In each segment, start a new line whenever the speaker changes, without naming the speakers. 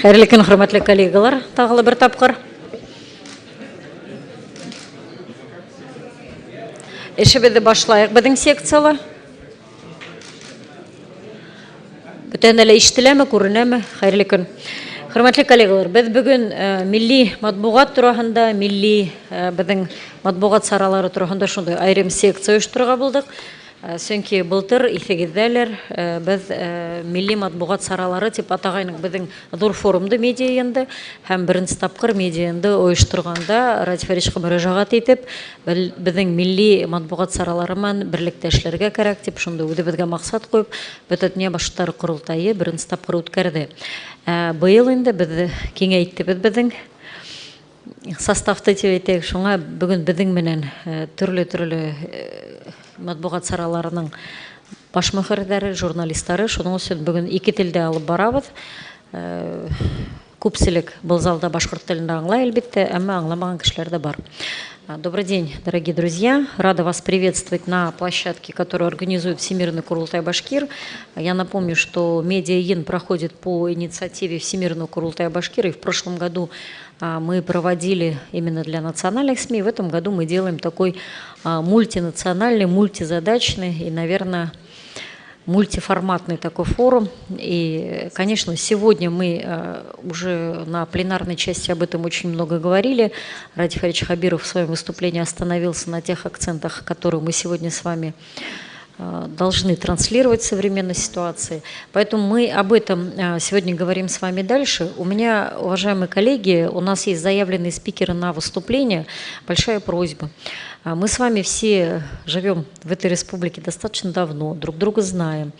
Хәйерле көн, хөрмәтле коллегалар, тағы ла бер тапҡыр. Эшебеҙҙе башлайыҡ беҙҙең секцияла. Бөтәһенә лә ишетеләме, күренәме? Хәйерле көн. Хөрмәтле коллегалар, беҙ бөгөн милли матбуғат тураһында, милли беҙҙең матбуғат саралары тураһында шундай айырым секция ойошторорға булдыҡ. Сөнки былтыр иҫегеҙҙәлер, беҙ милли матбуғат саралары тип атағайныҡ беҙҙең ҙур форумды медиа йыйынды, һәм беренсе тапҡыр медиа йыйынды ойошторғанда Радий Фәришҡа мөрәжәғәт итеп, беҙҙең милли матбуғат саралары менән берлектә эшләргә кәрәк тип шундай үҙебеҙгә маҡсат ҡуйып, Бөтә донъя башҡорттары ҡоролтайы беренсе тапҡыр үткәрҙе. Быйыл инде беҙ киңәйттебеҙ беҙҙең составты тип әйтәйек, шуңа бөгөн беҙҙең менән төрлө-төрлө матбуғат сараларының баш мөхәррирләре, журналисттары, шуның өсөн бөгөн ике телдә алып барабыҙ. Күпселек был залда башҡорт телен аңлай, әлбиттә, әммә аңламаған кешеләр ҙә бар. Добрый день, дорогие друзья. Рада вас приветствовать на площадке, которую организует Всемирный Курултай Башкир. Я напомню, что медиа-йын проходит по инициативе Всемирного Курултая Башкир. И в прошлом году мы проводили именно для национальных СМИ. В этом году мы делаем такой мультинациональный, мультизадачный и, наверное, мультиформатный такой форум. И, конечно, сегодня мы уже на пленарной части об этом очень много говорили. Радий Фаридович Хабиров в своем выступлении остановился на тех акцентах, которые мы сегодня с вами должны транслировать в современной ситуации. Поэтому мы об этом сегодня говорим с вами дальше. У меня, уважаемые коллеги, у нас есть заявленные спикеры на выступление. Большая просьба. Мы с вами все живем в этой республике достаточно давно, друг друга знаем,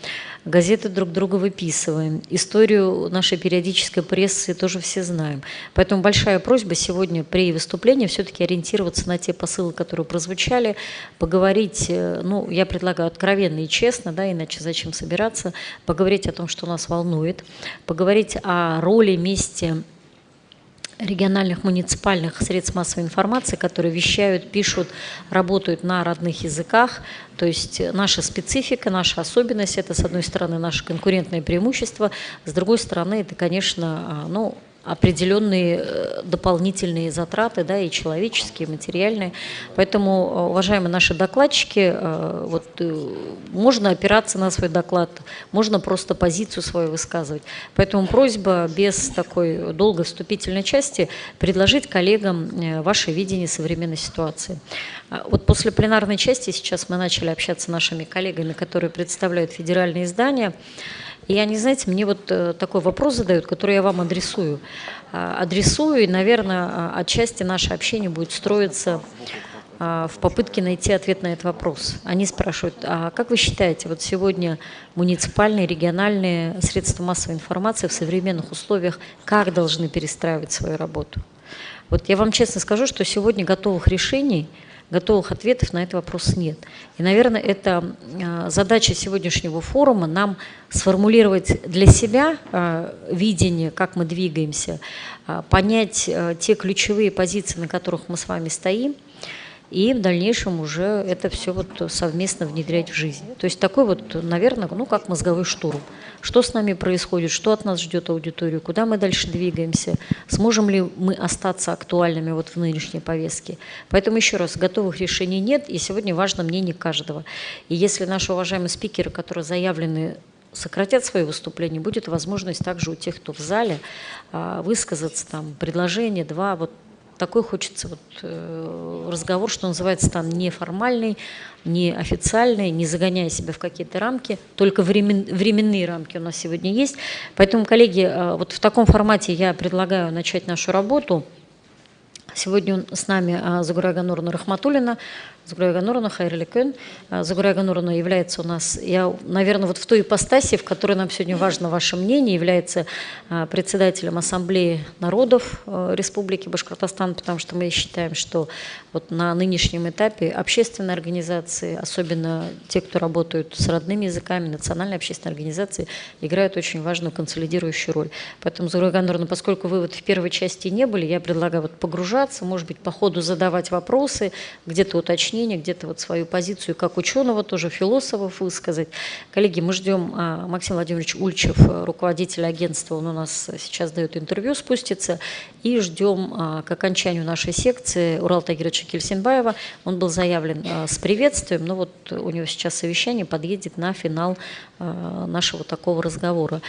газеты друг друга выписываем, историю нашей периодической прессы тоже все знаем. Поэтому большая просьба сегодня при выступлении все-таки ориентироваться на те посылы, которые прозвучали, поговорить, ну, я предлагаю откровенно и честно, да, иначе зачем собираться, поговорить о том, что нас волнует, поговорить о роли, месте региональных, муниципальных средств массовой информации, которые вещают, пишут, работают на родных языках. То есть наша специфика, наша особенность – это, с одной стороны, наше конкурентное преимущество, с другой стороны, это, конечно, ну, определенные дополнительные затраты, да, и человеческие, и материальные. Поэтому, уважаемые наши докладчики, вот, можно опираться на свой доклад, можно просто позицию свою высказывать. Поэтому просьба без такой долгой вступительной части предложить коллегам ваше видение современной ситуации. Вот после пленарной части сейчас мы начали общаться с нашими коллегами, которые представляют федеральные издания. И они, знаете, мне вот такой вопрос задают, который я вам адресую. Адресую, и, наверное, отчасти наше общение будет строиться в попытке найти ответ на этот вопрос. Они спрашивают, а как вы считаете, вот сегодня муниципальные, региональные средства массовой информации в современных условиях как должны перестраивать свою работу? Вот я вам честно скажу, что сегодня готовых решений, готовых ответов на этот вопрос нет. И, наверное, это задача сегодняшнего форума нам сформулировать для себя видение, как мы двигаемся, понять те ключевые позиции, на которых мы с вами стоим, и в дальнейшем уже это все вот совместно внедрять в жизнь. То есть такой вот, наверное, ну как мозговой штурм. Что с нами происходит, что от нас ждет аудиторию, куда мы дальше двигаемся, сможем ли мы остаться актуальными вот в нынешней повестке. Поэтому еще раз, готовых решений нет, и сегодня важно мнение каждого. И если наши уважаемые спикеры, которые заявлены, сократят свои выступления, будет возможность также у тех, кто в зале, высказаться, там, предложение, два, вот такой хочется вот разговор, что называется, там неформальный, неофициальный, не загоняя себя в какие-то рамки, только временные рамки у нас сегодня есть. Поэтому, коллеги, вот в таком формате я предлагаю начать нашу работу. Сегодня с нами Зугура Гануровна Рахматуллина. Зугура Гануровна, хәйерле көн. Зугура Гануровна является у нас, я, наверное, вот в той ипостаси, в которой нам сегодня важно ваше мнение, является председателем Ассамблеи народов Республики Башкортостан, потому что мы считаем, что вот на нынешнем этапе общественные организации, особенно те, кто работают с родными языками, национальные общественные организации, играют очень важную консолидирующую роль. Поэтому, Зугура Гануровна, поскольку вы вот в первой части не были, я предлагаю вот погружаться выражаться, может быть, по ходу задавать вопросы, где-то уточнения, где-то вот свою позицию как ученого, тоже философов высказать. Коллеги, мы ждем Максим Владимирович Ульчев, руководитель агентства, он у нас сейчас дает интервью, спустится, и ждем к окончанию нашей секции Урал Тагировича Кильсенбаева. Он был заявлен с приветствием, но вот у него сейчас совещание, подъедет на финал нашего такого разговора.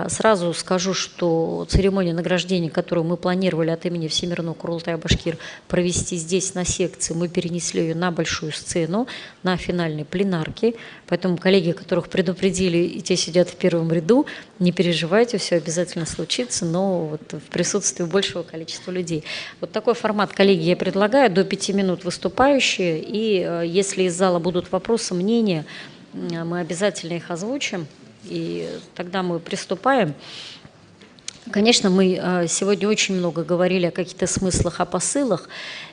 Сразу скажу, что церемония награждения, которую мы планировали от имени Всемирного Курултая Башкир провести здесь на секции, мы перенесли ее на большую сцену, на финальной пленарке. Поэтому коллеги, которых предупредили, и те сидят в первом ряду, не переживайте, все обязательно случится, но вот в присутствии большего количества людей. Вот такой формат, коллеги, я предлагаю, до 5 минут выступающие, и если из зала будут вопросы, мнения, мы обязательно их озвучим, и тогда мы приступаем. Конечно, мы сегодня очень много говорили о каких-то смыслах, о посылах.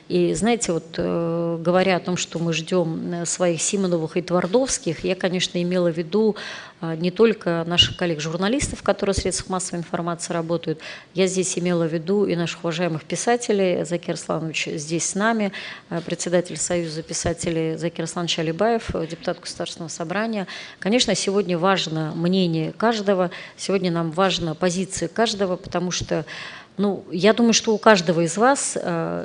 И знаете, вот говоря о том, что мы ждем своих Симоновых и Твардовских, я, конечно, имела в виду не только наших коллег-журналистов, которые в средствах массовой информации работают, я здесь имела в виду и наших уважаемых писателей. Закир Асланович здесь с нами, председатель Союза писателей Закир Асланович Алибаев, депутат Государственного собрания. Конечно, сегодня важно мнение каждого, сегодня нам важна позиция каждого, потому что, ну, я думаю, что у каждого из вас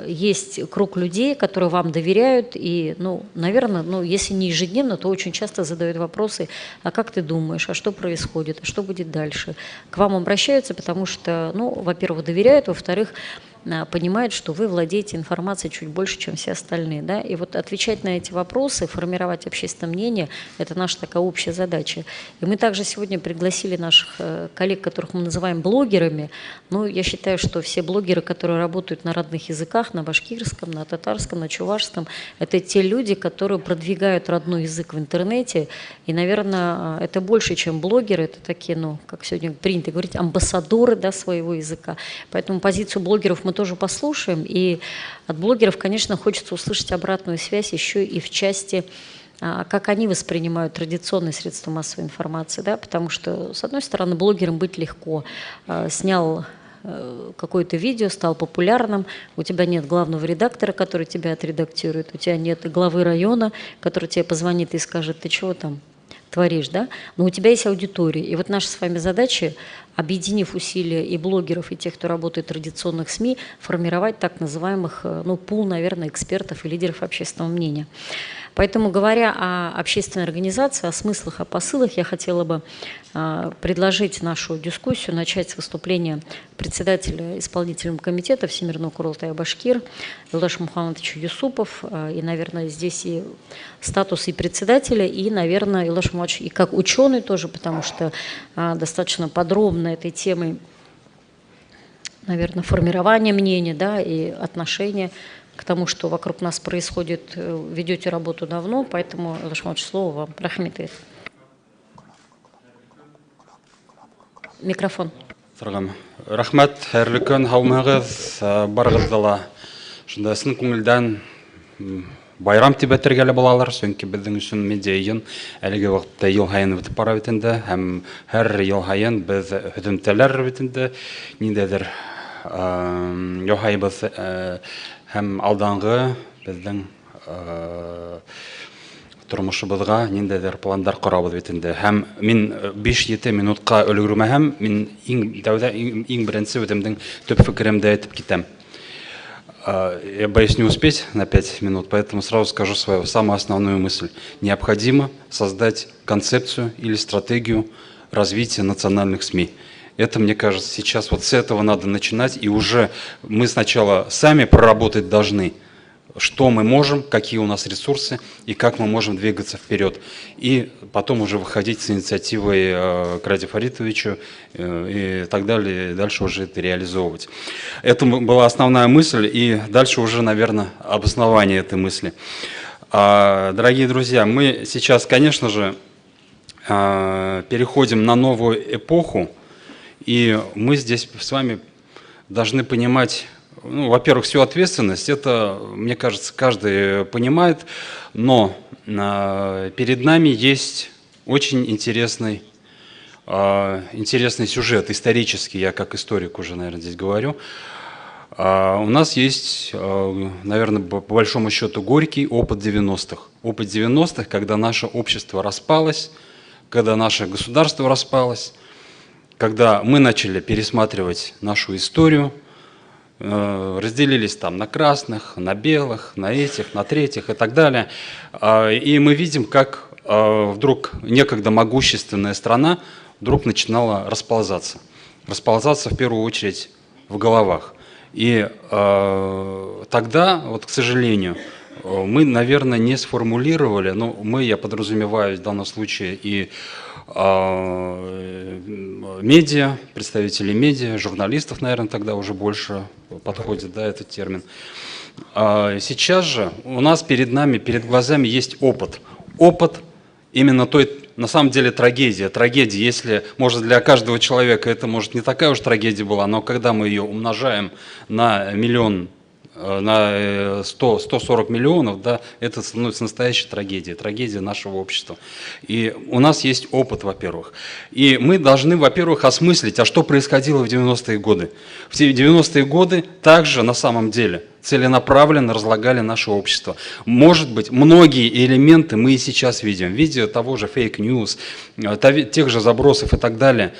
есть круг людей, которые вам доверяют и, ну, наверное, ну, если не ежедневно, то очень часто задают вопросы: а как ты думаешь, а что происходит, а что будет дальше? К вам обращаются, потому что, ну, во-первых, доверяют, во-вторых, понимают, что вы владеете информацией чуть больше, чем все остальные. Да? И вот отвечать на эти вопросы, формировать общественное мнение – это наша такая общая задача. И мы также сегодня пригласили наших коллег, которых мы называем блогерами. Ну, я считаю, что все блогеры, которые работают на родных языках, на башкирском, на татарском, на чувашском, это те люди, которые продвигают родной язык в интернете. И, наверное, это больше, чем блогеры, это такие, ну, как сегодня принято говорить, амбассадоры, да, своего языка. Поэтому позицию блогеров мы тоже послушаем. И от блогеров, конечно, хочется услышать обратную связь еще и в части, как они воспринимают традиционные средства массовой информации, да, потому что, с одной стороны, блогером быть легко. Снял какое-то видео, стал популярным, у тебя нет главного редактора, который тебя отредактирует, у тебя нет главы района, который тебе позвонит и скажет: ты чего там творишь, да? Но у тебя есть аудитория. И вот наша с вами задача, объединив усилия и блогеров, и тех, кто работает в традиционных СМИ, формировать так называемых, ну, пул, наверное, экспертов и лидеров общественного мнения. Поэтому, говоря о общественной организации, о смыслах, о посылах, я хотела бы предложить нашу дискуссию начать с выступления председателя исполнительного комитета Всемирного Курултая Башкир Юлдаша Мухаммадовича Юсупов. И, наверное, здесь и статус и председателя, и, наверное, Юлдаш Мухаммадович и как ученый тоже, потому что достаточно подробно этой темой, наверное, формирование мнения, да, и отношения к тому, что вокруг нас происходит, ведете работу давно, поэтому, Юлдаш Мухаммадович, слово вам. Рәхмәт. Микрофон.
Рәхмәт, хәйерле көн, һаумыһығыҙ, барығыҙҙы ла. Шунда ысын күңелдән байрам тип әйтергә лә булалыр, сөнки беҙҙең өсөн медиа йыйын әлеге ваҡытта йыл һайын үтеп бара бит инде, һәм һәр йыл һайын беҙ һөҙөмтәләр бит инде, ниндәйҙер яһайбыҙ, һәм алданғы беҙҙең тормошобоҙға ниндәйҙер пландар ҡорабыҙ бит инде. Һәм мин 5-7 минутҡа өлгөрмәһәм, мин иң тәүҙә, иң беренсе үҙемдең төп фекеремде әйтеп китәм. Я боюсь не успеть на 5 минут, поэтому сразу скажу свою самую основную мысль. Необходимо создать концепцию или стратегию развития национальных СМИ. Это, мне кажется, сейчас вот с этого надо начинать, и уже мы сначала сами проработать должны, что мы можем, какие у нас ресурсы и как мы можем двигаться вперед. И потом уже выходить с инициативой к Ради Фаритовичу и так далее, и дальше уже это реализовывать. Это была основная мысль, и дальше уже, наверное, обоснование этой мысли. Дорогие друзья, мы сейчас, конечно же, переходим на новую эпоху, и мы здесь с вами должны понимать, ну, во-первых, всю ответственность, это, мне кажется, каждый понимает, но перед нами есть очень интересный сюжет, исторический, я как историк уже, наверное, здесь говорю. У нас есть, наверное, по большому счету, горький опыт 90-х. Опыт 90-х, когда наше общество распалось, когда наше государство распалось, когда мы начали пересматривать нашу историю, разделились там на красных, на белых, на этих, на третьих и так далее. И мы видим, как вдруг некогда могущественная страна вдруг начинала расползаться. Расползаться в первую очередь в головах. И тогда, вот, к сожалению, мы, наверное, не сформулировали, но мы, я подразумеваю в данном случае и медиа, представители медиа, журналистов, наверное, тогда уже больше подходит, да, этот термин. Сейчас же у нас перед нами, перед глазами есть опыт. Опыт именно той, на самом деле, трагедия. Трагедия, если, может, для каждого человека это, может, не такая уж трагедия была, но когда мы ее умножаем на миллион, на 100, 140 миллионов, да, это становится настоящей трагедией, трагедия нашего общества. И у нас есть опыт, во-первых. И мы должны, во-первых, осмыслить, а что происходило в 90-е годы. В 90-е годы также, на самом деле, целенаправленно разлагали наше общество. Может быть, многие элементы мы и сейчас видим, в виде того же fake news, тех же забросов и так далее.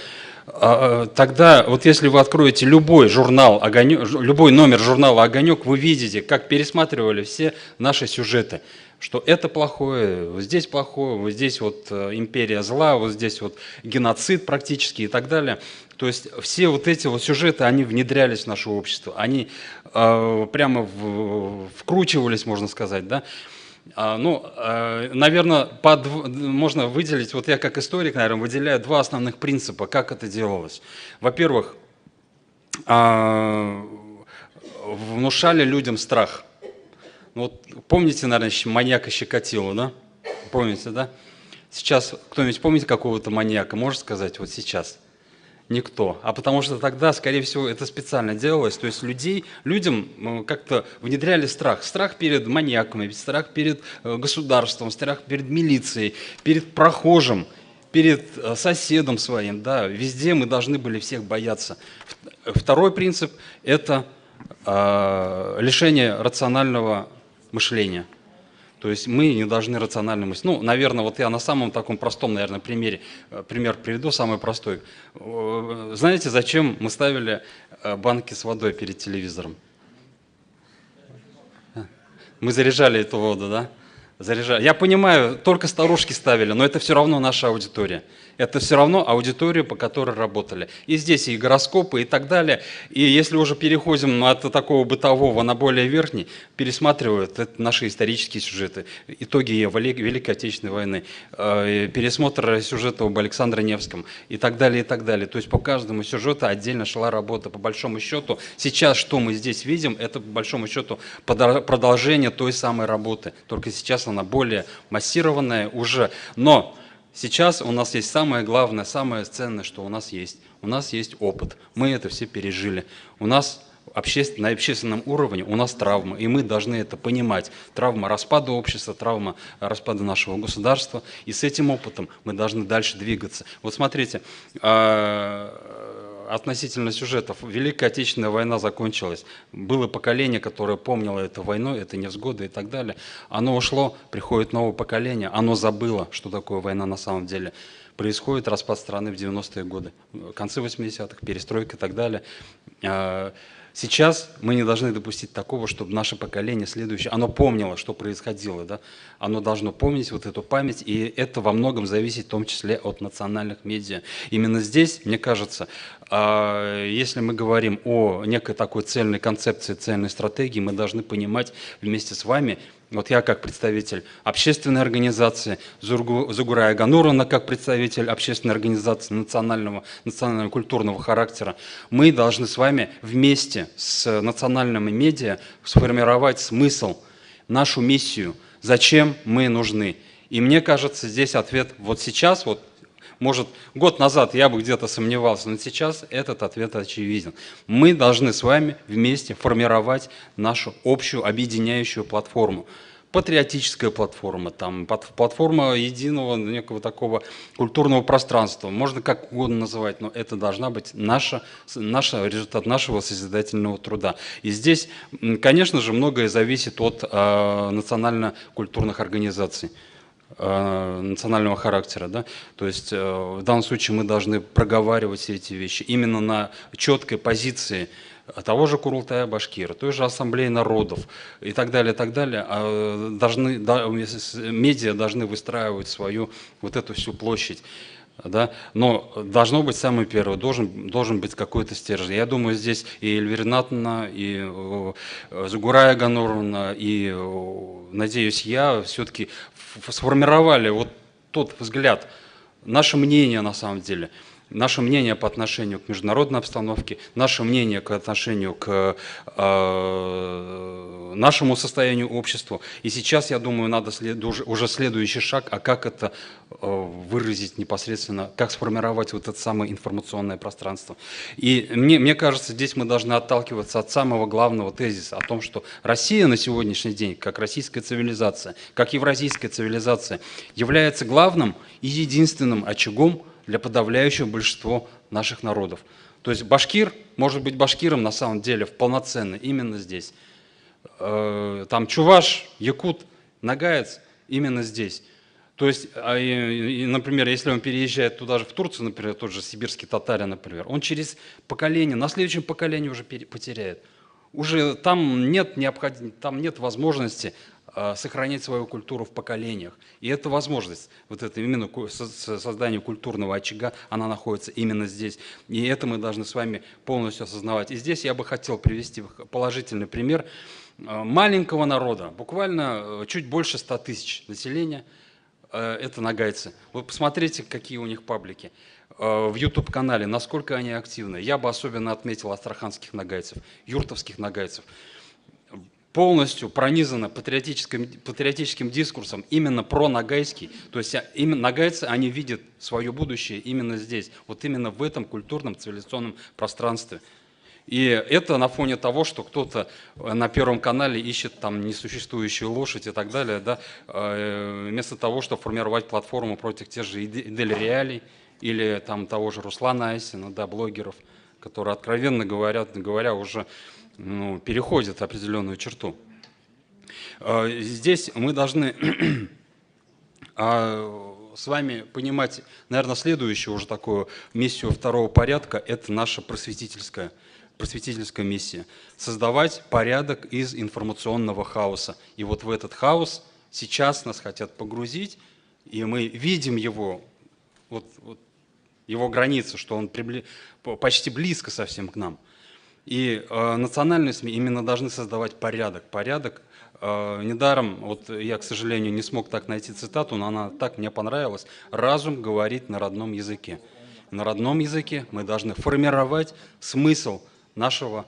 Тогда, вот если вы откроете любой журнал «Огонек», любой номер журнала «Огонек», вы видите, как пересматривали все наши сюжеты, что это плохое, вот здесь плохое, вот здесь вот империя зла, вот здесь вот геноцид практически и так далее. То есть все вот эти вот сюжеты, они внедрялись в наше общество, они прямо вкручивались, можно сказать, да. Ну, наверное, можно выделить, вот я как историк, наверное, выделяю два основных принципа, как это делалось. Во-первых, внушали людям страх. Ну, вот помните, наверное, маньяка Щекотилу, да? Помните, да? Сейчас кто-нибудь помнит какого-то маньяка, может сказать, вот сейчас? Никто. А потому что тогда, скорее всего, это специально делалось. То есть людям как-то внедряли страх. Страх перед маньяками, страх перед государством, страх перед милицией, перед прохожим, перед соседом своим. Да. Везде мы должны были всех бояться. Второй принцип – это лишение рационального мышления. То есть мы не должны рационально мыслить. Ну, наверное, вот я на самом таком простом, наверное, примере, пример приведу, самый простой. Знаете, зачем мы ставили банки с водой перед телевизором? Мы заряжали эту воду, да? Заряжали. Я понимаю, только старушки ставили, но это все равно наша аудитория. Это все равно аудитория, по которой работали. И здесь и гороскопы, и так далее. И если уже переходим от такого бытового на более верхний, пересматривают это наши исторические сюжеты, итоги Великой Отечественной войны, пересмотр сюжета об Александре Невском и так далее, и так далее. То есть по каждому сюжету отдельно шла работа. По большому счету, сейчас что мы здесь видим, это по большому счету продолжение той самой работы. Только сейчас она более массированная уже. Но сейчас у нас есть самое главное, самое ценное, что у нас есть. У нас есть опыт. Мы это все пережили. У нас на общественном уровне у нас травмы, и мы должны это понимать. Травма распада общества, травма распада нашего государства. И с этим опытом мы должны дальше двигаться. Вот смотрите, относительно сюжетов. Великая Отечественная война закончилась. Было поколение, которое помнило эту войну, это невзгоды и так далее. Оно ушло, приходит новое поколение, оно забыло, что такое война на самом деле. Происходит распад страны в 90-е годы, концы 80-х, перестройка и так далее. Сейчас мы не должны допустить такого, чтобы наше поколение следующее, оно помнило, что происходило, да? Оно должно помнить вот эту память, и это во многом зависит в том числе от национальных медиа. Именно здесь, мне кажется, если мы говорим о некой такой цельной концепции, цельной стратегии, мы должны понимать вместе с вами, вот я как представитель общественной организации, Зугурая Гануровна как представитель общественной организации национального культурного характера, мы должны с вами вместе с национальными медиа сформировать смысл, нашу миссию, зачем мы нужны. И мне кажется, здесь ответ вот сейчас, вот, может, год назад я бы где-то сомневался, но сейчас этот ответ очевиден. Мы должны с вами вместе формировать нашу общую объединяющую платформу. Патриотическая платформа, там, платформа единого некого такого культурного пространства. Можно как угодно называть, но это должна быть наша результат нашего созидательного труда. И здесь, конечно же, многое зависит от национально-культурных организаций национального характера. Да? То есть в данном случае мы должны проговаривать все эти вещи именно на четкой позиции того же Курултая Башкира, той же Ассамблеи народов и так далее, и так далее. Должны, да, медиа должны выстраивать свою вот эту всю площадь. Да? Но должно быть самое первое, должен быть какой-то стержень. Я думаю, здесь и Эльвира Ринатовна, и Зугурая Ганоровна, и, надеюсь, я все-таки сформировали вот тот взгляд, наше мнение на самом деле, наше мнение по отношению к международной обстановке, наше мнение к отношению к нашему состоянию общества. И сейчас, я думаю, надо уже следующий шаг, а как это выразить непосредственно, как сформировать вот это самое информационное пространство. И мне кажется, здесь мы должны отталкиваться от самого главного тезиса о том, что Россия на сегодняшний день, как российская цивилизация, как евразийская цивилизация, является главным и единственным очагом для подавляющего большинства наших народов. То есть башкир может быть башкиром на самом деле полноценно именно здесь. Там чуваш, якут, ногаец именно здесь. То есть, например, если он переезжает туда же, в Турцию, например, тот же сибирский татарин, например, он через поколение, на следующем поколении уже потеряет. Уже там нет там нет возможности сохранять свою культуру в поколениях. И эта возможность, вот это именно создание культурного очага, она находится именно здесь. И это мы должны с вами полностью осознавать. И здесь я бы хотел привести положительный пример маленького народа, буквально чуть больше 100 тысяч населения, это ногайцы. Вы посмотрите, какие у них паблики в YouTube-канале, насколько они активны. Я бы особенно отметил астраханских ногайцев, юртовских ногайцев. Полностью пронизано патриотическим дискурсом именно про-ногайский. То есть именно ногайцы, они видят свое будущее именно здесь, вот именно в этом культурном цивилизационном пространстве. И это на фоне того, что кто-то на Первом канале ищет там несуществующую лошадь и так далее, да, вместо того, чтобы формировать платформу против тех же Идель Реалий или там того же Руслана Айсина, да, блогеров, которые откровенно говоря уже, ну, переходят определенную черту. Здесь мы должны с вами понимать, наверное, следующую уже такую миссию второго порядка – это наша просветительская миссия. Создавать порядок из информационного хаоса. И вот в этот хаос сейчас нас хотят погрузить, и мы видим его, вот его границы, что он почти близко совсем к нам. И национальные СМИ именно должны создавать порядок. Порядок недаром, вот я, к сожалению, не смог так найти цитату, но она так мне понравилась. «Разум говорит на родном языке». На родном языке мы должны формировать смысл нашего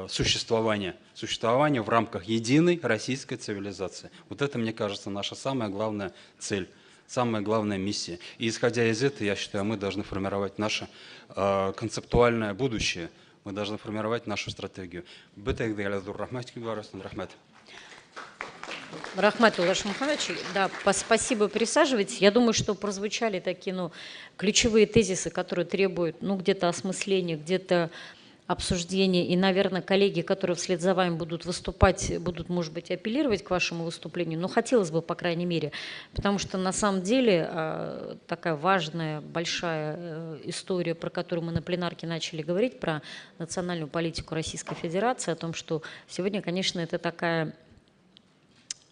существования. Существования в рамках единой российской цивилизации. Вот это, мне кажется, наша самая главная цель, самая главная миссия. И исходя из этого, я считаю, мы должны формировать наше концептуальное будущее. Мы должны формировать нашу стратегию.
Рәхмәт, Юлдаш Мухаммедович, да, спасибо, присаживайтесь. Я думаю, что прозвучали такие, ну, ключевые тезисы, которые требуют, ну, где-то осмысления, где-то обсуждения. И, наверное, коллеги, которые вслед за вами будут выступать, будут, может быть, апеллировать к вашему выступлению, но хотелось бы, по крайней мере, потому что на самом деле такая важная, большая история, про которую мы на пленарке начали говорить, про национальную политику Российской Федерации, о том, что сегодня, конечно, это такая,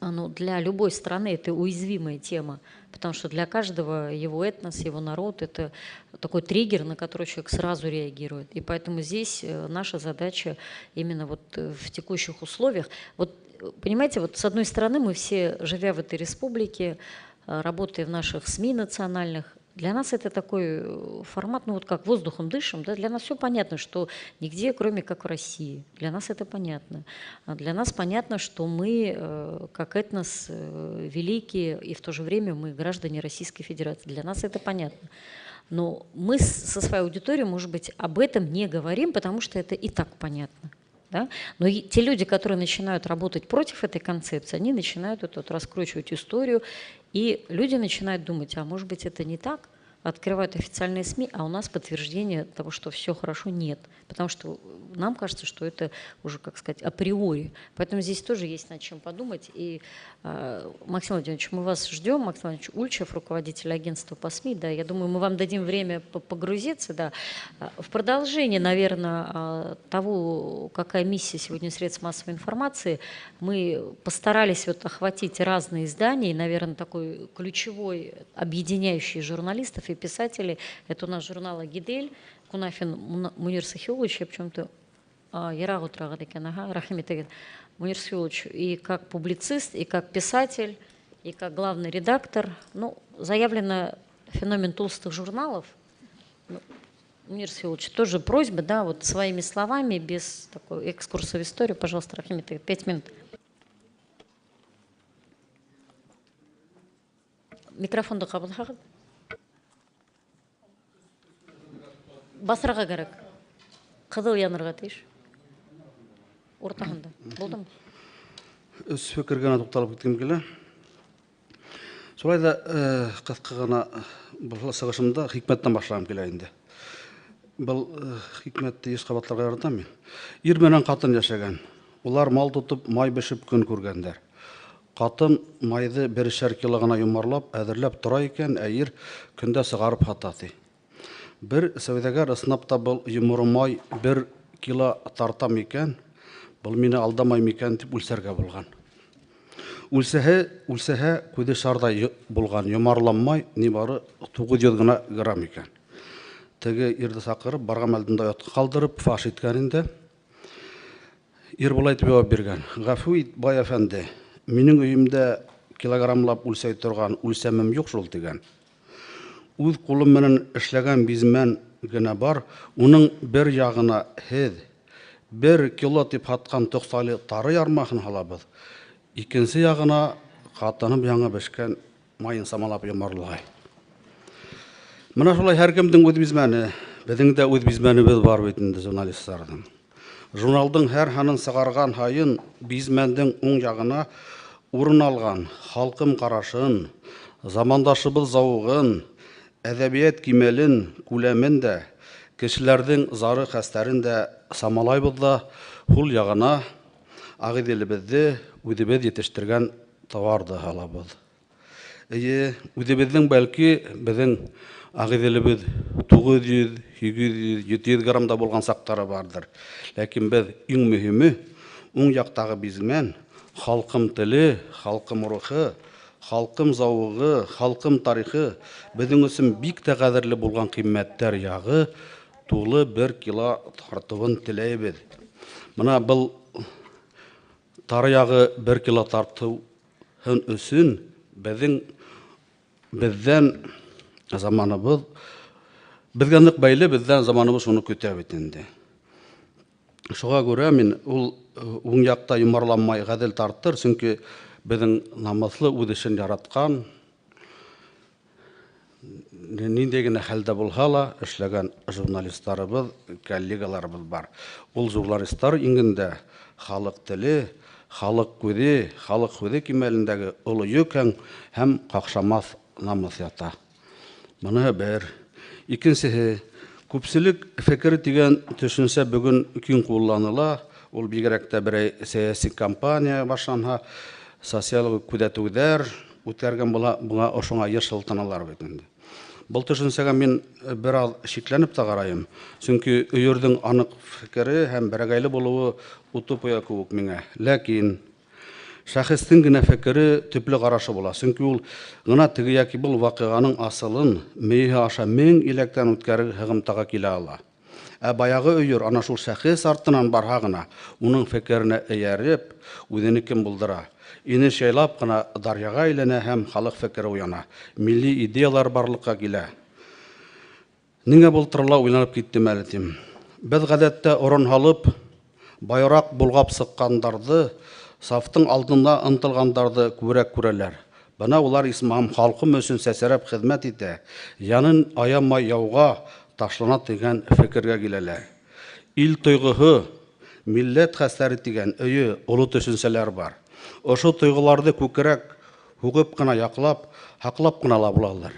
ну, для любой страны это уязвимая тема, потому что для каждого его этнос, его народ – это такой триггер, на который человек сразу реагирует. И поэтому здесь наша задача именно вот в текущих условиях. Вот, понимаете, вот с одной стороны мы все, живя в этой республике, работая в наших СМИ национальных, для нас это такой формат, ну вот как воздухом дышим, да, для нас все понятно, что нигде, кроме как в России. Для нас это понятно. А для нас понятно, что мы, как этнос, великие, и в то же время мы граждане Российской Федерации. Для нас это понятно. Но мы со своей аудиторией, может быть, об этом не говорим, потому что это и так понятно. Да? Но и те люди, которые начинают работать против этой концепции, они начинают вот раскручивать историю, и люди начинают думать, а может быть, это не так? Открывают официальные СМИ, а у нас подтверждения того, что все хорошо, нет. Потому что нам кажется, что это уже, как сказать, априори. Поэтому здесь тоже есть над чем подумать. И, Максим Владимирович, мы вас ждем. Максим Владимирович Ульчев, руководитель агентства по СМИ. Да, я думаю, мы вам дадим время погрузиться. Да. В продолжение, наверное, того, какая миссия сегодня средств массовой информации, мы постарались вот охватить разные издания. И, наверное, такой ключевой, объединяющий журналистов и писателей. Это у нас журнал «Агидель», Кунафин Мунир Сахиулович, я почему-то йыраҡ ултырағыҙ икән, ага, рәхим итегеҙ. Мунир Сахиулович и как публицист, и как писатель, и как главный редактор. Ну, заявлено феномен толстых журналов. Ну, Мунир Сахиулович, тоже просьба, да, вот своими словами, без такой экскурса в историю, пожалуйста, рәхим итегеҙ, 5 минут. Микрофонды ҡабыҙһағыҙ. Баҫырға кәрәк. Ҡыҙыл янырға тейеш. Уртаһында. Булдымы?
Өс фекер генә туҡталып киткем килә. Шулай ҙа ҡыҫҡа ғына был сығышымда хикмәттән башлағым килә инде. Был хикмәтте йыш ҡабатларға яратам мин. Ир менән ҡатын йәшәгән. Улар мал тотоп, май бешеп көн күргәндәр. Ҡатын майҙы берешәр кило ғына йомарлап, әҙерләп тора икән, ә ир көндә сығарып һата ти. Бер сәүҙәгәр ысынлап та был йоморо май 1 кило тартам икән, был мине алдамай микән тип үлсәргә булған. Үлсәһә күҙе шарҙай булған йомарланмай ни бары 900 гына грамм икән. Теге ирҙе саҡырып, барған мәлдендә оятҡа ҡалдырып, фаш иткән инде. Ир былай тип яуап биргән: "Ғәфү ит, бай әфәнде, минең өйөмдә килограммлап үлсәй торған үлсәмем юҡ шул", тигән. Үҙ ҡулым менән эшләгән бизмән генә бар, уның бер яғына һеҙ 1 кило тип һатҡан тоҡсалы тары ярмаһын һалабыҙ, икенсе яғына ҡатыным яңы бешкән майын самалап йомарлай. Мына шулай һәр кемдең үҙ бизмәне, беҙҙең дә үҙ бизмәнебеҙ бар бит инде журналисттарҙың. Журналдың һәр һанын сығарған һайын бизмәндең уң яғына урын алған халҡым ҡарашын, замандашыбыҙ зауығын, әҙәбиәт кимәлен, күләмен дә, кешеләрҙең зары хәстәрен дә самалайбыҙ ҙа, һул яғына Ағиҙелебеҙҙе үҙебеҙ етештергән тауарҙы һалабыҙ. Эйе, үҙебеҙҙең бәлки беҙҙең Ағиҙелебеҙ 900, 800, 700 граммда булған саҡтары барҙыр. Ләкин беҙ иң мөһиме уң яҡтағы бизмән, халҡым теле, халҡым рухы, халҡым зауығы, халҡым тарихы беҙҙең өсөн бик тә ҡәҙерле булған ҡиммәттәр яғы тулы 1 кило тартыуын теләйбеҙ. Мына был тары яғы 1 кило тартыуын өсөн беҙҙән заманыбыҙ, беҙгә ныҡ бәйле, беҙҙән заманыбыҙ шуны көтә бит инде. Шуға күрә мин ул уң яҡта йомарланмай ғәҙел тартыр, сөнки беҙҙең намыҫлы үҙ эшен яратҡан, ниндәй генә хәлдә булһа ла эшләгән журналисттарыбыҙ, коллегаларыбыҙ бар. Ул журналисттар иңендә халыҡ теле, халыҡ күҙе, халыҡ һүҙе кимәлендәге оло йөк һәм ҡаҡшамаҫ намыҫ ята. Быныһы бер. Икенсеһе, күпселек фекере тигән төшөнсә бөгөн киң ҡулланыла. Ул бигерәк тә берәй сәйәси кампания башланһа, социаль күҙәтеүҙәр үткәргән була, быға ошоңа йыш һылтаналар бит инде. Был төшөнсәгә мин бер аҙ шикләнеп тә ҡарайым. Сөнки өйөрҙөң аныҡ фекере һәм берәгәйле булыуы утопия кеүек миңә. Ләкин шәхестең генә фекере төплө ҡарашы була. Сөнки ул ғына теге йәки был ваҡиғаның асылын мейеһе аша 1000 иләктән үткәрер һығымтаға килә ала. Ә баяғы өйөр ана шул шәхес артынан барһа ғына уның фекеренә эйәреп, үҙенекен булдыра. Инеш яйлап ҡына даръяға әйләнә һәм халыҡ фекере уяна. Милли идеялар барлыҡҡа килә. Ниңә был турала уйланып киттем әле тим. Беҙ ғәҙәттә орон һалып, байыраҡ болғап сыҡҡандарҙы, сафтың алдында ынтылғандарҙы күберәк күрәләр. Бына улар исмаһам халҡым өсөн сәсәрәп хеҙмәт итә, янын аямай яуға ташлана тигән фекергә киләләр. Ил тойғоһо, Милләт хәстәре тигән өйө оло төшөнсәләр бар. Ошо тойғоларҙы күкрәк һуғып ҡына яҡлап, һаҡлап ҡына ла булалар.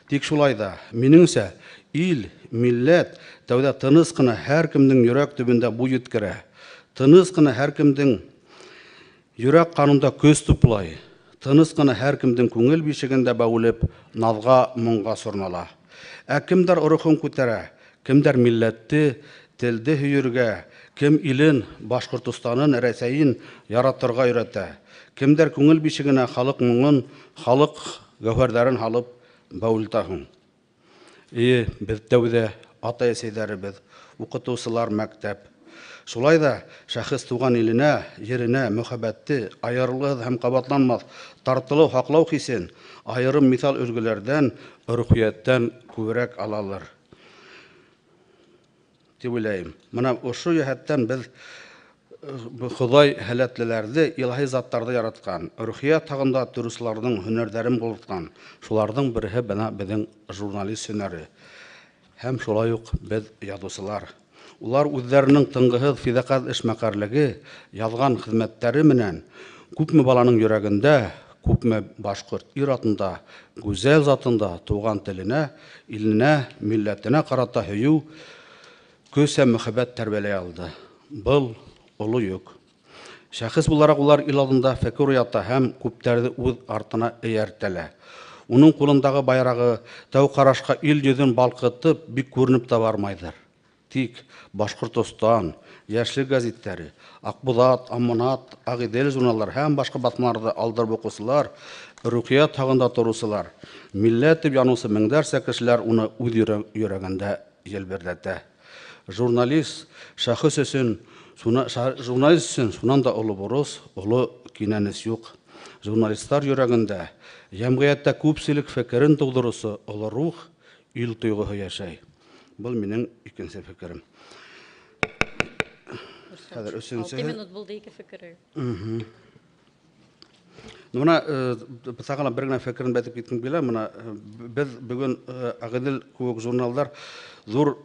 Тик шулай да, минеңсә, ил, милләт тәүҙә тыныс ҡына һәр кемдең йөрәк төбөндә буй еткерә. Тыныс ҡына һәр кемдең йөрәк ҡанында көс туплай. Тыныс ҡына һәр кемдең күңел бишегендә бәүелеп, наҙға, моңға сорнала. Ә кемдәр рухын күтәрә, кемдәр милләтте, телде һөйөргә, кем илен, Башҡортостанын, Рәсәйен яратырға өйрәтә, кемдәр күңел бишегенә халыҡ моңон, халыҡ гәүһәрҙәрен һалып бәүелтә һуң. Эйе, беҙ тәүҙә атай-әсәйҙәребеҙ, уҡытыусылар, мәктәп. Шулай да шәхес туған иленә, еренә мөхәббәтте айырылғыһыҙ һәм ҡабатланмаҫ тартылыу, һаҡлау хисен айырым миҫал өлгөләрҙән, рухиәттән күберәк алалыр тип уйлайым. Мына ошо йәһәттән беҙ Хоҙай һәләтлеләрҙе, илаһи заттарҙы яратҡан, рухиәт һағында тороусыларҙың һөнәрҙәрен бултҡан. Шуларҙың береһе бына беҙҙең журналист һөнәре. Һәм шулай уҡ беҙ яҙыусылар. Улар үҙҙәренең тынғыһыҙ фиҙаҡәт эшмәкәрлеге, яҙған хеҙмәттәре менән күпме баланың йөрәгендә, күпме башҡорт ир атында, гүзәл затында тыуған теленә, иленә, милләтенә ҡарата һөйөү, көс һәм мөхәббәт тәрбиәләй алды. Был оло йөк. Шәхес булараҡ улар ил алдында фекер уята һәм күптәрҙе үҙ артына эйәртәлә. Уның ҡулындағы байрағы тәү ҡарашҡа ил йөҙөн балҡытып, бик күренеп тә бармайҙыр. Тик Башҡортостан, Йәшлек гәзиттәре, Аҡбуҙат, Аманат, Ағиҙел журналдар һәм башҡа баҫмаларҙы алдырып уҡыусылар, рухиәт һағында тороусылар, милләт тип яныусы меңдәрсә кешеләр уны үҙ йөрәгендә елберҙәтә. Журналист шәхес өсөн, журналист өсөн шунан да оло бурыс, оло кинәнес юҡ. Журналисттар йөрәгендә йәмғиәттә күпселек фекерен тыуҙырыусы оло рух, ил тойғоһо йәшәй. Был минең икенсе фекерем. Хәҙер өсөнсөһө.
6 минут булды ике фекере.
Бына тағы ла бер генә фекерен әйтеп киткем килә. Бына беҙ бөгөн Ағиҙел кеүек журналдар ҙур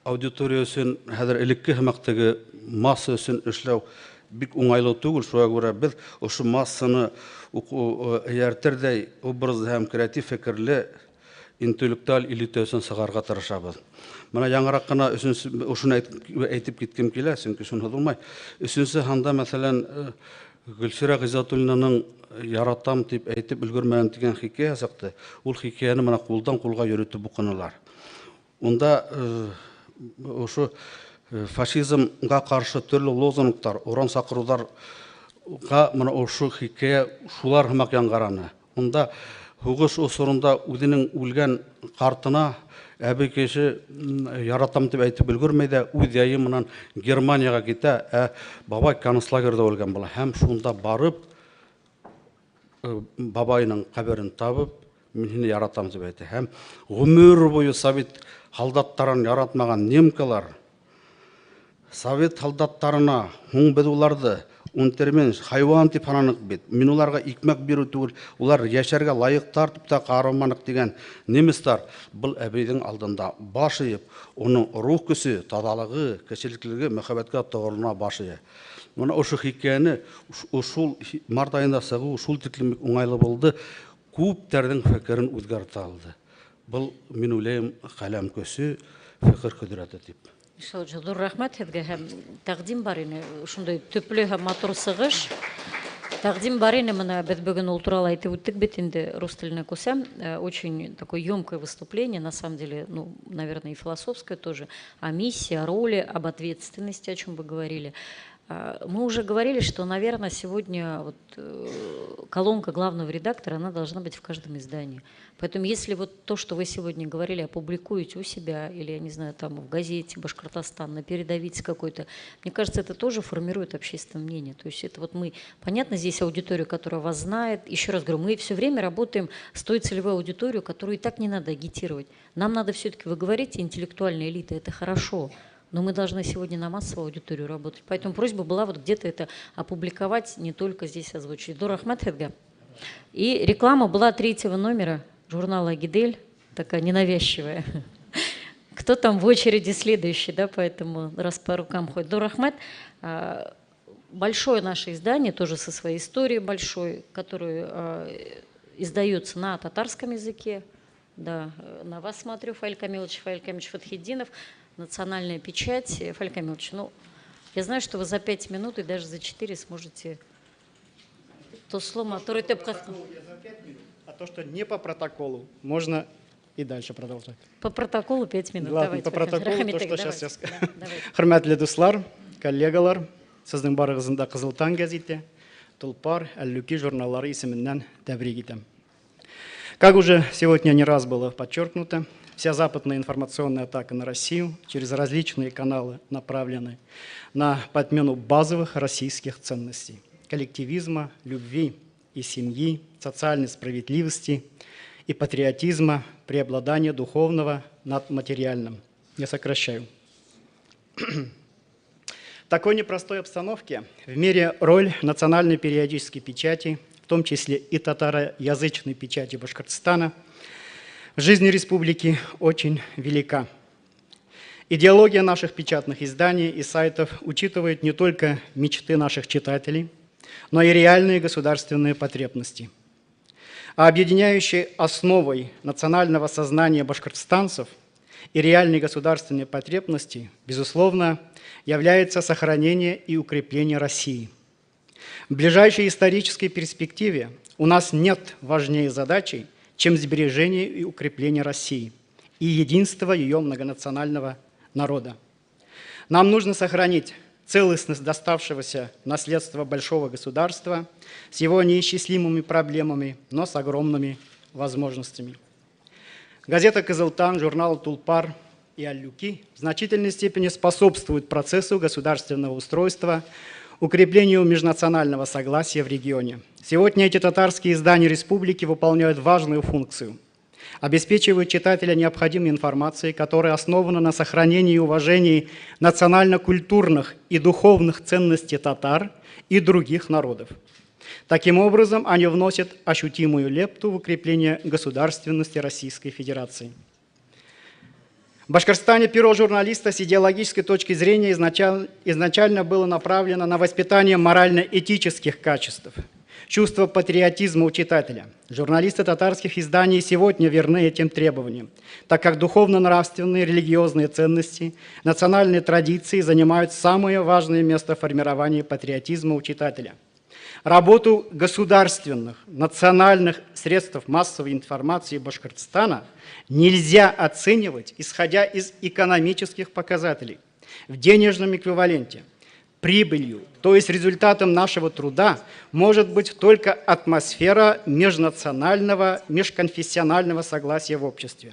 аудитория өсөн, хәҙер элекке һымаҡ теге масса өсөн эшләү бик уңайлы түгел. Шуға күрә беҙ ошо массаны эйәртерҙәй образлы һәм креатив фекерле интеллектуаль элита өсөн сығарырға тырышабыҙ. Бына яңыраҡ ҡына өсөнсө, ошоно әйтеп киткем килә, сөнки шунһыҙ булмай. Өсөнсө һанда, мәҫәлән, Гөлсирә Ғиззәтуллинаның яратам тип әйтеп өлгөрмәгән тигән хикәйә сыҡты. Ул хикәйәне бына ҡулдан ҡулға йөрөтөп уҡынылар. Унда ошо фашизмға ҡаршы төрлө лозунгтар, уран саҡырыуҙарға бына ошо хикәйә шулар һымаҡ яңғыраны. Унда һуғыш осоронда үҙенең үлгән ҡартына әбей кеше яратам тип әйтеп өлгөрмәй ҙә, үҙ яйы менән Германияға китә, ә бабай концлагерҙа үлгән була. Һәм шунда барып, бабайының ҡәберен табып, мин һине яратам тип әйтә. Һәм ғүмер буйы совет һалдаттарын яратмаған немкалар совет һалдаттарына һуң беҙ уларҙы унтермен хайуан тип һананыҡ бит. Мин уларға икмәк биреү түгел, улар йәшәргә лайыҡтар тип тә ҡараманыҡ тигән немецтар был әбейҙең алдында баш эйеп, уның рух көсө, таҙалығы, кешелеклелеге, мөхәббәткә тоғролоғона баш эйә. Бына ошо хикәйәне ошол март айында сығыу шул тиклем бик уңайлы булды, күптәрҙең фекерен үҙгәртә алды. Был, мин уйлайым, ҡәләм көсө, фекер ҡөҙрәте тип.
Ҙур рәхмәт һеҙгә һәм тәҡдим бар ине, ошондай төплө һәм матур сығыш. Тәҡдим бар ине, бына беҙ бөгөн ул турала әйтеп үттек бит инде, рус теленә күсәм. Очень такое емкое выступление, на самом деле, наверное, и философское тоже, о миссии, о роли, об ответственности, о чем вы говорили. Мы уже говорили, что, наверное, сегодня колонка главного редактора, она должна быть в каждом издании. Поэтому если то, что вы сегодня говорили, опубликуете у себя или, я не знаю, в газете «Башкортостан», на передовице какой-то, мне кажется, это тоже формирует общественное мнение. То есть это вот мы, понятно, здесь аудиторию, которая вас знает. Еще раз говорю, мы все время работаем с той целевой аудиторией, которую и так не надо агитировать. Нам надо все-таки, вы говорите, интеллектуальная элита, это хорошо. Но мы должны сегодня на массовую аудиторию работать. Поэтому просьба была где-то это опубликовать, не только здесь озвучить. Ҙур рәхмәт һеҙгә. И реклама была 3-го номера журнала «Агидель», такая ненавязчивая. Кто там в очереди следующий, да, поэтому раз по рукам ходит. Ҙур рәхмәт, большое наше издание, тоже со своей историей большой, которую издается на татарском языке. Да, на вас смотрю, Фаиль Камилович, Фаиль Камилович Фатхетдинов, «Национальная печать». Фаиль Камилович, ну, я знаю, что вы за 5 минут и даже за 4 сможете то слово, которое ты.
А то, что не по протоколу, можно и дальше продолжать.
По протоколу 5 минут.
Ладно,
давайте,
по протоколу, то, что сейчас я скажу.
Да,
Хөрмәтле дуслар, коллегалар, сезнең барыгызны да «Кызыл таң» гәзите, «Тулпар», «Әллүки» журналлары исеменнән тәбрик итәм. Как уже сегодня не раз было подчеркнуто, вся западная информационная атака на Россию через различные каналы направлены на подмену базовых российских ценностей – коллективизма, любви и семьи, социальной справедливости и патриотизма, преобладания духовного над материальным. Я сокращаю. В такой непростой обстановке в мире роль национальной периодической печати, в том числе и татароязычной печати Башкортостана, в жизни республики очень велика. Идеология наших печатных изданий и сайтов учитывает не только мечты наших читателей, но и реальные государственные потребности. А объединяющей основой национального сознания башкортостанцев и реальной государственной потребности, безусловно, является сохранение и укрепление России. В ближайшей исторической перспективе у нас нет важнее задачи, чем сбережение и укрепление России и единство ее многонационального народа. Нам нужно сохранить целостность доставшегося наследства большого государства с его неисчислимыми проблемами, но с огромными возможностями. Газета «Кызыл таң», журнал «Тулпар» и «Әллүки» в значительной степени способствуют процессу государственного устройства, укреплению межнационального согласия в регионе. Сегодня эти татарские издания республики выполняют важную функцию – обеспечивают читателя необходимой информацией, которая основана на сохранении и уважении национально-культурных и духовных ценностей татар и других народов. Таким образом, они вносят ощутимую лепту в укрепление государственности Российской Федерации. В Башкортостане перо журналиста с идеологической точки зрения изначально было направлено на воспитание морально-этических качеств, чувство патриотизма у читателя. Журналисты татарских изданий сегодня верны этим требованиям, так как духовно-нравственные, религиозные ценности, национальные традиции занимают самое важное место в формировании патриотизма у читателя. Работу государственных, национальных средств массовой информации Башкортостана нельзя оценивать, исходя из экономических показателей в денежном эквиваленте. Прибылью, то есть результатом нашего труда, может быть только атмосфера межнационального, межконфессионального согласия в обществе.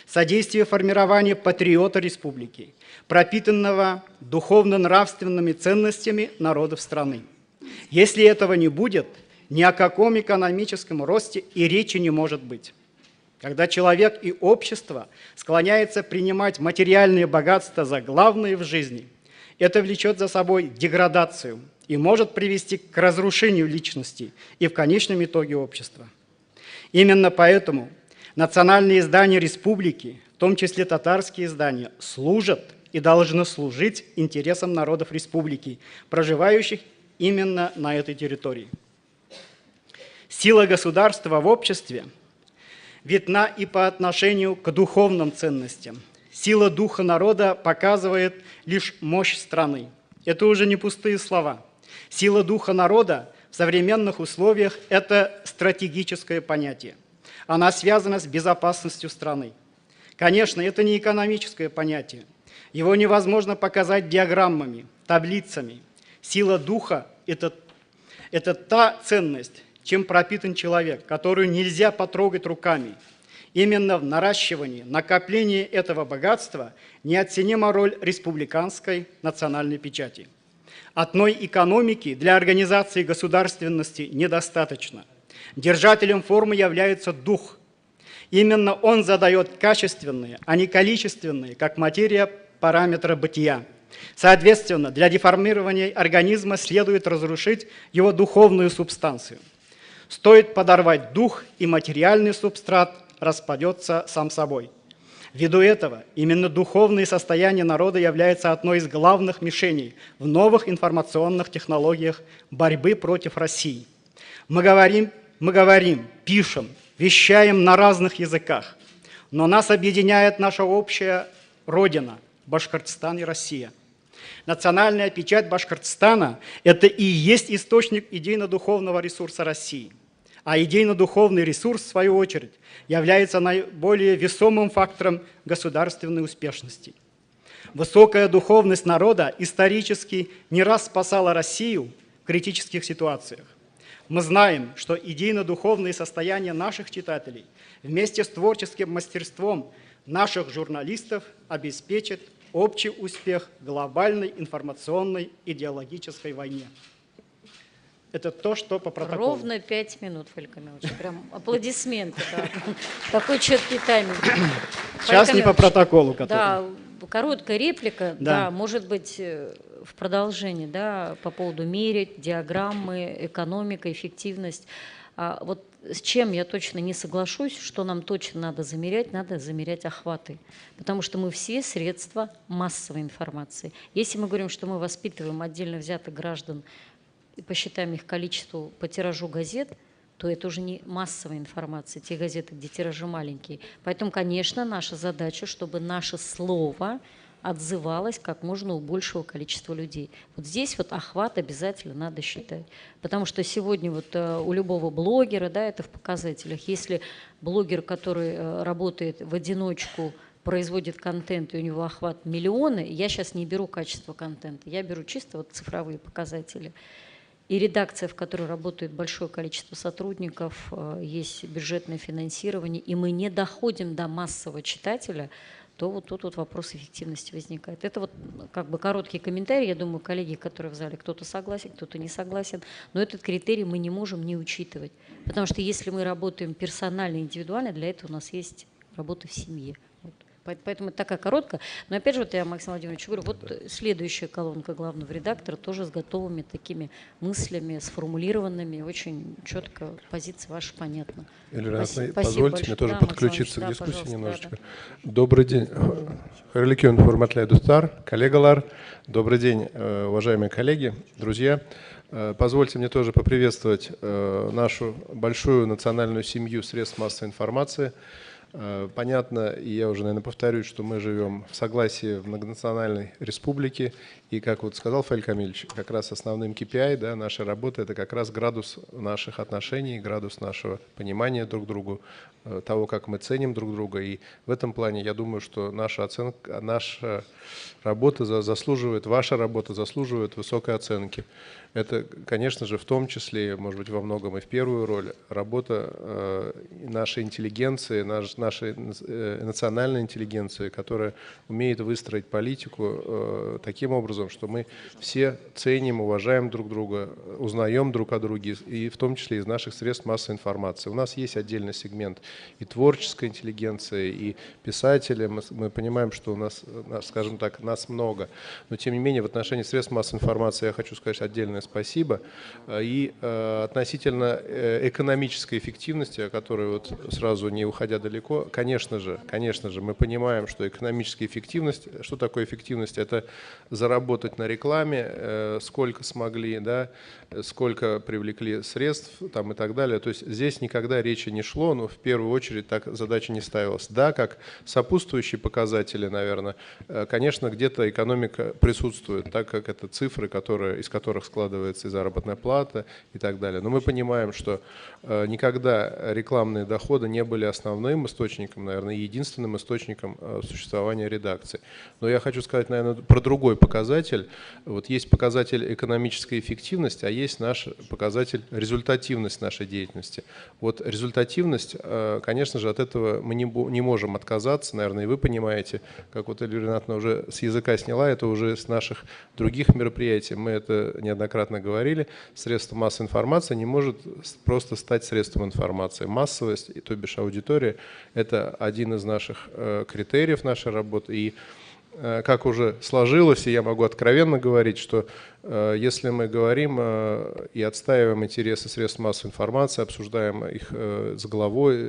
Содействие формированию патриота республики, пропитанного духовно-нравственными ценностями народов страны. Если этого не будет, ни о каком экономическом росте и речи не может быть. Когда человек и общество склоняются принимать материальные богатства за главное в жизни, это влечет за собой деградацию и может привести к разрушению личности и в конечном итоге общества. Именно поэтому национальные издания республики, в том числе татарские издания, служат и должны служить интересам народов республики, проживающих именно на этой территории. Сила государства в обществе видна и по отношению к духовным ценностям. Сила духа народа показывает лишь мощь страны. Это уже не пустые слова. Сила духа народа в современных условиях – это стратегическое понятие. Она связана с безопасностью страны. Конечно, это не экономическое понятие. Его невозможно показать диаграммами, таблицами. Сила духа – это та ценность, чем пропитан человек, которую нельзя потрогать руками. Именно в наращивании, накоплении этого богатства неоценима роль республиканской национальной печати. Одной экономики для организации государственности недостаточно. Держателем формы является дух. Именно он задает качественные, а не количественные, как материя, параметры бытия. Соответственно, для деформирования организма следует разрушить его духовную субстанцию. Стоит подорвать дух, и материальный субстрат распадется сам собой. Ввиду этого, именно духовное состояние народа является одной из главных мишеней в новых информационных технологиях борьбы против России. Мы говорим, пишем, вещаем на разных языках, но нас объединяет наша общая Родина – Башкортостан и Россия. Национальная печать Башкортостана – это и есть источник идейно-духовного ресурса России. А идейно-духовный ресурс, в свою очередь, является наиболее весомым фактором государственной успешности. Высокая духовность народа исторически не раз спасала Россию в критических ситуациях. Мы знаем, что идейно-духовное состояние наших читателей вместе с творческим мастерством наших журналистов обеспечит общий успех глобальной информационной идеологической войне. Это то, что по протоколу.
Ровно 5 минут, Фаиль Камилович. Прям аплодисменты. Да. Такой четкий тайминг.
Сейчас не по протоколу. Который.
Да, короткая реплика. Да. Да, может быть, в продолжении, да, по поводу мерить, диаграммы, экономика, эффективность. А вот с чем я точно не соглашусь, что нам точно надо замерять охваты, потому что мы все средства массовой информации. Если мы говорим, что мы воспитываем отдельно взятых граждан и посчитаем их количество по тиражу газет, то это уже не массовая информация, те газеты, где тиражи маленькие. Поэтому, конечно, наша задача, чтобы наше слово отзывалось как можно у большего количества людей. Вот здесь вот охват обязательно надо считать. Потому что сегодня вот у любого блогера, да, это в показателях, если блогер, который работает в одиночку, производит контент, и у него охват миллионы, я сейчас не беру качество контента, я беру чисто вот цифровые показатели. И редакция, в которой работает большое количество сотрудников, есть бюджетное финансирование, и мы не доходим до массового читателя, то вот тут вот вопрос эффективности возникает. Это вот как бы короткий комментарий. Я думаю, коллеги, которые в зале, кто-то согласен, кто-то не согласен. Но этот критерий мы не можем не учитывать. Потому что если мы работаем персонально, индивидуально, для этого у нас есть работа в семье. Вот. Поэтому это такая короткая. Но опять же, вот я Максиму Владимировичу говорю, вот следующая колонка главного редактора тоже с готовыми такими мыслями, сформулированными, очень четко позиция ваша понятна.
Эльвира, позвольте мне тоже подключиться к дискуссии немножечко. Да. Добрый день. Хәйерле көн, хөрмәтле дуҫтар, коллегалар. Добрый день, уважаемые коллеги, друзья. Позвольте мне тоже поприветствовать нашу большую национальную семью средств массовой информации. Понятно, и я уже, наверное, повторюсь, что мы живем в согласии в многонациональной республике, и, как вот сказал Фаиль Камильевич, как раз основным KPI, да, нашей работы – это как раз градус наших отношений, градус нашего понимания друг другу, того, как мы ценим друг друга. И в этом плане, я думаю, что наша оценка, наша работа заслуживает, ваша работа заслуживает высокой оценки. Это, конечно же, в том числе, может быть, во многом и в первую роль, работа нашей интеллигенции, нашей национальной интеллигенции, которая умеет выстроить политику таким образом, что мы все ценим, уважаем друг друга, узнаем друг о друге, и в том числе из наших средств массовой информации. У нас есть отдельный сегмент и творческой интеллигенции, и писатели. Мы понимаем, что у нас, скажем так, нас много. Но, тем не менее, в отношении средств массовой информации я хочу сказать отдельное спасибо. И относительно экономической эффективности, о которой вот сразу, не уходя далеко, конечно же, мы понимаем, что экономическая эффективность, что такое эффективность? Это заработать на рекламе, сколько смогли, да, сколько привлекли средств там, и так далее. То есть здесь никогда речи не шло, но в первую очередь так задача не ставилась. Да, как сопутствующие показатели, наверное, конечно, где-то экономика присутствует, так как это цифры, которые, из которых складывается и заработная плата и так далее. Но мы понимаем, что никогда рекламные доходы не были основным источником, наверное, единственным источником существования редакции. Но я хочу сказать, наверное, про другой показатель. Вот есть показатель экономической эффективности, а есть наш показатель результативность нашей деятельности. Вот результативность, конечно же, от этого мы не можем отказаться, наверное, и вы понимаете, как вот Эльвира Ринатовна уже с языка сняла, это уже с наших других мероприятий, мы это неоднократно говорили, средство массовой информации не может просто стать средством информации. Массовость, то бишь аудитория, это один из наших критериев нашей работы. И как уже сложилось, и я могу откровенно говорить, что Если мы говорим и отстаиваем интересы средств массовой информации, обсуждаем их с главой,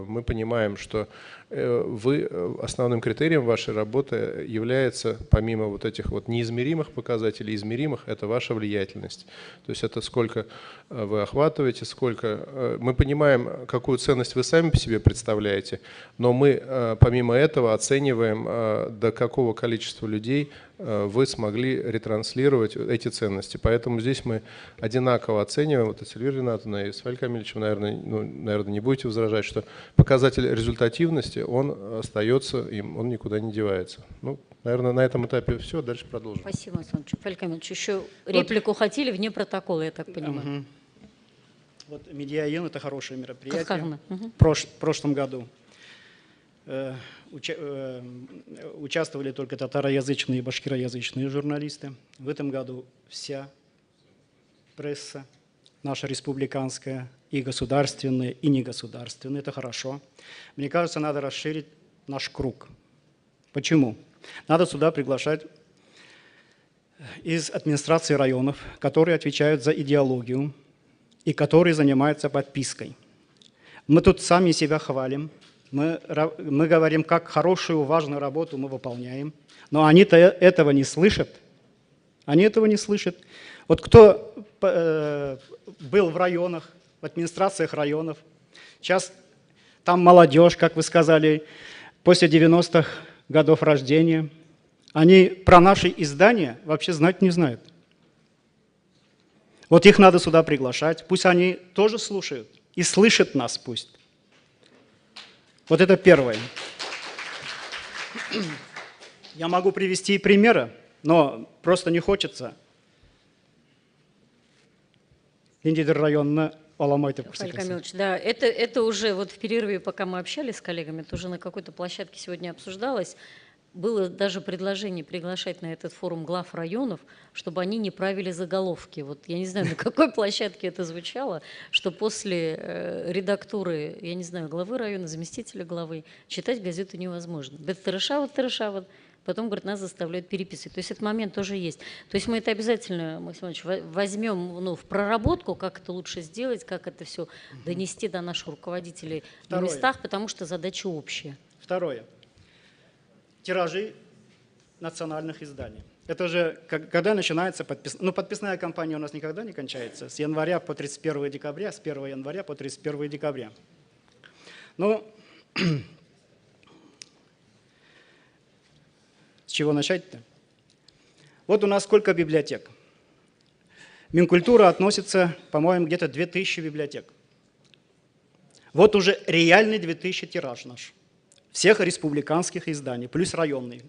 мы понимаем, что вы основным критерием вашей работы является, помимо вот этих вот неизмеримых показателей, измеримых, это ваша влиятельность. То есть это сколько вы охватываете, сколько... Мы понимаем, какую ценность вы сами по себе представляете, но мы помимо этого оцениваем, до какого количества людей вы смогли ретранслировать эти ценности. Поэтому здесь мы одинаково оцениваем, вот и с Эльвирой Ринатовной, и с Фаиль Камильевичем, наверное, не будете возражать, что показатель результативности, он остается им, он никуда не девается. Ну, наверное, на этом этапе все, дальше продолжим.
Спасибо, Александр Иванович. Фаиль Камильевич, еще реплику хотели вне протокола, я так понимаю.
Угу. Вот Медиа-Йын – это хорошее мероприятие. Угу. В прошлом году участвовали только татароязычные и башкироязычные журналисты. В этом году вся пресса наша республиканская, и государственная, и негосударственная. Это хорошо. Мне кажется, надо расширить наш круг. Почему? Надо сюда приглашать из администрации районов, которые отвечают за идеологию и которые занимаются подпиской. Мы тут сами себя хвалим. Мы говорим, как хорошую, важную работу мы выполняем, но они-то этого не слышат. Они этого не слышат. Вот кто был в районах, в администрациях районов, сейчас там молодежь, как вы сказали, после 90-х годов рождения, они про наши издания вообще знать не знают. Вот их надо сюда приглашать, пусть они тоже слушают и слышат нас пусть. Вот это первое. Я могу привести примеры, но просто не хочется. Ниндейдер районны аламай дип
Фаиль Камилович, да, это уже вот в перерыве, пока мы общались с коллегами, это уже на какой-то площадке сегодня обсуждалось. Было даже предложение приглашать на этот форум глав районов, чтобы они не правили заголовки. Вот я не знаю, на какой площадке это звучало, что после редактуры, я не знаю, главы района, заместителя главы, читать газету невозможно. Бет-тырышават, потом, говорит, нас заставляют переписывать. То есть этот момент тоже есть. То есть мы это обязательно, Максим Иванович, возьмем, ну, в проработку, как это лучше сделать, как это все донести до наших руководителей на местах, потому что задача общая.
Второе. Тиражи национальных изданий. Это же когда начинается подписная кампания у нас никогда не кончается. С января по 31 декабря, с 1 января по 31 декабря. Ну, с чего начать-то? Вот у нас сколько библиотек? Минкультура относится, по-моему, где-то 2000 библиотек. Вот уже реальный 2000 тираж наш. Всех республиканских изданий, плюс районные.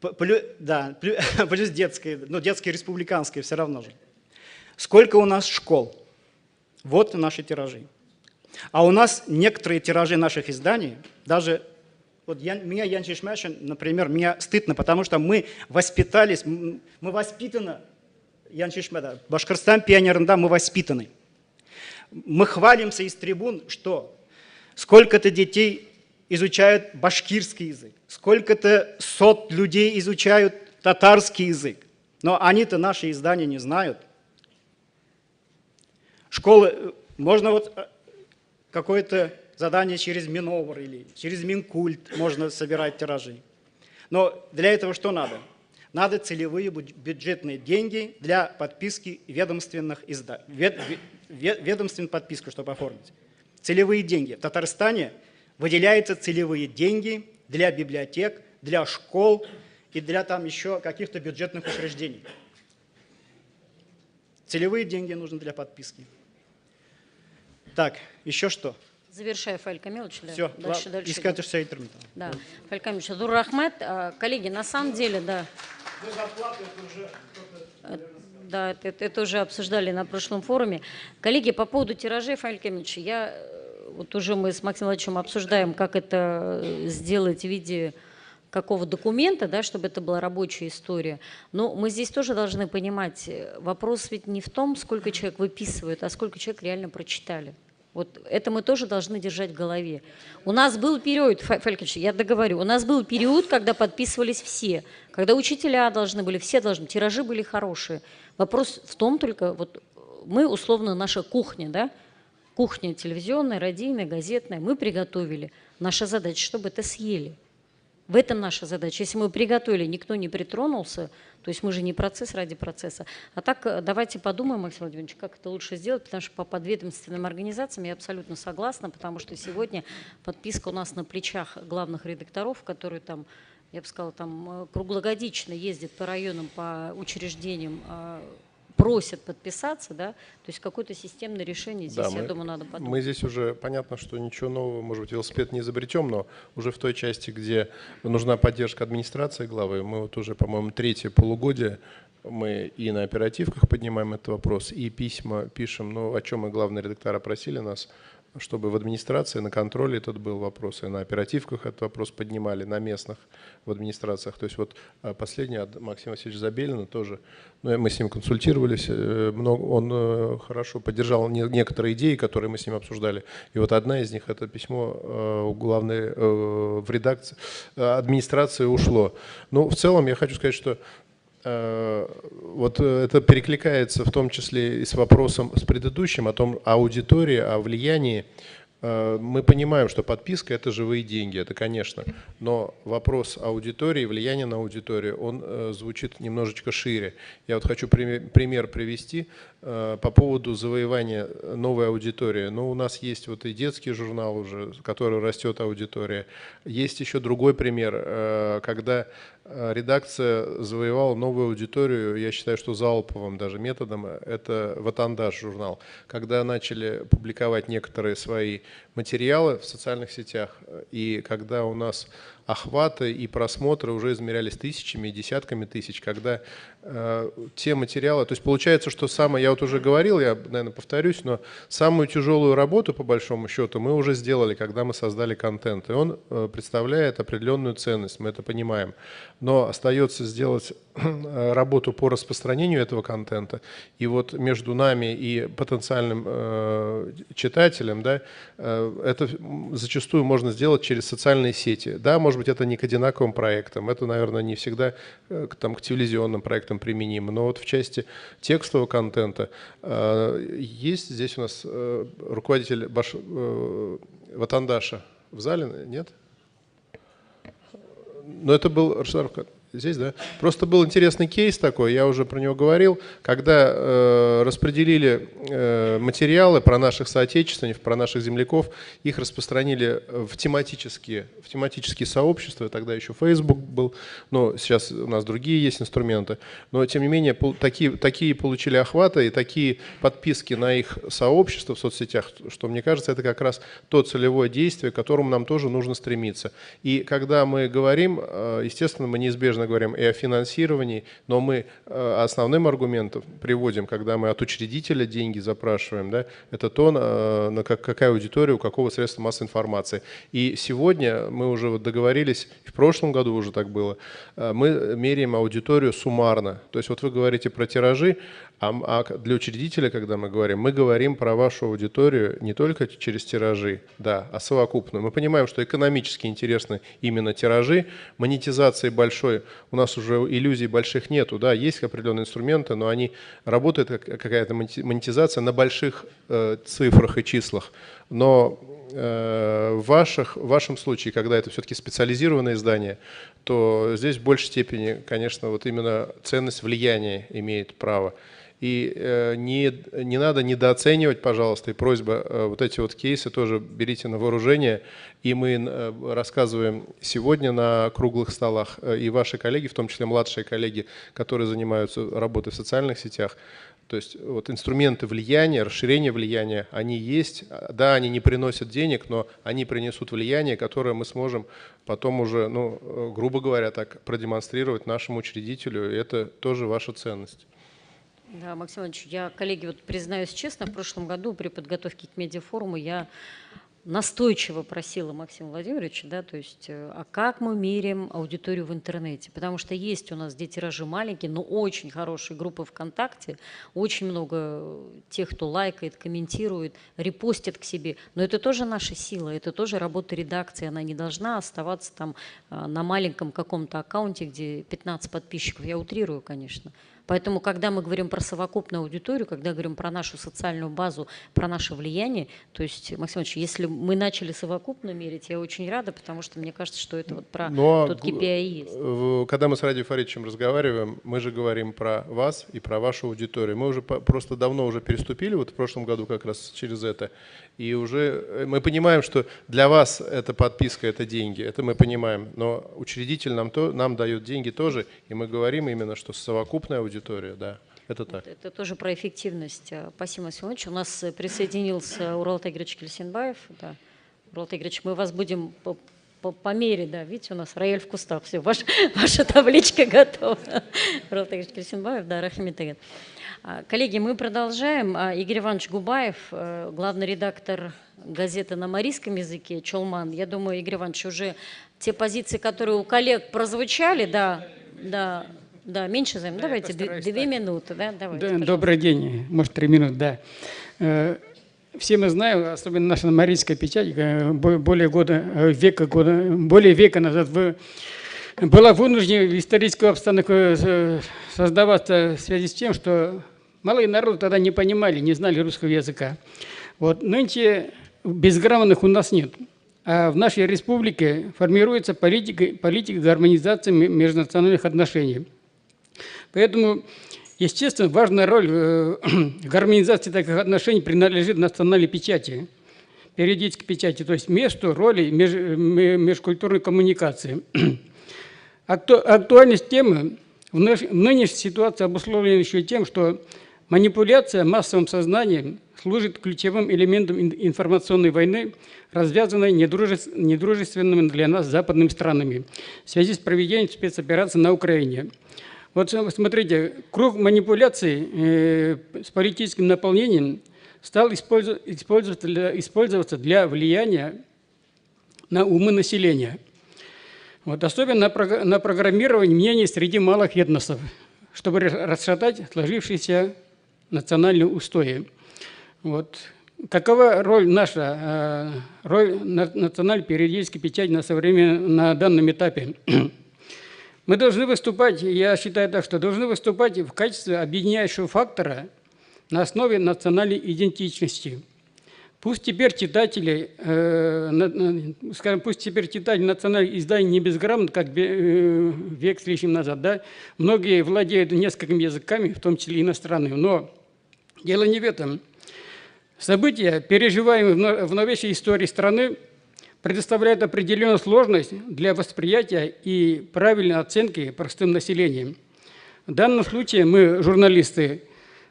Плюс детские, но детские республиканские все равно же. Сколько у нас школ? Вот наши тиражи. А у нас некоторые тиражи наших изданий, даже вот меня, Ян Чишмяшин, например, меня стыдно, потому что мы воспитались, мы воспитаны, Ян Чишмя, Башкортостан пионером, да, мы воспитаны. Мы хвалимся из трибун, что сколько-то детей изучают башкирский язык, сколько-то сот людей изучают татарский язык. Но они-то наши издания не знают. Школы, можно вот какое-то задание через Минобр или через Минкульт можно собирать тиражи. Но для этого что надо? Надо целевые бюджетные деньги для подписки ведомственных изданий, ведомственную подписку, чтобы оформить. Целевые деньги. В Татарстане выделяются целевые деньги для библиотек, для школ и для там еще каких-то бюджетных учреждений. Целевые деньги нужны для подписки. Так, еще что?
Завершаю, Фаиль Камилович. Да.
Все,
дальше. Да. Фаиль Камилович, ҙур рәхмәт. Коллеги, на самом деле, да. Да, это уже обсуждали на прошлом форуме. Коллеги, по поводу тиражей, Фаиль Камилович, вот уже мы с Максимом Владимировичем обсуждаем, как это сделать в виде какого документа, да, чтобы это была рабочая история. Но мы здесь тоже должны понимать, вопрос ведь не в том, сколько человек выписывает, а сколько человек реально прочитали. Вот это мы тоже должны держать в голове. У нас был период, Фалькич, я договорю, у нас был период, когда подписывались все, когда учителя должны были, все должны, тиражи были хорошие. Вопрос в том только, вот мы условно, наша кухня, да, кухня телевизионная, радийная, газетная, мы приготовили. Наша задача, чтобы это съели. В этом наша задача. Если мы приготовили, никто не притронулся, то есть мы же не процесс ради процесса. А так давайте подумаем, Максим Владимирович, как это лучше сделать, потому что по подведомственным организациям я абсолютно согласна, потому что сегодня подписка у нас на плечах главных редакторов, которые там, я бы сказала, там круглогодично ездят по районам, по учреждениям, просят подписаться, да, то есть какое-то системное решение здесь, да, я думаю, надо подумать.
Мы здесь уже, понятно, что ничего нового, может быть, велосипед не изобретем, но уже в той части, где нужна поддержка администрации главы, мы вот уже, по-моему, третье полугодие мы и на оперативках поднимаем этот вопрос, и письма пишем, ну, о чем и главные редактора просили нас, чтобы в администрации на контроле этот был вопрос, и на оперативках этот вопрос поднимали, на местных в администрациях. То есть вот последний от Максима Васильевича Забелина тоже, ну, мы с ним консультировались, много, он хорошо поддержал некоторые идеи, которые мы с ним обсуждали. И вот одна из них, это письмо главной в редакции, администрации ушло. Но в целом я хочу сказать, что вот это перекликается в том числе и с вопросом, с предыдущим, о том, о аудитории, о влиянии. Мы понимаем, что подписка – это живые деньги, это конечно, но вопрос аудитории, влияние на аудиторию, он звучит немножечко шире. Я вот хочу пример привести по поводу завоевания новой аудитории. Ну, у нас есть вот и детский журнал уже, который растет аудитория. Есть еще другой пример, когда редакция завоевала новую аудиторию, я считаю, что залповым даже методом, это «Ватандаш» журнал. Когда начали публиковать некоторые свои материалы в социальных сетях, и когда у нас охваты и просмотры уже измерялись тысячами и десятками тысяч, когда те материалы, то есть получается, что самое, я вот уже говорил, я, наверное, повторюсь, но самую тяжелую работу, по большому счету, мы уже сделали, когда мы создали контент, и он представляет определенную ценность, мы это понимаем, но остается сделать работу по распространению этого контента, и вот между нами и потенциальным читателем, да, это зачастую можно сделать через социальные сети, да, может быть, это не к одинаковым проектам, это, наверное, не всегда там, к телевизионным проектам применимо, но вот в части текстового контента есть здесь у нас руководитель Ватандаша в зале, нет? Но это был здесь, да? Просто был интересный кейс такой, я уже про него говорил, когда распределили материалы про наших соотечественников, про наших земляков, их распространили в тематические сообщества, тогда еще Facebook был, но сейчас у нас другие есть инструменты, но тем не менее такие получили охваты и такие подписки на их сообщества в соцсетях, что, мне кажется, это как раз то целевое действие, к которому нам тоже нужно стремиться. И когда мы говорим, естественно, мы неизбежно говорим и о финансировании, но мы основным аргументом приводим, когда мы от учредителя деньги запрашиваем, да, это то, на какая аудитория, у какого средства массовой информации. И сегодня мы уже вот договорились, в прошлом году уже так было, мы меряем аудиторию суммарно. То есть вот вы говорите про тиражи, а для учредителя, когда мы говорим про вашу аудиторию не только через тиражи, да, а совокупно. Мы понимаем, что экономически интересны именно тиражи, монетизации большой, у нас уже иллюзий больших нету, да, есть определенные инструменты, но они работают как какая-то монетизация на больших цифрах и числах. Но в вашем случае, когда это все-таки специализированное издание, то здесь в большей степени, конечно, вот именно ценность влияния имеет право. И не надо недооценивать, пожалуйста, и просьба, вот эти вот кейсы тоже берите на вооружение. И мы рассказываем сегодня на круглых столах, и ваши коллеги, в том числе младшие коллеги, которые занимаются работой в социальных сетях, то есть вот инструменты влияния, расширения влияния, они есть. Да, они не приносят денег, но они принесут влияние, которое мы сможем потом уже, ну, грубо говоря, так продемонстрировать нашему учредителю, и это тоже ваша ценность.
Да, Максим Иванович, я, коллеги, вот признаюсь честно, в прошлом году при подготовке к медиафоруму я Настойчиво просила Максима Владимировича, да, то есть, а как мы меряем аудиторию в интернете? Потому что есть у нас, где тиражи маленькие, но очень хорошие группы ВКонтакте, очень много тех, кто лайкает, комментирует, репостит к себе. Но это тоже наша сила, это тоже работа редакции, она не должна оставаться там на маленьком каком-то аккаунте, где 15 подписчиков. Я утрирую, конечно. Поэтому, когда мы говорим про совокупную аудиторию, когда говорим про нашу социальную базу, про наше влияние, то есть, Максим Иванович, если мы начали совокупно мерить, я очень рада, потому что мне кажется, что это вот про
Но
тот KPI есть.
Когда мы с Радием Фаритовичем разговариваем, мы же говорим про вас и про вашу аудиторию. Мы уже просто давно уже переступили, вот в прошлом году как раз через это, и уже мы понимаем, что для вас эта подписка – это деньги, это мы понимаем, но учредитель нам дает деньги тоже, и мы говорим именно, что совокупная аудитория, да, это так.
Это тоже про эффективность. Спасибо, Максим Иванович. У нас присоединился Урал Тагирович Кильсенбаев. Да. Урал Тагирович, мы вас будем по мере, да, видите, у нас рояль в кустах, все, ваша табличка готова. Урал Тагирович Кильсенбаев, да, рәхмәт. Коллеги, мы продолжаем. Игорь Иванович Губаев, главный редактор газеты на марийском языке «Чолман». Я думаю, Игорь Иванович, уже те позиции, которые у коллег прозвучали, да, меньше займем.
Да,
давайте 2 минуты. Да, давайте,
да, добрый день, может, 3 минуты, да. Все мы знаем, особенно наша марийская печать, более века назад была вынуждена в историческую обстановку создаваться в связи с тем, что малые народы тогда не понимали, не знали русского языка. Вот. Нынче безграмотных у нас нет. А в нашей республике формируется политика гармонизации межнациональных отношений. Поэтому, естественно, важная роль в гармонизации таких отношений принадлежит национальной печати, периодической печати, то есть месту, роли межкультурной коммуникации. Актуальность темы в нынешней ситуации обусловлена еще тем, что манипуляция массовым сознанием служит ключевым элементом информационной войны, развязанной недружественными для нас западными странами в связи с проведением спецоперации на Украине. Вот смотрите, круг манипуляций с политическим наполнением стал использоваться для влияния на умы населения. Вот, особенно на программирование мнений среди малых этносов, чтобы расшатать сложившиеся национальные устои. Вот. Какова роль наша, роль национальной периодической печати на данном этапе? Мы должны выступать, я считаю так, что должны выступать в качестве объединяющего фактора на основе национальной идентичности. Пусть теперь читатели, скажем, пусть теперь читатели национальных изданий не безграмотны, как век с лишним назад, да? Многие владеют несколькими языками, в том числе иностранными, но дело не в этом. События, переживаемые в новейшей истории страны, предоставляют определенную сложность для восприятия и правильной оценки простым населением. В данном случае мы, журналисты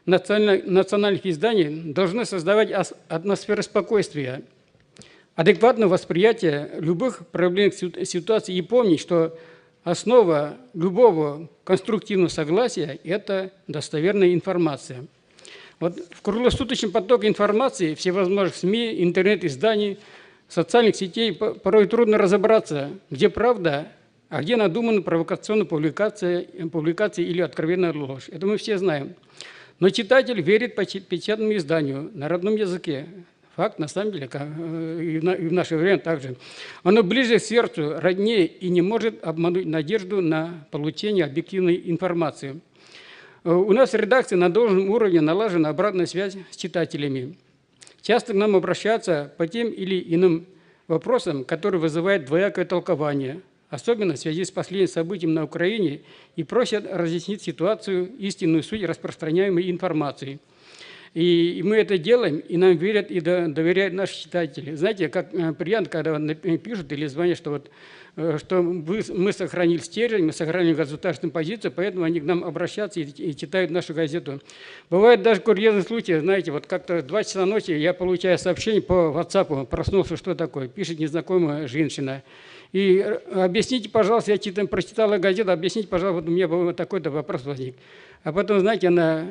национальных изданий, должны создавать атмосферу спокойствия, адекватного восприятия любых проблемных ситуаций и помнить, что основа любого конструктивного согласия – это достоверная информация. Вот в круглосуточном потоке информации всевозможных СМИ, интернет-изданий, социальных сетей порой трудно разобраться, где правда, а где надумана провокационная публикация или откровенная ложь. Это мы все знаем. Но читатель верит печатному изданию на родном языке. Факт, на самом деле, и в наше время также. Оно ближе к сердцу, роднее и не может обмануть надежду на получение объективной информации. У нас в редакции на должном уровне налажена обратная связь с читателями. Часто к нам обращаются по тем или иным вопросам, которые вызывают двоякое толкование, особенно в связи с последним событием на Украине, и просят разъяснить ситуацию, истинную суть распространяемой информации. И мы это делаем, и нам верят и доверяют наши читатели. Знаете, как приятно, когда пишут или звонят, что, вот, что мы сохранили стержень, мы сохранили государственную позицию, поэтому они к нам обращаются и читают нашу газету. Бывает даже курьезные случаи, знаете, вот как-то 2 часа ночи я получаю сообщение по WhatsApp, проснулся, что такое, пишет незнакомая женщина. И объясните, пожалуйста, я прочитала газету, объясните, пожалуйста, вот у меня был такой-то вопрос возник. А потом, знаете, она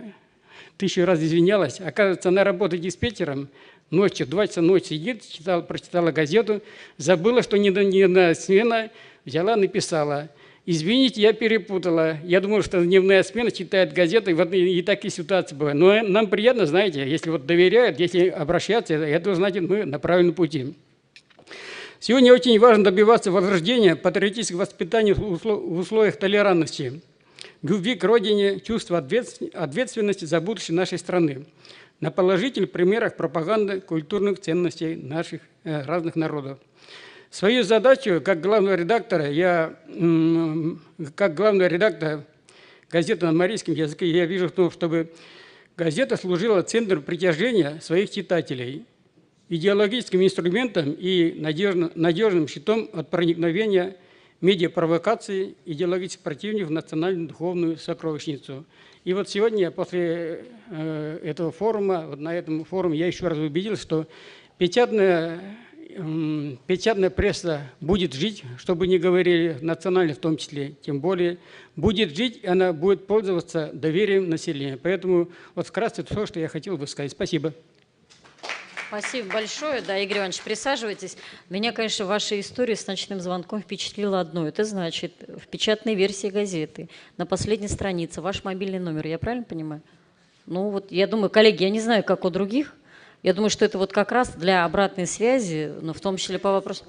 1000 раз извинялась. Оказывается, она работает диспетчером Ночью, 2 часа ночи сидит, читала, прочитала газету, забыла, что не смена, взяла, написала. Извините, я перепутала. Я думала, что дневная смена читает газеты, вот и такие ситуации бывают. Но нам приятно, знаете, если вот доверяют, если обращаться, это значит, мы на правильном пути. Сегодня очень важно добиваться возрождения патриотического воспитания в условиях толерантности, любви к родине, чувства ответственности за будущее нашей страны, на положительных примерах пропаганды культурных ценностей наших разных народов. Свою задачу как главного редактора, как главного редактора газеты на марийском языке, я вижу в том, чтобы газета служила центром притяжения своих читателей, идеологическим инструментом и надежным щитом от проникновения медиапровокации идеологических противников в национальную духовную сокровищницу. И вот сегодня, после этого форума, вот на этом форуме я еще раз убедился, что печатная пресса будет жить, чтобы не говорили, национально в том числе, тем более, будет жить, и она будет пользоваться доверием населения. Поэтому вот вкратце все, что я хотел бы сказать. Спасибо.
Спасибо большое. Да, Игорь Иванович, присаживайтесь. Меня, конечно, ваша история с ночным звонком впечатлила одно. Это значит, в печатной версии газеты на последней странице ваш мобильный номер, я правильно понимаю? Ну вот, я думаю, коллеги, я не знаю, как у других. Я думаю, что это вот как раз для обратной связи, но в том числе по вопросу.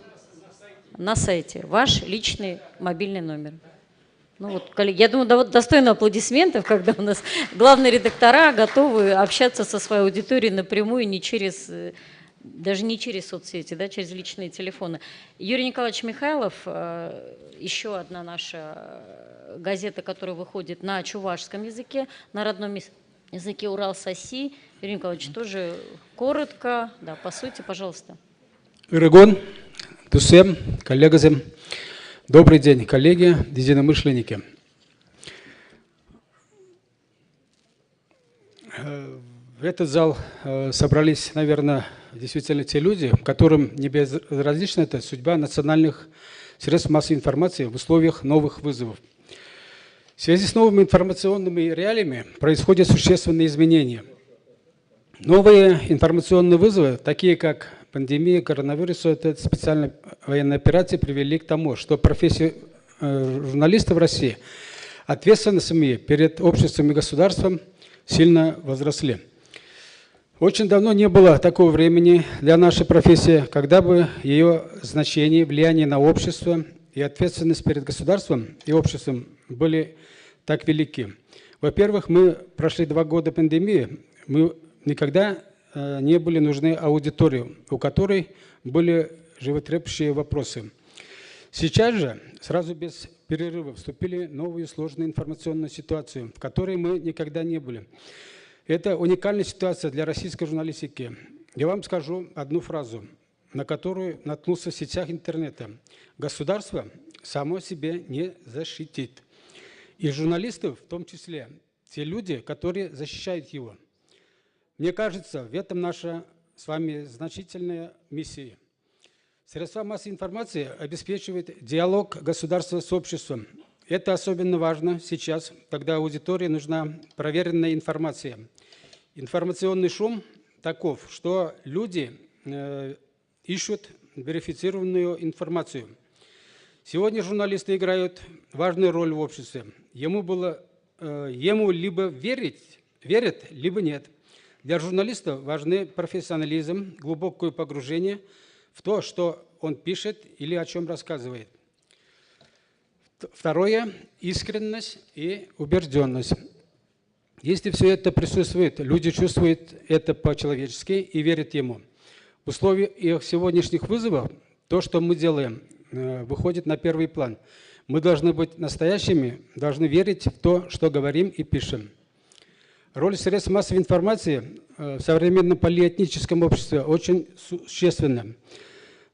На сайте. Ваш личный мобильный номер. Ну вот, коллеги, я думаю, да, вот достойно аплодисментов, когда у нас главные редактора готовы общаться со своей аудиторией напрямую, не через, даже не через соцсети, да, через личные телефоны. Юрий Николаевич Михайлов, еще одна наша газета, которая выходит на чувашском языке, на родном языке Урал-Саси. Юрий Николаевич, тоже коротко, да, по сути, пожалуйста.
Ирыгон, Тусем, коллегазем. Добрый день, коллеги, единомышленники. В этот зал собрались, наверное, действительно те люди, которым не безразлична эта судьба национальных средств массовой информации в условиях новых вызовов. В связи с новыми информационными реалиями происходят существенные изменения. Новые информационные вызовы, такие как пандемия коронавируса, это специальная военная операция, привели к тому, что профессия журналиста в России, ответственность СМИ перед обществом и государством сильно возросли. Очень давно не было такого времени для нашей профессии, когда бы ее значение, влияние на общество и ответственность перед государством и обществом были так велики. Во-первых, мы прошли 2 года пандемии, мы никогда не были нужны аудитории, у которой были животрепещущие вопросы. Сейчас же, сразу без перерыва, вступили в новую сложную информационную ситуацию, в которой мы никогда не были. Это уникальная ситуация для российской журналистики. Я вам скажу одну фразу, на которую наткнулся в сетях интернета. Государство само себе не защитит. И журналистов в том числе, те люди, которые защищают его. Мне кажется, в этом наша с вами значительная миссия. Средства массовой информации обеспечивают диалог государства с обществом. Это особенно важно сейчас, когда аудитории нужна проверенная информация. Информационный шум таков, что люди ищут верифицированную информацию. Сегодня журналисты играют важную роль в обществе. Ему либо верят, либо нет. Для журналиста важны профессионализм, глубокое погружение в то, что он пишет или о чем рассказывает. Второе – искренность и убежденность. Если все это присутствует, люди чувствуют это по-человечески и верят ему. В условиях сегодняшних вызовов то, что мы делаем, выходит на первый план. Мы должны быть настоящими, должны верить в то, что говорим и пишем. Роль средств массовой информации в современном полиэтническом обществе очень существенна.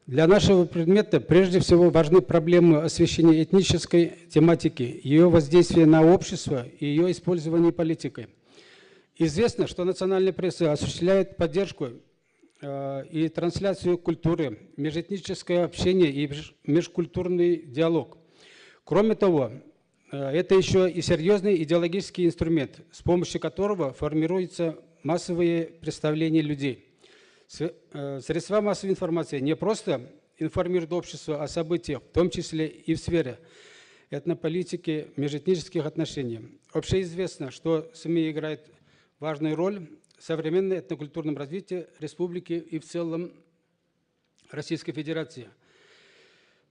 Для нашего предмета прежде всего важны проблемы освещения этнической тематики, ее воздействия на общество и ее использование политикой. Известно, что национальная пресса осуществляет поддержку и трансляцию культуры, межэтническое общение и межкультурный диалог. Кроме того, это еще и серьезный идеологический инструмент, с помощью которого формируются массовые представления людей. Средства массовой информации не просто информируют общество о событиях, в том числе и в сфере этнополитики, межэтнических отношений. Общеизвестно, что СМИ играют важную роль в современном этнокультурном развитии республики и в целом Российской Федерации.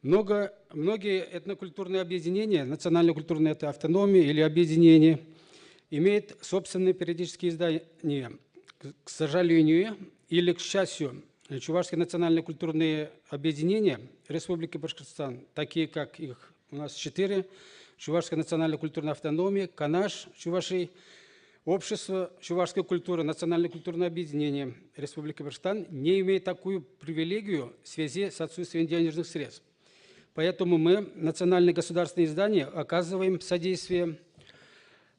Многие этнокультурные объединения, национально-культурные автономии или объединения имеют собственные периодические издания. К сожалению или к счастью, чувашские национально-культурные объединения Республики Башкортостан, такие как их у нас 4, Чувашская национально-культурная автономия, Канаш, Чуваши, Общество чувашской культуры, Национально-культурное объединение Республики Башкортостан не имеет такую привилегию в связи с отсутствием денежных средств. Поэтому мы, национальные государственные издания, оказываем содействие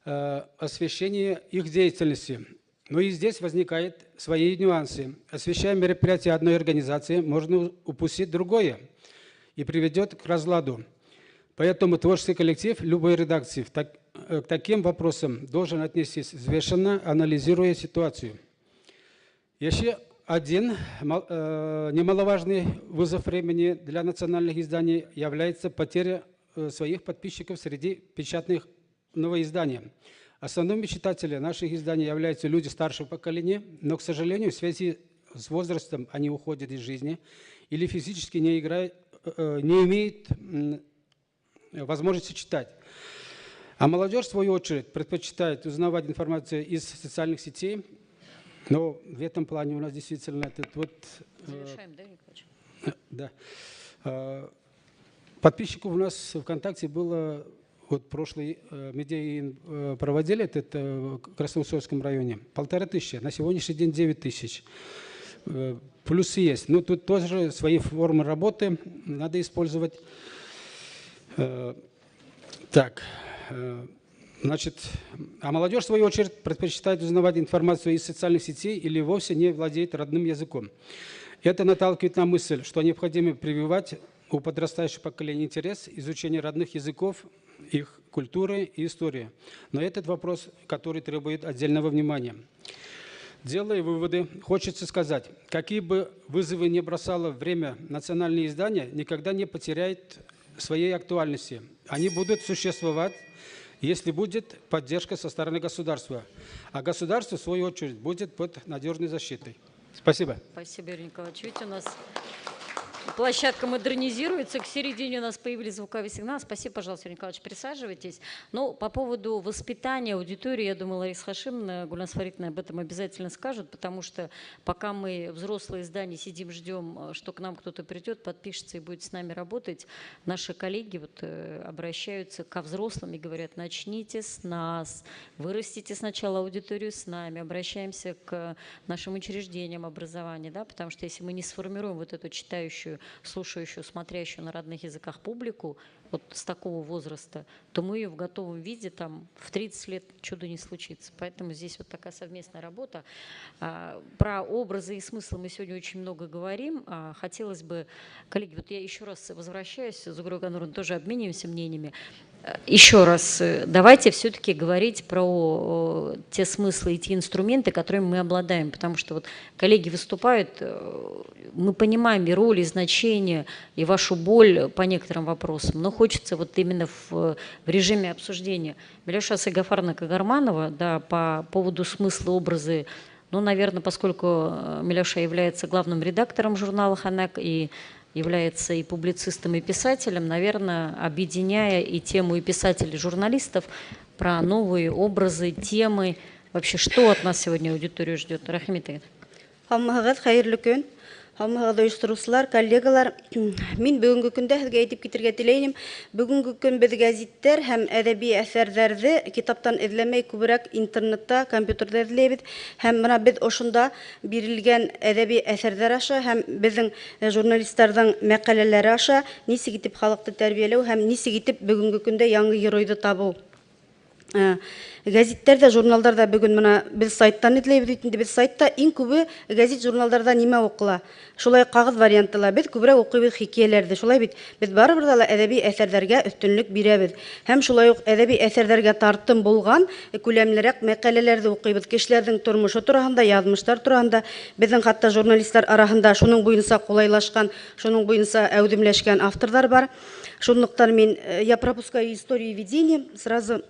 освещению их деятельности. Но и здесь возникают свои нюансы. Освещая мероприятие одной организации, можно упустить другое и приведет к разладу. Поэтому творческий коллектив любой редакции к таким вопросам должен отнестись взвешенно, анализируя ситуацию. Еще один немаловажный вызов времени для национальных изданий является потеря своих подписчиков среди печатных издания. Основными читателями наших изданий являются люди старшего поколения, но, к сожалению, в связи с возрастом они уходят из жизни или физически не имеют возможности читать. А молодежь, в свою очередь, предпочитает узнавать информацию из социальных сетей. Но в этом плане у нас действительно этот вот...
Завершаем, да, Николаевич?
Да. Подписчиков у нас ВКонтакте было... Вот прошлый медиа проводили этот в Красноусольском районе. 1500, на сегодняшний день 9000. Плюсы есть. Но тут тоже свои формы работы надо использовать. Так, значит, а молодежь, в свою очередь, предпочитает узнавать информацию из социальных сетей или вовсе не владеет родным языком. Это наталкивает на мысль, что необходимо прививать у подрастающего поколения интерес изучения родных языков, их культуры и истории. Но этот вопрос, который требует отдельного внимания. Делая выводы, хочется сказать, какие бы вызовы ни бросало время национальные издания, никогда не потеряют своей актуальности. Они будут существовать, если будет поддержка со стороны государства. А государство, в свою очередь, будет под надежной защитой. Спасибо.
Спасибо, Юрий Николаевич. Видите, у нас площадка модернизируется, к середине у нас появились звуковые сигналы. Спасибо, пожалуйста, Юрий Николаевич, присаживайтесь. Но по поводу воспитания аудитории, я думаю, Лариса Хашимовна, Гульнас Фаритовна об этом обязательно скажут, потому что пока мы, взрослые издания, сидим, ждем, что к нам кто-то придет, подпишется и будет с нами работать, наши коллеги вот обращаются ко взрослым и говорят: начните с нас, вырастите сначала аудиторию с нами, обращаемся к нашим учреждениям образования, да, потому что если мы не сформируем вот эту читающую, слушающую, смотрящую на родных языках публику вот с такого возраста, то мы ее в готовом виде там в 30 лет чудо не случится. Поэтому здесь вот такая совместная работа. Про образы и смыслы мы сегодня очень много говорим. Хотелось бы, коллеги, вот я еще раз возвращаюсь, с Зугрой Гануровной тоже обмениваемся мнениями. Еще раз, давайте все-таки говорить про те смыслы и те инструменты, которыми мы обладаем, потому что вот коллеги выступают, мы понимаем и роль, и значение, и вашу боль по некоторым вопросам, но хочется вот именно в режиме обсуждения. Миляуша Сайгафаровна Кагарманова, да, по поводу смысла, образы, ну, наверное, поскольку Миляуша является главным редактором журнала «Ханак» и является и публицистом, и писателем, наверное, объединяя и тему и писателей, и журналистов про новые образы, темы. Вообще, что от нас сегодня аудиторию ждет? Рахмет.
Һаумыһығыҙ, ойоштороусылар, коллегалар. Мин бөгөнгө көндә һеҙгә әйтеп китергә теләйем. Бөгөнгө көн беҙ гәзиттәр һәм әҙәби әҫәрҙәрҙе китаптан эҙләмәй, күберәк интернетта, компьютерҙа эҙләйбеҙ. Һәм бына беҙ ошонда бирелгән әҙәби әҫәрҙәр аша һәм беҙҙең журналистарҙың мәҡәләләре аша нисек итеп халыҡты тәрбиәләү һәм нисек итеп бөгөнгө көндә яңы геройҙы табыу. Гәзиттәрҙә, журналдарҙа бөгөн мына беҙ сайттан эҙләйбеҙ бит инде, беҙ сайтта иң күбе гәзит, журналдарҙа нимә уҡыла? Шулай ҡағыҙ варианты ла беҙ күберәк уҡыйбыҙ хикәйәләрҙе. Шулай бит, беҙ барыбер ҙә ла әҙәби әҫәрҙәргә өҫтөнлөк бирәбеҙ. Һәм шулай уҡ әҙәби әҫәрҙәргә тартым булған күләмлерәк мәҡәләләрҙе уҡыйбыҙ. Кешеләрҙең тормошо тураһында, яҙмыштар тураһында, беҙҙең хатта журналисттар араһында шуның буйынса ҡулайлашҡан, шуның буйынса әүҙемләшкән авторҙар бар. Шунлыҡтан мин я пропускаю историю ведения, сразу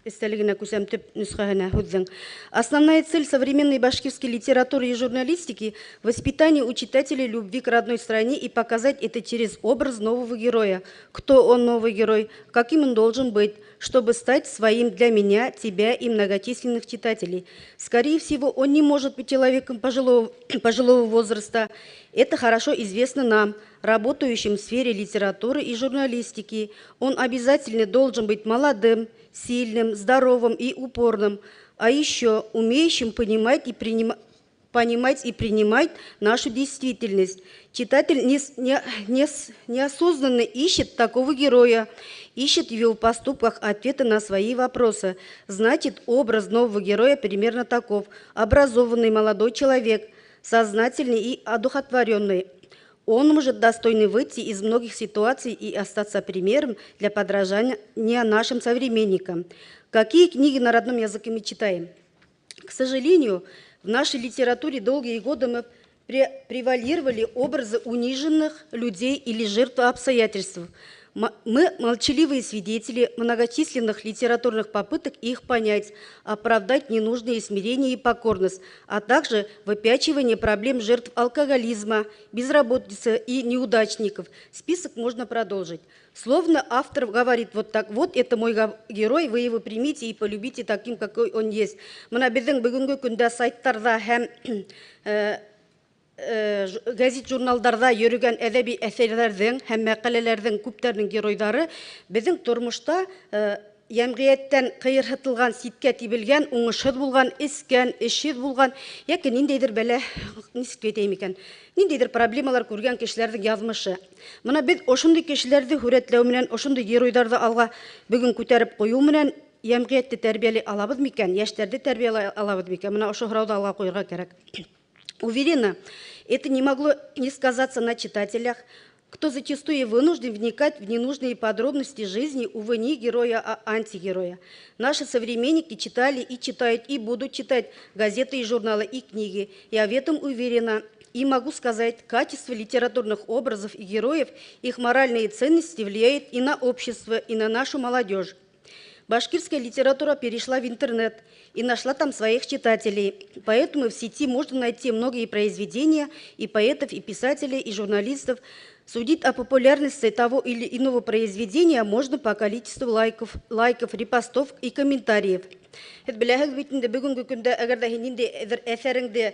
эстәлегенә күсәм, төп нөсхәһенә һүҙҙең. Основная цель современной башкирской литературы и журналистики – воспитание у читателей любви к родной стране и показать это через образ нового героя. Кто он, новый герой, каким он должен быть, чтобы стать своим для меня, тебя и многочисленных читателей. Скорее всего, он не может быть человеком пожилого возраста. Это хорошо известно нам, работающим в сфере литературы и журналистики. Он обязательно должен быть молодым, сильным, здоровым и упорным, а еще умеющим понимать и принимать нашу действительность. Читатель неосознанно ищет такого героя, ищет в его поступках ответы на свои вопросы. Значит, образ нового героя примерно таков. Образованный молодой человек, сознательный и одухотворенный. Он может достойно выйти из многих ситуаций и остаться примером для подражания нашим современникам. Какие книги на родном языке мы читаем? К сожалению, в нашей литературе долгие годы мы превалировали образы униженных людей или жертв обстоятельств. Мы молчаливые свидетели многочисленных литературных попыток их понять, оправдать ненужные смирение и покорность, а также выпячивание проблем жертв алкоголизма, безработицы и неудачников. Список можно продолжить. Словно автор говорит вот так: вот это мой герой, вы его примите и полюбите таким, какой он есть. Мына беҙҙең бөгөнгө көндә сайттарҙа һәм гәзит журналдарҙа йөрөгән әҙәби әҫәрҙәрҙең һәм мәҡәләләрҙең күптәренең геройҙары беҙҙең тормошта йәмғиәттән ҡыйырһытылған, ситкә тибелгән, уңышһыҙ булған, эскән, эшһеҙ булған йәки ниндәйҙер бәлә, нисек әйтәйем икән, ниндәйҙер проблемалар күргән кешеләрҙең яҙмышы. Мына беҙ ошондай кешеләрҙе һүрәтләү менән, ошондай геройҙарҙы алға бөгөн күтәреп ҡуйыу менән йәмғиәтте тәрбиәләй алабыҙ микән, йәштәрҙе тәрбиәләй алабыҙ микән? Мына ошо һорауҙы алға ҡуйырға кәрәк. Уверена, это не могло не сказаться на читателях, кто зачастую вынужден вникать в ненужные подробности жизни, увы, не героя, а антигероя. Наши современники читали и читают, и будут читать газеты и журналы, и книги. Я в этом уверена. И могу сказать, качество литературных образов и героев, их моральные ценности влияют и на общество, и на нашу молодежь. Башкирская литература перешла в интернет и нашла там своих читателей. Поэтому в сети можно найти многие произведения и поэтов, и писателей, и журналистов. Судить о популярности того или иного произведения можно по количеству лайков, репостов и комментариев. Һеҙ беләһегеҙ бит инде, бөгөнгө көндә әгәр ҙә һин ниндәйҙер әҫәреңде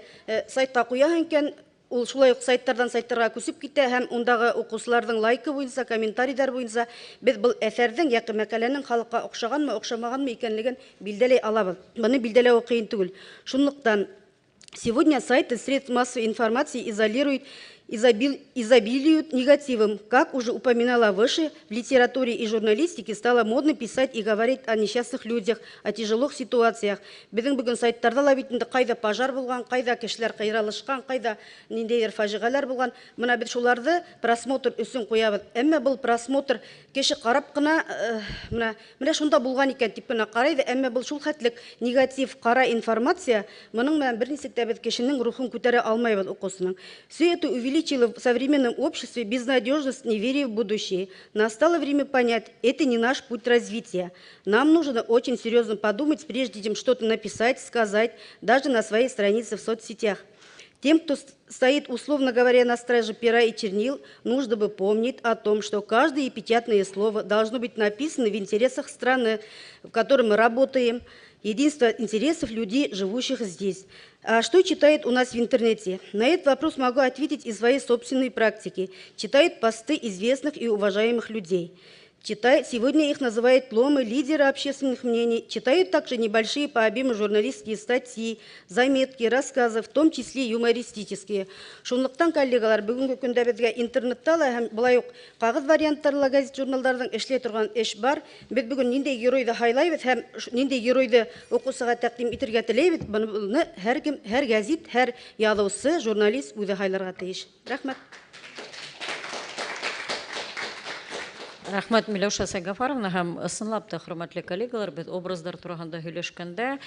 сайтҡа ҡуяһың икән, ул шулай уҡ сайттарҙан сайттарға күсеп китә һәм ундағы уҡыусыларҙың лайкы буйынса, комментарийҙар буйынса беҙ был әҫәрҙең йәки мәҡәләнең халыҡҡа оҡшағанмы, оҡшамағанмы икәнлеген билдәләй алабыҙ. Быны билдәләү ҡыйын түгел. Шунлыҡтан сегодня сайты средств массовой информации изобилуют негативом. Как уже упоминала выше, в литературе и журналистике стало модно писать и говорить о несчастных людях, о тяжелых ситуациях. Беҙҙең бөгөн сайттарҙа ла бит инде ҡайҙа пожар булған, ҡайҙа кешеләр ҡыйралышҡан, ҡайҙа ниндәйҙер фажиғәләр булған. Мына беҙ шуларҙы просмотр өсөн ҡуябыҙ. Әммә был просмотр кеше ҡарап ҡына, мына шунда булған икән тип кенә ҡарай ҙа, әммә был шул хәтлек негатив ҡара информация, моның менән бер нисек тә беҙ кешенең рухын күтәрә алмайбыҙ уҡыусының. Все это увеличило в современном обществе безнадежность, неверие в будущее. Настало время понять, это не наш путь развития. Нам нужно очень серьезно подумать, прежде чем что-то написать, сказать, даже на своей странице в соцсетях. Тем, кто стоит, условно говоря, на страже пера и чернил, нужно бы помнить о том, что каждое печатное слово должно быть написано в интересах страны, в которой мы работаем, единство интересов людей, живущих здесь. А что читают у нас в интернете? На этот вопрос могу ответить из своей собственной практики. Читают посты известных и уважаемых людей. Читают, сегодня их называют ломы, лидеры общественных мнений. Читают также небольшие по объему журналистские статьи, заметки, рассказы, в том числе юмористические. Шунлыҡтан, коллегалар, бөгөнгө көндә беҙгә интернетта ла һәм былай уҡ ҡағыҙ варианттары ла газет журналдарҙың эшләй торған эш бар. Беҙ бөгөн ниндәй геройҙы һайлайбыҙ һәм ниндәй геройҙы уҡыусыға тәҡдим итергә теләйбеҙ, быны һәр кем, һәр гәзит, һәр яҙыусы, журналист үҙе һайларға тейеш. Рәхмәт.
Рәхмәт, Миләүшә Сайгафаровна, һәм ысынлап та, хөрмәтле коллегалар, беҙ образдар тураһында һөйләшкәндә,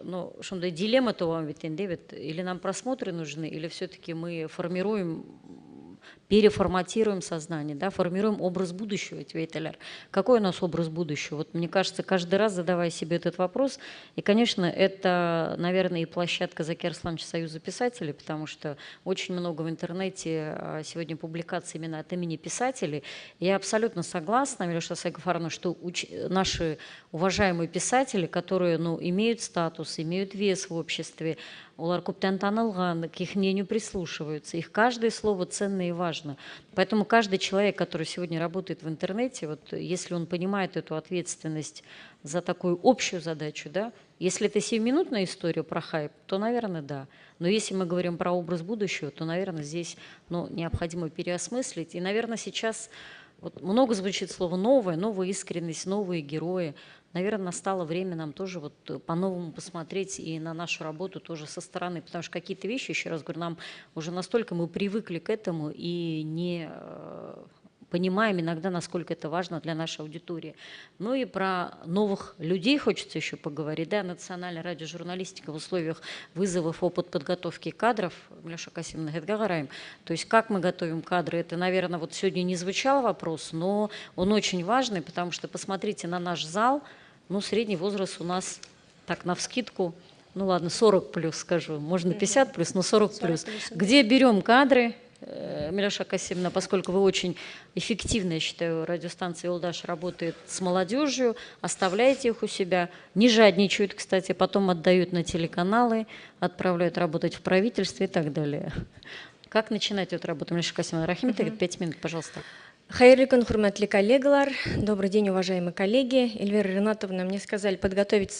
ну, шундай дилемма тыуа бит инде, бит, или нам просмотры нужны, или все-таки мы формируем, переформатируем сознание, да, формируем образ будущего, тип әйтәләр. Какой у нас образ будущего? Вот мне кажется, каждый раз задавая себе этот вопрос, и, конечно, это, наверное, и площадка Закира Арслановича Союза писателей, потому что очень много в интернете сегодня публикаций именно от имени писателей. Я абсолютно согласна, Миләүшә Сайгафаровна, что наши уважаемые писатели, которые, ну, имеют статус, имеют вес в обществе, улар күптән танылған, к их мнению прислушиваются, их каждое слово ценно и важно. Поэтому каждый человек, который сегодня работает в интернете, вот если он понимает эту ответственность за такую общую задачу, да, если это 7-минутная история про хайп, то, наверное, да. Но если мы говорим про образ будущего, то, наверное, здесь, ну, необходимо переосмыслить. И, наверное, сейчас вот много звучит слово «новое», новая искренность, новые герои. Наверное, настало время нам тоже вот по-новому посмотреть и на нашу работу тоже со стороны, потому что какие-то вещи, еще раз говорю, нам уже настолько мы привыкли к этому и не понимаем иногда, насколько это важно для нашей аудитории. Ну и про новых людей хочется еще поговорить. Да, национальная радиожурналистика в условиях вызовов, опыт подготовки кадров. Миләүшә Касимовна һеҙгә ҡарайым. То есть как мы готовим кадры, это, наверное, вот сегодня не звучал вопрос, но он очень важный, потому что посмотрите на наш зал, ну, средний возраст у нас, так, навскидку, ну ладно, 40 плюс скажу, можно 50 плюс, но 40 плюс. Где берем кадры? Миләүшә Касимовна, поскольку вы очень эффективно, я считаю, радиостанция «Юлдаш» работает с молодежью, оставляете их у себя, не жадничают, кстати, потом отдают на телеканалы, отправляют работать в правительстве и так далее. Как начинать эту работу, Миләүшә Касимовна? Рәхим итегеҙ, 5 минут, пожалуйста.
Хәйерле көн, хөрмәтле коллегалар. Добрый день, уважаемые коллеги. Эльвира Ринатовна, мне сказали подготовить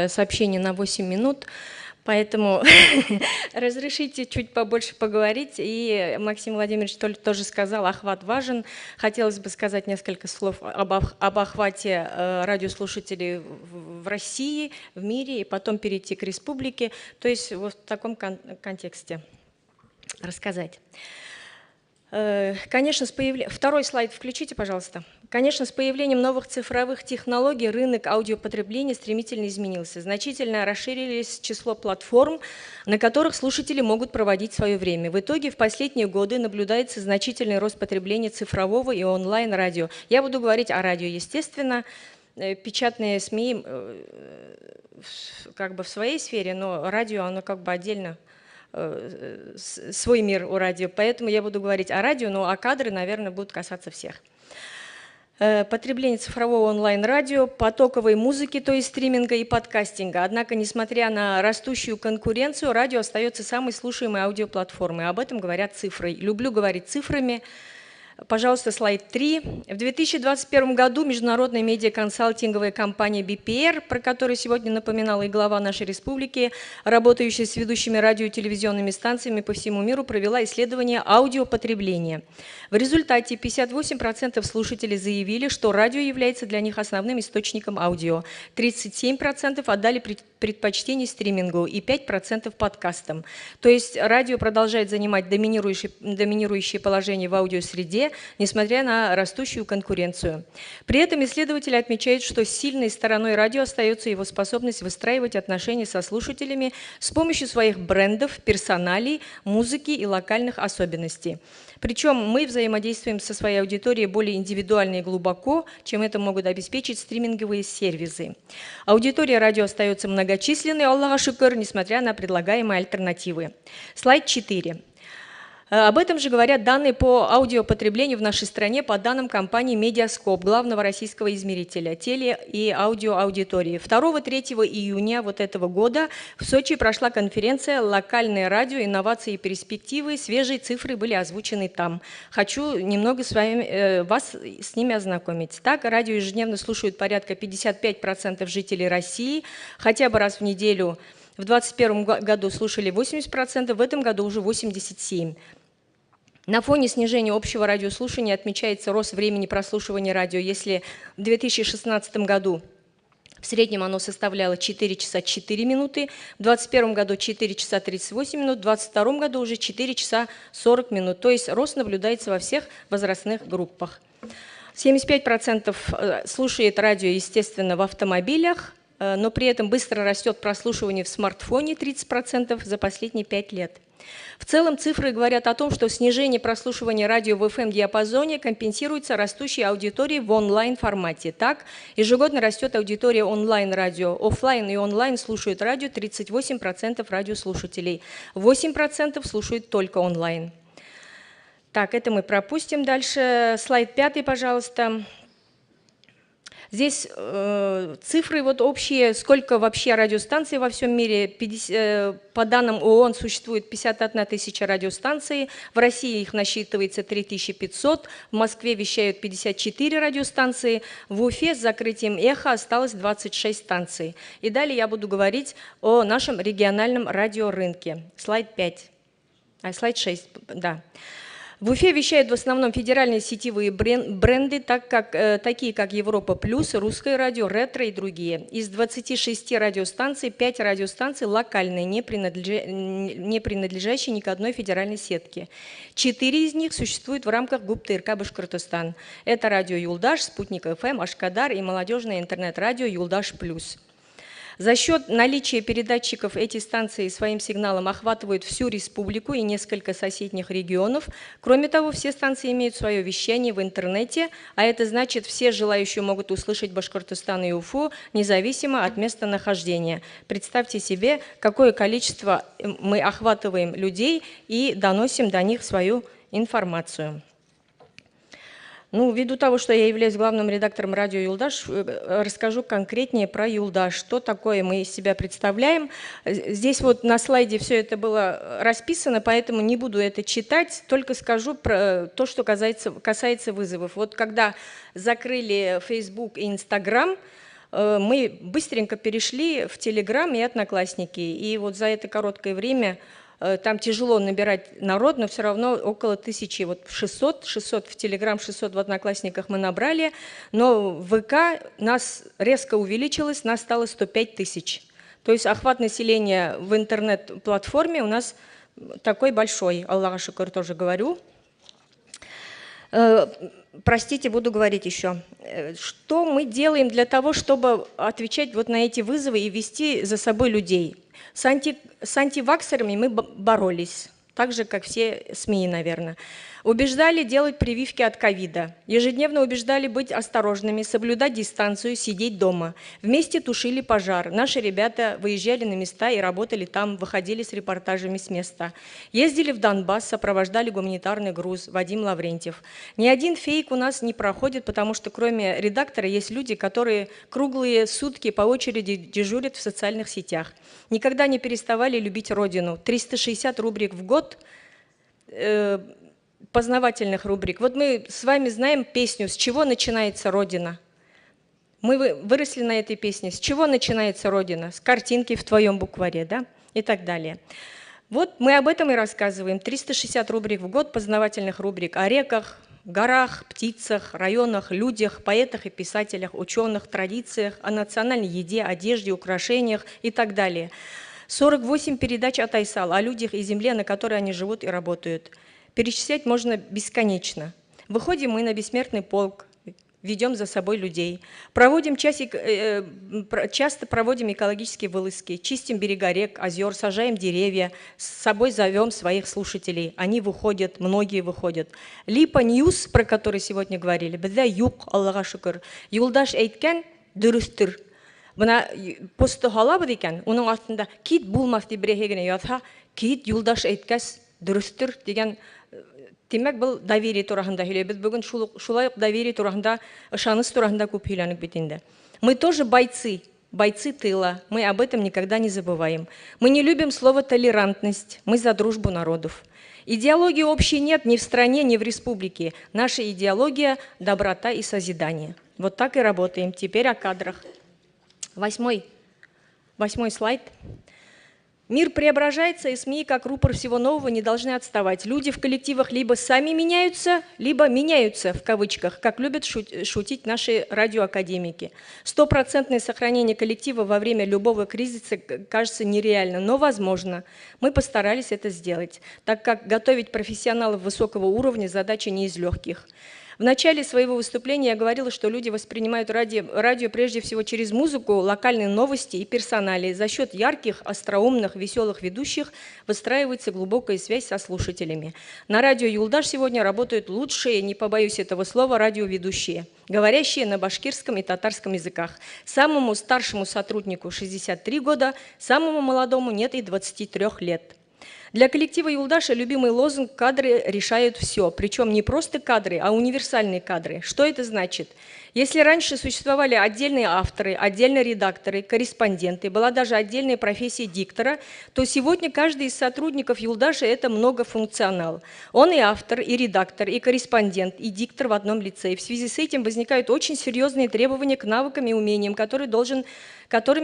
сообщение на 8 минут. Поэтому разрешите чуть побольше поговорить. И Максим Владимирович тоже сказал, охват важен. Хотелось бы сказать несколько слов об охвате радиослушателей в России, в мире, и потом перейти к республике. То есть вот в таком контексте рассказать. Конечно, второй слайд включите, пожалуйста. Конечно, с появлением новых цифровых технологий рынок аудиопотребления стремительно изменился. Значительно расширились число платформ, на которых слушатели могут проводить свое время. В итоге в последние годы наблюдается значительный рост потребления цифрового и онлайн-радио. Я буду говорить о радио, естественно. Печатные СМИ как бы в своей сфере, но радио, оно как бы отдельно, свой мир у радио. Поэтому я буду говорить о радио, но а кадры, наверное, будут касаться всех. Потребление цифрового онлайн-радио, потоковой музыки, то есть стриминга и подкастинга. Однако, несмотря на растущую конкуренцию, радио остается самой слушаемой аудиоплатформой. Об этом говорят цифры. Люблю говорить цифрами. Пожалуйста, слайд 3. В 2021 году международная медиаконсалтинговая компания BPR, про которую сегодня напоминала и глава нашей республики, работающая с ведущими радио и телевизионными станциями по всему миру, провела исследование аудиопотребления. В результате 58% слушателей заявили, что радио является для них основным источником аудио, 37% отдали предпочтение стримингу и 5% подкастам. То есть радио продолжает занимать доминирующее положение в аудиосреде, несмотря на растущую конкуренцию. При этом исследователи отмечают, что сильной стороной радио остается его способность выстраивать отношения со слушателями с помощью своих брендов, персоналей, музыки и локальных особенностей. Причем мы взаимодействуем со своей аудиторией более индивидуально и глубоко, чем это могут обеспечить стриминговые сервисы. Аудитория радио остается многочисленной, Аллаға шөкөр, несмотря на предлагаемые альтернативы. Слайд 4. Об этом же говорят данные по аудиопотреблению в нашей стране по данным компании «Медиаскоп», главного российского измерителя теле- и аудиоаудитории. 2-3 июня вот этого года в Сочи прошла конференция «Локальное радио. Инновации и перспективы». Свежие цифры были озвучены там. Хочу немного с вами, вас с ними ознакомить. Так, радио ежедневно слушают порядка 55% жителей России, хотя бы раз в неделю. В 2021 году слушали 80%, в этом году уже 87%. На фоне снижения общего радиослушания отмечается рост времени прослушивания радио. Если в 2016 году в среднем оно составляло 4 часа 4 минуты, в 2021 году 4 часа 38 минут, в 2022 году уже 4 часа 40 минут. То есть рост наблюдается во всех возрастных группах. 75% слушает радио, естественно, в автомобилях, но при этом быстро растет прослушивание в смартфоне 30% за последние 5 лет. В целом цифры говорят о том, что снижение прослушивания радио в FM-диапазоне компенсируется растущей аудиторией в онлайн-формате. Так, ежегодно растет аудитория онлайн-радио. Офлайн и онлайн слушают радио 38% радиослушателей. 8% слушают только онлайн. Так, это мы пропустим дальше. Слайд 5, пожалуйста. Здесь цифры вот общие, сколько вообще радиостанций во всем мире. 50, по данным ООН существует 51 тысяча радиостанций, в России их насчитывается 3500, в Москве вещают 54 радиостанции, в Уфе с закрытием «Эхо» осталось 26 станций. И далее я буду говорить о нашем региональном радиорынке. Слайд 5, слайд 6, да. В Уфе вещают в основном федеральные сетевые бренды, такие как Европа Плюс, Русское радио, Ретро и другие. Из 26 радиостанций 5 радиостанций локальные, не принадлежащие ни к одной федеральной сетке. 4 из них существуют в рамках ГУП ТРК «Башкортостан». Это радио «Юлдаш», «Спутник ФМ», «Ашкадар» и молодежное интернет-радио «Юлдаш Плюс». За счет наличия передатчиков эти станции своим сигналом охватывают всю республику и несколько соседних регионов. Кроме того, все станции имеют свое вещание в интернете, а это значит, все желающие могут услышать Башкортостан и Уфу, независимо от местонахождения. Представьте себе, какое количество мы охватываем людей и доносим до них свою информацию. Ну, ввиду того, что я являюсь главным редактором радио «Юлдаш», расскажу конкретнее про «Юлдаш», что такое мы из себя представляем. Здесь вот на слайде все это было расписано, поэтому не буду это читать, только скажу про то, что касается вызовов. Вот когда закрыли Facebook и Instagram, мы быстренько перешли в Telegram и Одноклассники. И вот за это короткое время там тяжело набирать народ, но все равно около 1000, вот 600 в Телеграм, 600 в Одноклассниках мы набрали, но в ВК нас резко увеличилось, нас стало 105 тысяч. То есть охват населения в интернет-платформе у нас такой большой, Аллаха шукр, тоже говорю. Простите, буду говорить еще. Что мы делаем для того, чтобы отвечать вот на эти вызовы и вести за собой людей? С антиваксерами мы боролись, так же, как все СМИ, наверное. Убеждали делать прививки от ковида. Ежедневно убеждали быть осторожными, соблюдать дистанцию, сидеть дома. Вместе тушили пожар. Наши ребята выезжали на места и работали там, выходили с репортажами с места. Ездили в Донбасс, сопровождали гуманитарный груз. Вадим Лаврентьев. Ни один фейк у нас не проходит, потому что кроме редактора есть люди, которые круглые сутки по очереди дежурят в социальных сетях. Никогда не переставали любить родину. 360 рубрик в год – познавательных рубрик. Вот мы с вами знаем песню «С чего начинается Родина». Мы выросли на этой песне. С чего начинается Родина? С картинки в твоем букваре, да? И так далее. Вот мы об этом и рассказываем. 360 рубрик в год, познавательных рубрик о реках, горах, птицах, районах, людях, поэтах и писателях, ученых, традициях, о национальной еде, одежде, украшениях и так далее. 48 передач от Айсал о людях и земле, на которой они живут и работают. Перечислять можно бесконечно. Выходим мы на бессмертный полк, ведем за собой людей. Проводим часто проводим экологические вылазки, чистим берега рек, озер, сажаем деревья, с собой зовем своих слушателей. Они выходят, многие выходят. Липа Ньюс, про который сегодня говорили, беҙҙә юҡ, Аллаға шөкөр. Юлдаш әйткән дөрөҫтөр. Бына постты һалабыҙ икән, уның аҫтында кит булмаҫ тип береһе генә яҙһа, кит Юлдаш әйткәс дөрөҫтөр тигән Тимәк, был доверие тураһында һөйләйбеҙ. Бөгөн шулай уҡ доверие тураһында, ышаныс тураһында күп һөйләнек бит инде. Мы тоже бойцы, бойцы тыла. Мы об этом никогда не забываем. Мы не любим слово толерантность. Мы за дружбу народов. Идеологии общей нет ни в стране, ни в республике. Наша идеология – доброта и созидание. Вот так и работаем. Теперь о кадрах. Восьмой слайд. Мир преображается, и СМИ, как рупор всего нового, не должны отставать. Люди в коллективах либо сами меняются, либо меняются, в кавычках, как любят шутить наши радиоакадемики. Стопроцентное сохранение коллектива во время любого кризиса кажется нереально, но возможно. Мы постарались это сделать, так как готовить профессионалов высокого уровня задача не из легких. В начале своего выступления я говорила, что люди воспринимают радио прежде всего через музыку, локальные новости и персонали. За счет ярких, остроумных, веселых ведущих выстраивается глубокая связь со слушателями. На радио «Юлдаш» сегодня работают лучшие, не побоюсь этого слова, радиоведущие, говорящие на башкирском и татарском языках. Самому старшему сотруднику 63 года, самому молодому нет и 23 лет. Для коллектива «Юлдаша» любимый лозунг «Кадры решают все». Причем не просто кадры, а универсальные кадры. Что это значит? Если раньше существовали отдельные авторы, отдельные редакторы, корреспонденты, была даже отдельная профессия диктора, то сегодня каждый из сотрудников «Юлдаша» – это многофункционал. Он и автор, и редактор, и корреспондент, и диктор в одном лице. И в связи с этим возникают очень серьезные требования к навыкам и умениям, которыми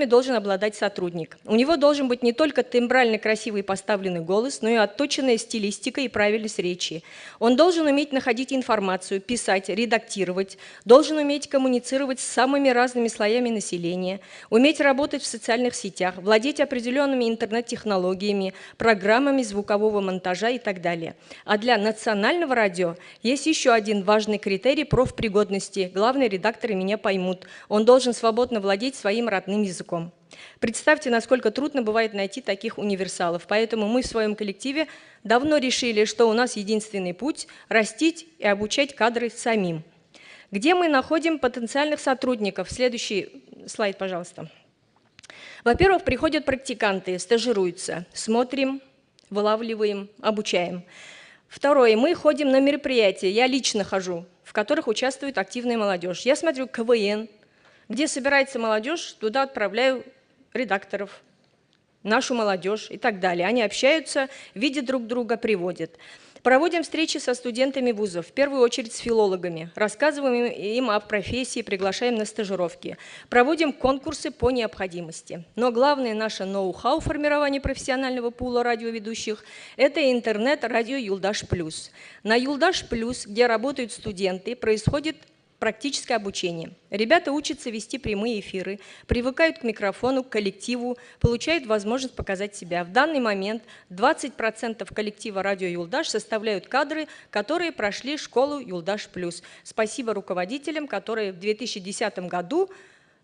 должен обладать сотрудник. У него должен быть не только тембрально красивый поставленный голос, но и отточенная стилистика и правильность речи. Он должен уметь находить информацию, писать, редактировать, должен уметь коммуницировать с самыми разными слоями населения, уметь работать в социальных сетях, владеть определенными интернет-технологиями, программами звукового монтажа и так далее. А для национального радио есть еще один важный критерий профпригодности. Главные редакторы меня поймут. Он должен свободно владеть своим родным языком. Представьте, насколько трудно бывает найти таких универсалов. Поэтому мы в своем коллективе давно решили, что у нас единственный путь – растить и обучать кадры самим. Где мы находим потенциальных сотрудников? Следующий слайд, пожалуйста. Во-первых, приходят практиканты, стажируются. Смотрим, вылавливаем, обучаем. Второе, мы ходим на мероприятия, я лично хожу, в которых участвует активная молодежь. Я смотрю КВН, где собирается молодежь, туда отправляю редакторов, нашу молодежь и так далее. Они общаются, видят друг друга, приводят. Проводим встречи со студентами вузов, в первую очередь с филологами. Рассказываем им о профессии, приглашаем на стажировки. Проводим конкурсы по необходимости. Но главное наше ноу-хау формирования профессионального пула радиоведущих – это интернет-радио «Юлдаш Плюс». На «Юлдаш Плюс», где работают студенты, происходит практическое обучение. Ребята учатся вести прямые эфиры, привыкают к микрофону, к коллективу, получают возможность показать себя. В данный момент 20% коллектива радио «Юлдаш» составляют кадры, которые прошли школу «Юлдаш Плюс». Спасибо руководителям, которые в 2010 году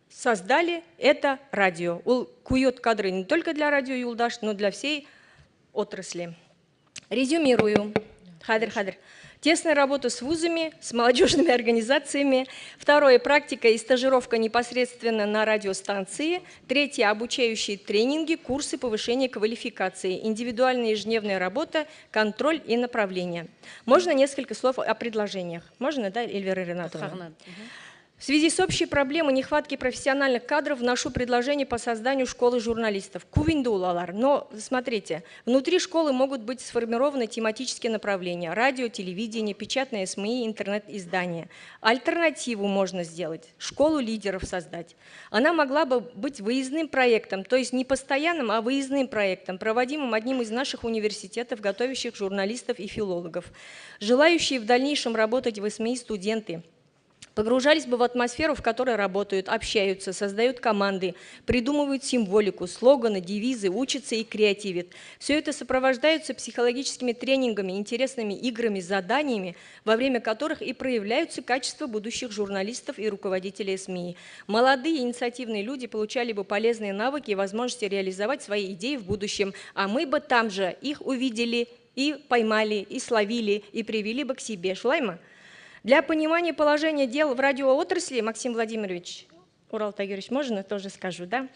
создали это радио. Ул кует кадры не только для радио «Юлдаш», но для всей отрасли. Резюмирую. Хәҙер-хәҙер. Тесная работа с вузами, с молодежными организациями. Второе – практика и стажировка непосредственно на радиостанции. Третье – обучающие тренинги, курсы повышения квалификации, индивидуальная ежедневная работа, контроль и направление. Можно несколько слов о предложениях? Можно, да, Эльвира Ринатовна? В связи с общей проблемой нехватки профессиональных кадров вношу предложение по созданию школы журналистов. Күп инде улар. Но, смотрите, внутри школы могут быть сформированы тематические направления: радио, телевидение, печатные СМИ, интернет-издания. Альтернативу можно сделать, школу лидеров создать. Она могла бы быть выездным проектом, то есть не постоянным, а выездным проектом, проводимым одним из наших университетов, готовящих журналистов и филологов. Желающие в дальнейшем работать в СМИ студенты погружались бы в атмосферу, в которой работают, общаются, создают команды, придумывают символику, слоганы, девизы, учатся и креативят. Все это сопровождается психологическими тренингами, интересными играми, заданиями, во время которых и проявляются качества будущих журналистов и руководителей СМИ. Молодые инициативные люди получали бы полезные навыки и возможности реализовать свои идеи в будущем, а мы бы там же их увидели и поймали, и словили, и привели бы к себе. Шулаймы? Для понимания положения дел в радиоотрасли, Максим Владимирович, Урал Тагирович, можно тоже скажу, да?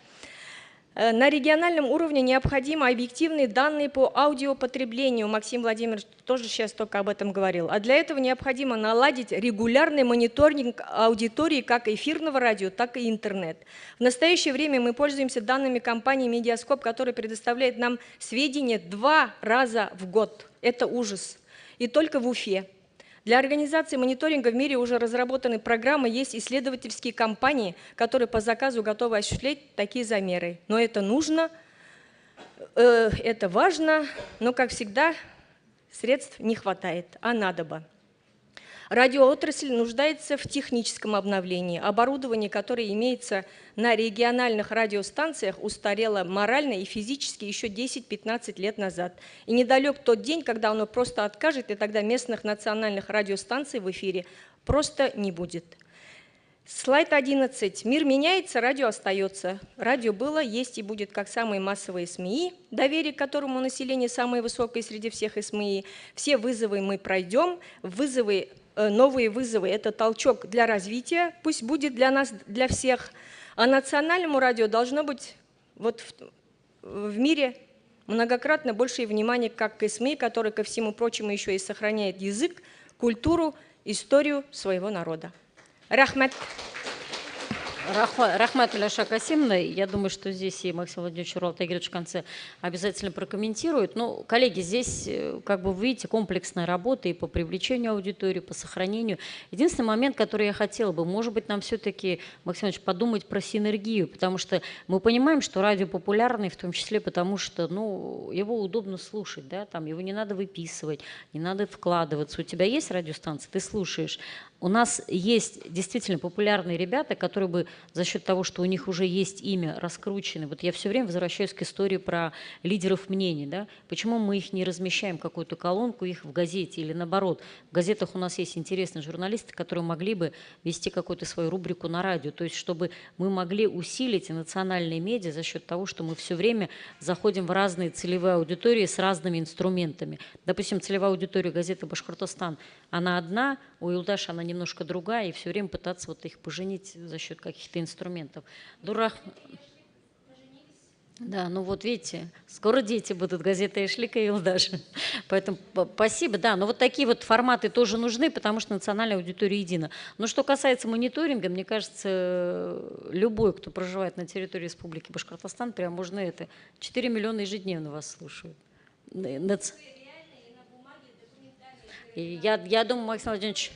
На региональном уровне необходимы объективные данные по аудиопотреблению. Максим Владимирович тоже сейчас только об этом говорил. А для этого необходимо наладить регулярный мониторинг аудитории как эфирного радио, так и интернет. В настоящее время мы пользуемся данными компании «Медиаскоп», которая предоставляет нам сведения 2 раза в год. Это ужас. И только в Уфе. Для организации мониторинга в мире уже разработаны программы, есть исследовательские компании, которые по заказу готовы осуществлять такие замеры. Но это нужно, это важно, но, как всегда, средств не хватает, а надо бы. Радиоотрасль нуждается в техническом обновлении. Оборудование, которое имеется на региональных радиостанциях, устарело морально и физически еще 10-15 лет назад. И недалек тот день, когда оно просто откажет, и тогда местных национальных радиостанций в эфире просто не будет. Слайд 11. Мир меняется, радио остается. Радио было, есть и будет как самые массовые СМИ, доверие к которому население самое высокое среди всех СМИ. Все вызовы мы пройдем, вызовы, новые вызовы – это толчок для развития, пусть будет для нас, для всех. А национальному радио должно быть вот в мире многократно большее внимание как к СМИ, который, ко всему прочему, еще и сохраняет язык, культуру, историю своего народа. Рахмат.
Рахмат, Миляуша Касимовна. Я думаю, что здесь и Максим Владимирович Урал Тагирович в конце обязательно прокомментирует. Но, коллеги, здесь, как бы вы видите, комплексная работа и по привлечению аудитории, по сохранению. Единственный момент, который я хотела бы, может быть, нам все-таки, Максим Владимирович, подумать про синергию, потому что мы понимаем, что радио популярное, в том числе потому, что, ну, его удобно слушать, да, там его не надо выписывать, не надо вкладываться. У тебя есть радиостанция, ты слушаешь. У нас есть действительно популярные ребята, которые бы за счет того, что у них уже есть имя, раскручены. Вот я все время возвращаюсь к истории про лидеров мнений. Да? Почему мы их не размещаем, какую-то колонку их в газете или наоборот? В газетах у нас есть интересные журналисты, которые могли бы вести какую-то свою рубрику на радио. То есть чтобы мы могли усилить национальные медиа за счет того, что мы все время заходим в разные целевые аудитории с разными инструментами. Допустим, целевая аудитория газеты «Башкортостан», она одна, у Юлдаша она немножко другая, и все время пытаться вот их поженить за счет каких-то инструментов. Дурах... Да, ну вот видите, скоро дети будут, газета «Эшлика» и «Юлдаш». Поэтому спасибо, да, но вот такие вот форматы тоже нужны, потому что национальная аудитория едина. Но что касается мониторинга, мне кажется, любой, кто проживает на территории Республики Башкортостан, прям можно это, 4 миллиона ежедневно вас слушают. Я думаю, Максим Владимирович...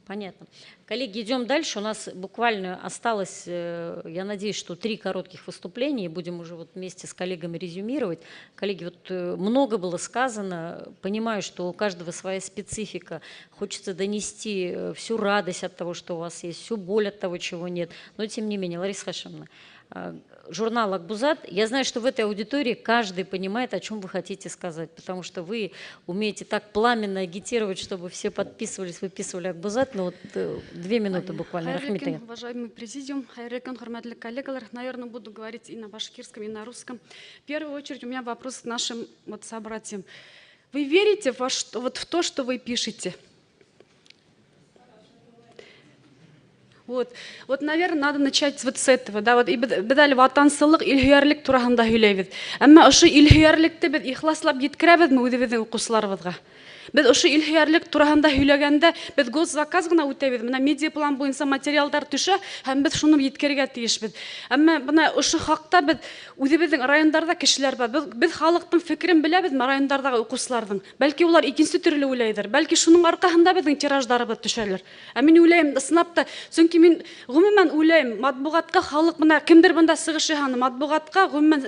Понятно. Коллеги, идем дальше. У нас буквально осталось, я надеюсь, что 3 коротких выступления, и будем уже вот вместе с коллегами резюмировать. Коллеги, вот много было сказано, понимаю, что у каждого своя специфика, хочется донести всю радость от того, что у вас есть, всю боль от того, чего нет, но тем не менее, Лариса Хашимовна, журнал «Акбузат», я знаю, что в этой аудитории каждый понимает, о чем вы хотите сказать, потому что вы умеете так пламенно агитировать, чтобы все подписывались, выписывали «Акбузат», но вот 2 минуты буквально.
Хәйерле, уважаемый президиум, хәйерле көн, хөрмәтле коллегалар, наверное, буду говорить и на башкирском, и на русском. В первую очередь у меня вопрос к нашим вот собратьям. Вы верите в то, что вы пишете? Вот, наверное, надо начать вот с этого. Да, вот, и беҙ әле ватансылыҡ, илһөйәрлек тураһында һөйләйбеҙ. Әммә ошо илһөйәрлекте беҙ ихласлап еткерәбеҙме үҙебеҙҙең уҡыусыларыбыҙға? Беҙ ошо илһөйәрлек тураһында һөйләгәндә беҙ госзаказ ғына үтәбеҙ. Бына медиаплан буйынса материалдар төшә һәм беҙ шуны еткерергә тейешбеҙ. Әммә бына ошо хаҡта беҙ үҙебеҙҙең райондарҙа кешеләр бар. Беҙ халыҡтың фекерен беләбеҙме райондарҙағы уҡыусыларҙың? Бәлки улар икенсе төрлө уйлайҙыр. Бәлки шуның арҡаһында беҙҙең тираждарыбыҙ төшәлер. Ә мин уйлайым, ысынлап та, сөнки мин ғөмүмән уйлайым, матбуғатҡа халыҡ бына кемдер бында сығыш яһаны, матбуғатҡа ғөмүмән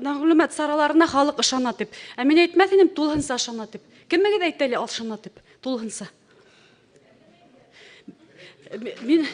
мәғлүмәт сараларына халыҡ ышана тип. Ә мин әйтмәҫ инем, тулыһынса ышана тип. Кемегеҙ әйтә әле ышана тип, тулыһынса? Мин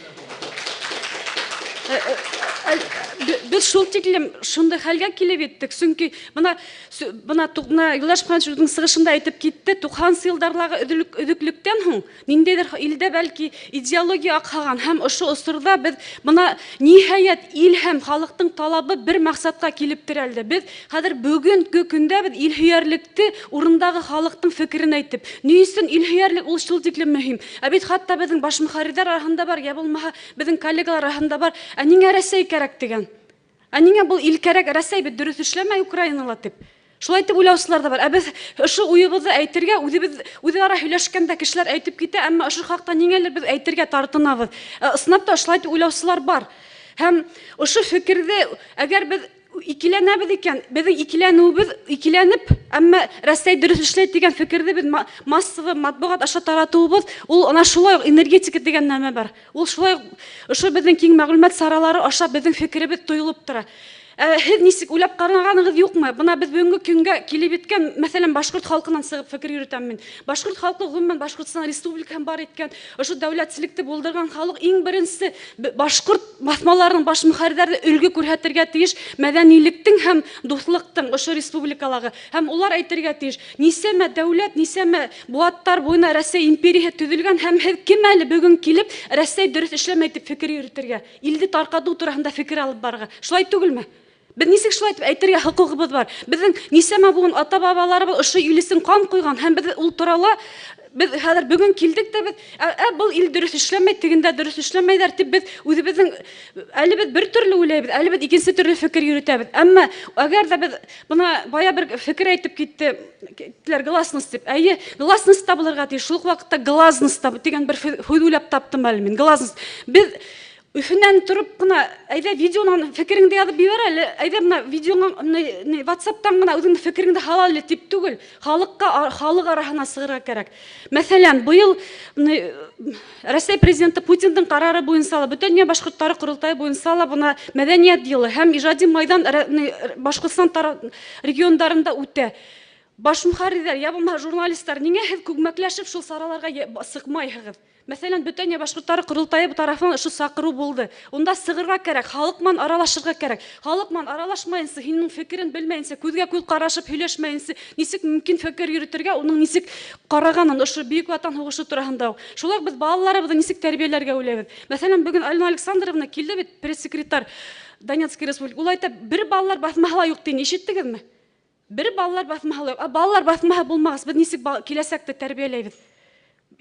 беҙ шул тиклем шундай хәлгә килеп еттек, сөнки бына Юлдаш Мөхәммәтовичтың сығышында әйтеп китте, 90 йылдарҙағы өҙөклөктән һуң ниндәйҙер илдә бәлки идеология аҡһаған һәм ошо осорҙа беҙ бына ниһайәт ил һәм халыҡтың талабы бер маҡсатҡа килеп терәлде. Беҙ хәҙер бөгөнгө көндә беҙ илһөйәрлекте урындағы халыҡтың фекерен әйтеп, ни өсөн илһөйәрлек ул шул тиклем мөһим? Ә бит хатта беҙҙең баш мөхәррирҙәр араһында бар, йә булмаһа беҙҙең коллегалар араһында бар. Ә ниңә Рәсәй кәрәк тигән? Ә ниңә был ил кәрәк, Рәсәй бит дөрөҫ эшләмәй Украинала тип. Шулай итеп уйлаусылар ҙа бар. Ә беҙ ошо уйыбыҙҙы әйтергә, үҙебеҙ үҙара һөйләшкәндә кешеләр әйтеп китә, әммә ошо хаҡта ниңәлер беҙ әйтергә тартынабыҙ. Ысынлап та шулай итеп уйлаусылар бар. Һәм ошо фекерҙе әгәр беҙ икеләнәбеҙ икән, беҙҙең икеләнеүебеҙ икеләнеп, әммә Рәсәй дөрөҫ эшләй тигән фекерҙе беҙ массовый матбуғат аша таратыуыбыҙ, ул ана шулай уҡ энергетика тигән нәмә бар. Ул шулай уҡ ошо беҙҙең киң мәғлүмәт саралары аша беҙҙең фекеребеҙ тойолоп тора. Һеҙ нисек уйлап ҡарағанығыҙ юҡмы? Бына беҙ бөгөнгө көнгә килеп еткән, мәҫәлән, башҡорт халҡынан сығып фекер йөрөтәм мин. Башҡорт халҡы ғөмүмән Башҡортостан Республикаһын бар иткән, ошо дәүләтселекте булдырған халыҡ иң беренсе башҡорт баҫмаларының баш мөхәррирләре өлгө күрһәтергә тейеш мәҙәнилектең һәм дуҫлыҡтың ошо республикалағы. Һәм улар әйтергә тейеш, нисәмә дәүләт, нисәмә быуаттар буйына Рәсәй империяһы төҙөлгән һәм һеҙ кем әле бөгөн килеп Рәсәй дөрөҫ эшләмәй тип фекер йөрөтөргә, илде тарҡатыу тураһында фекер алып барырға. Шулай түгелме? Беҙ нисек шулай итеп әйтергә хоҡуғыбыҙ бар? Беҙҙең нисәмә быуын ата-бабаларыбыҙ ошо ил өсөн ҡан ҡуйған һәм беҙ ул турала беҙ хәҙер бөгөн килдек тә беҙ, был ил дөрөҫ эшләмәй, тегендә дөрөҫ эшләмәйҙәр тип беҙ үҙебеҙҙең әле беҙ бер төрлө уйлайбыҙ, әле беҙ икенсе төрлө фекер йөрөтәбеҙ. Әммә әгәр ҙә беҙ бына бая бер фекер әйтеп киттеләр, гласность тип. Әйе, гласность та булырға тейеш. Шул уҡ ваҡытта гласность та тигән бер һүҙ уйлап таптым әле мин. Гласность. Беҙ Өфөнән тороп ҡына, әйҙә видеонан фекереңде яҙып ебәр әле, әйҙә бына видеоңа, WhatsApp-тан ғына үҙеңдең фекереңде һал әле тип түгел, халыҡҡа, халыҡ араһына сығырға кәрәк. Мәҫәлән, быйыл Рәсәй президенты Путиндың ҡарары буйынса ла, бөтә донъя башҡорттары ҡоролтайы буйынса ла бына мәҙәниәт йылы һәм ижади майҙан Башҡортостан региондарында үтә. Баш мөхәррирҙәр, йә булмаһа журналисттар, ниңә һеҙ күмәкләшеп шул сараларға сыҡмайһығыҙ? Мәҫәлән, бөтә донъя башҡорттары ҡоролтайы тарафынан ошо саҡырыу булды. Унда сығырға кәрәк, халыҡ менән аралашырға кәрәк. Халыҡ менән аралашмайынса, һинең фекерен белмәйенсә, күҙгә күҙ ҡарашып һөйләшмәйенсә, нисек мөмкин фекер йөрөтөргә, уның нисек ҡарағанын ошо Бөйөк Ватан һуғышы тураһында. Шулай уҡ беҙ балаларыбыҙҙы нисек тәрбиәләргә уйлайбыҙ. Мәҫәлән, бөгөн Алина Александровна килде бит, пресс-секретарь Донецкой республики. Ул әйтә, бер балалар баҫмаһы ла юҡ тине, ишеттегеҙме? Бер балалар баҫмаһы ла юҡ. Ә балалар баҫмаһы булмағас, беҙ нисек киләсәкте тәрбиәләйбеҙ?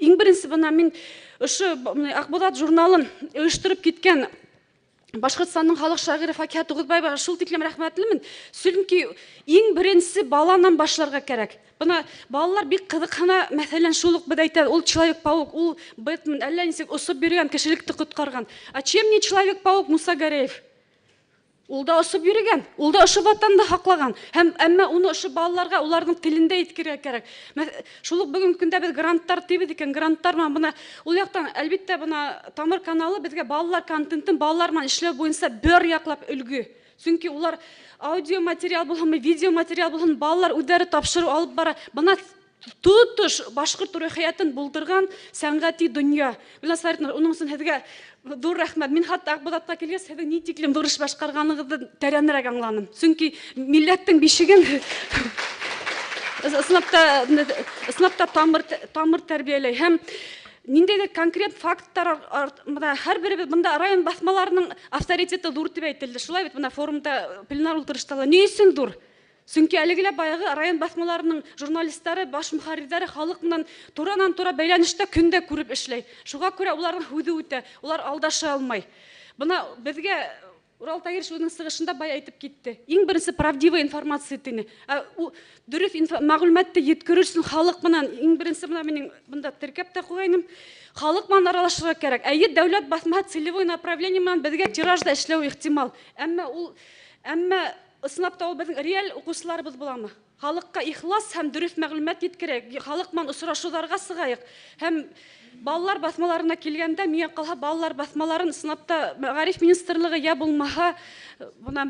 Иң беренсе бына мин ошо Аҡбуҙат журналын ойоштороп киткән Башҡортостандың халыҡ шағиры Факиһа Туғыҙбаеваға шул тиклем рәхмәтлемен. Сөнки иң беренсе баланан башларға кәрәк. Бына балалар бик ҡыҙыҡһына, мәҫәлән, шул уҡ беҙ әйтәбеҙ, ул Человек-паук, ул Бэтмен, әллә нисек осоп йөрөгән, кешелекте ҡотҡарған. А чем не Человек-паук Муса Гәрәев? Ул да осоп йөрөгән, ул да ошо ватанды һаҡлаған. Һәм әммә уны ошо балаларға уларҙың телендә еткерергә кәрәк. Шул уҡ бөгөнгө көндә беҙ гранттар тибеҙ икән, гранттар менән бына ул яҡтан әлбиттә бына Тамыр каналы беҙгә балалар контентын балалар менән эшләү буйынса бер яҡлап өлгө. Сөнки улар аудио материал булһынмы, видео материал булһын, балалар үҙҙәре тапшырыу алып бара. Бына тотош башҡорт рухиәтен булдырған сәнғәти донъя. Гөлназ Фәритовна, уның өсөн һеҙгә ҙур рәхмәт. Мин хатта Аҡбуҙатҡа килгәс, һеҙҙең ни тиклем ҙур эш башҡарғанығыҙҙы тәрәнерәк аңланым. Сөнки милләттең бишеген ысынлап та тамыр тәрбиәләй. Һәм ниндәйҙер конкрет факттар бына һәр беребеҙ бында район баҫмаларының авторитеты ҙур тип әйтелде. Шулай бит, бына форумда, пленар ултырышта ла. Ни өсөн ҙур? Сөнки әлеге лә баяғы район баҫмаларының журналисттары, баш мөхәррирҙәре халыҡ менән туранан-тура бәйләнештә көндә күреп эшләй. Шуға күрә уларҙың һүҙе үтә, улар алдаша алмай. Бына беҙгә Урал Тагирович үҙенең сығышында бая әйтеп китте. Иң беренсе правдивая информация тине. Дөрөҫ мәғлүмәтте еткерер өсөн халыҡ менән иң беренсе бына минең бында теркәп тә ҡуйғайным. Халыҡ менән аралашырға кәрәк. Әйе, дәүләт баҫмаһы целевой направление менән беҙгә тиражда эшләү ихтимал. Әммә ысынлап та ул беҙҙең реаль уҡыусыларыбыҙ буламы? Халыҡҡа ихлас һәм дөрөҫ мәғлүмәт еткерәйек, халыҡ менән осрашыуҙарға сығайыҡ. Һәм балалар баҫмаларына килгәндә, миңә ҡалһа, балалар баҫмаларын ысынлап та мәғариф министрлығы йә булмаһа, бына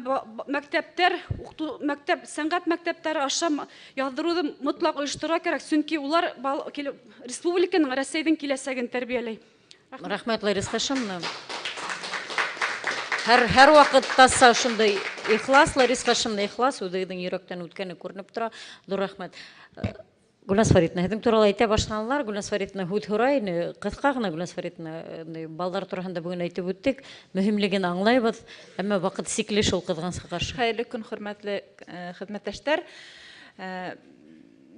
мәктәптәр, уҡытыу, мәктәп, сәнғәт мәктәптәре аша яҙҙырыуҙы мотлаҡ ойошторорға кәрәк, сөнки улар республиканың, Рәсәйҙең киләсәген тәрбиәләй.
Рәхмәт, Лариса Хашимовна. Һәр ваҡытта шундай ихлас, Лариса Хашимовна ихлас, үҙегеҙҙең йөрәктән үткәне күренеп тора. Ҙур рәхмәт. Гөлназ Фәритовна, һеҙҙең турала әйтә башланылар. Гөлназ Фәритовна һүҙ һорай, ҡыҫҡа ғына Гөлназ Фәритовна, балалар тураһында бөгөн әйтеп үттек, мөһимлеген аңлайбыҙ, әммә ваҡыт сикле шул, ҡыҙғанысҡа ҡаршы.
Хәйерле көн, хөрмәтле хеҙмәттәштәр.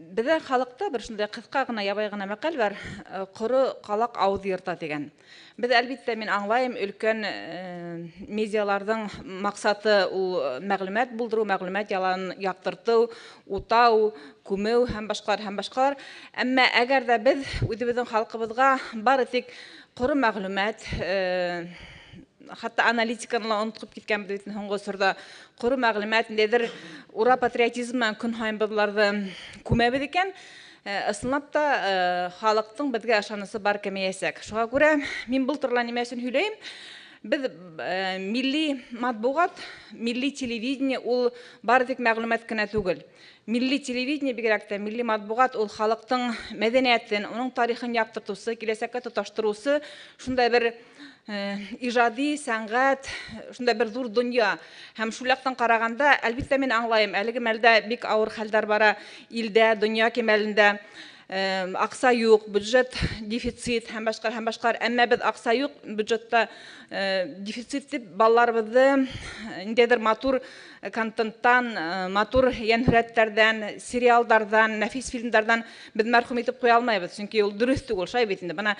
Беҙҙә халыҡта бер шундай ҡыҫҡа ғына, ябай ғына мәҡәл бар: ҡоро ҡалаҡ ауыҙ йырта тигән. Беҙ, әлбиттә, мин аңлайым, өлкән медиаларҙың маҡсаты ул мәғлүмәт булдырыу, мәғлүмәт яланын яҡтыртыу, утау, күмеү һәм башҡалар, һәм башҡалар. Әммә әгәр ҙә беҙ үҙебеҙҙең халҡыбыҙға бары тик ҡоро мәғлүмәт, хатта аналитиканы ла онотоп киткәнбеҙ бит һуңғы осорҙа, ҡоро мәғлүмәт, ниндәйҙер ура патриотизм менән көн һайын беҙ уларҙы күмәбеҙ икән, ысынлап та халыҡтың беҙгә ышанысы бар кәмейәсәк. Шуға күрә мин был турала нимә өсөн һөйләйем? Беҙ милли матбуғат, милли телевидение ул бары тик мәғлүмәт кенә түгел. Милли телевидение, бигерәк тә милли матбуғат ул халыҡтың мәҙәниәтен, уның тарихын яҡтыртыусы, киләсәккә тоташтырыусы шундай бер ижади сәнғәт, шундай бер ҙур донъя. Һәм шул яҡтан ҡарағанда, әлбиттә, мин аңлайым, әлеге мәлдә бик ауыр хәлдәр бара илдә, донъя кимәлендә. Аҡса юҡ, бюджет дефицит һәм башҡалар, һәм башҡалар. Әммә беҙ аҡса юҡ, бюджетта дефицит тип балаларыбыҙҙы ниндәйҙер матур контенттан, матур йәнһүрәттәрҙән, сериалдарҙан, нәфис фильмдарҙан беҙ мәрхүм итеп ҡуя алмайбыҙ, сөнки ул дөрөҫ түгел, шулай бит инде. Бына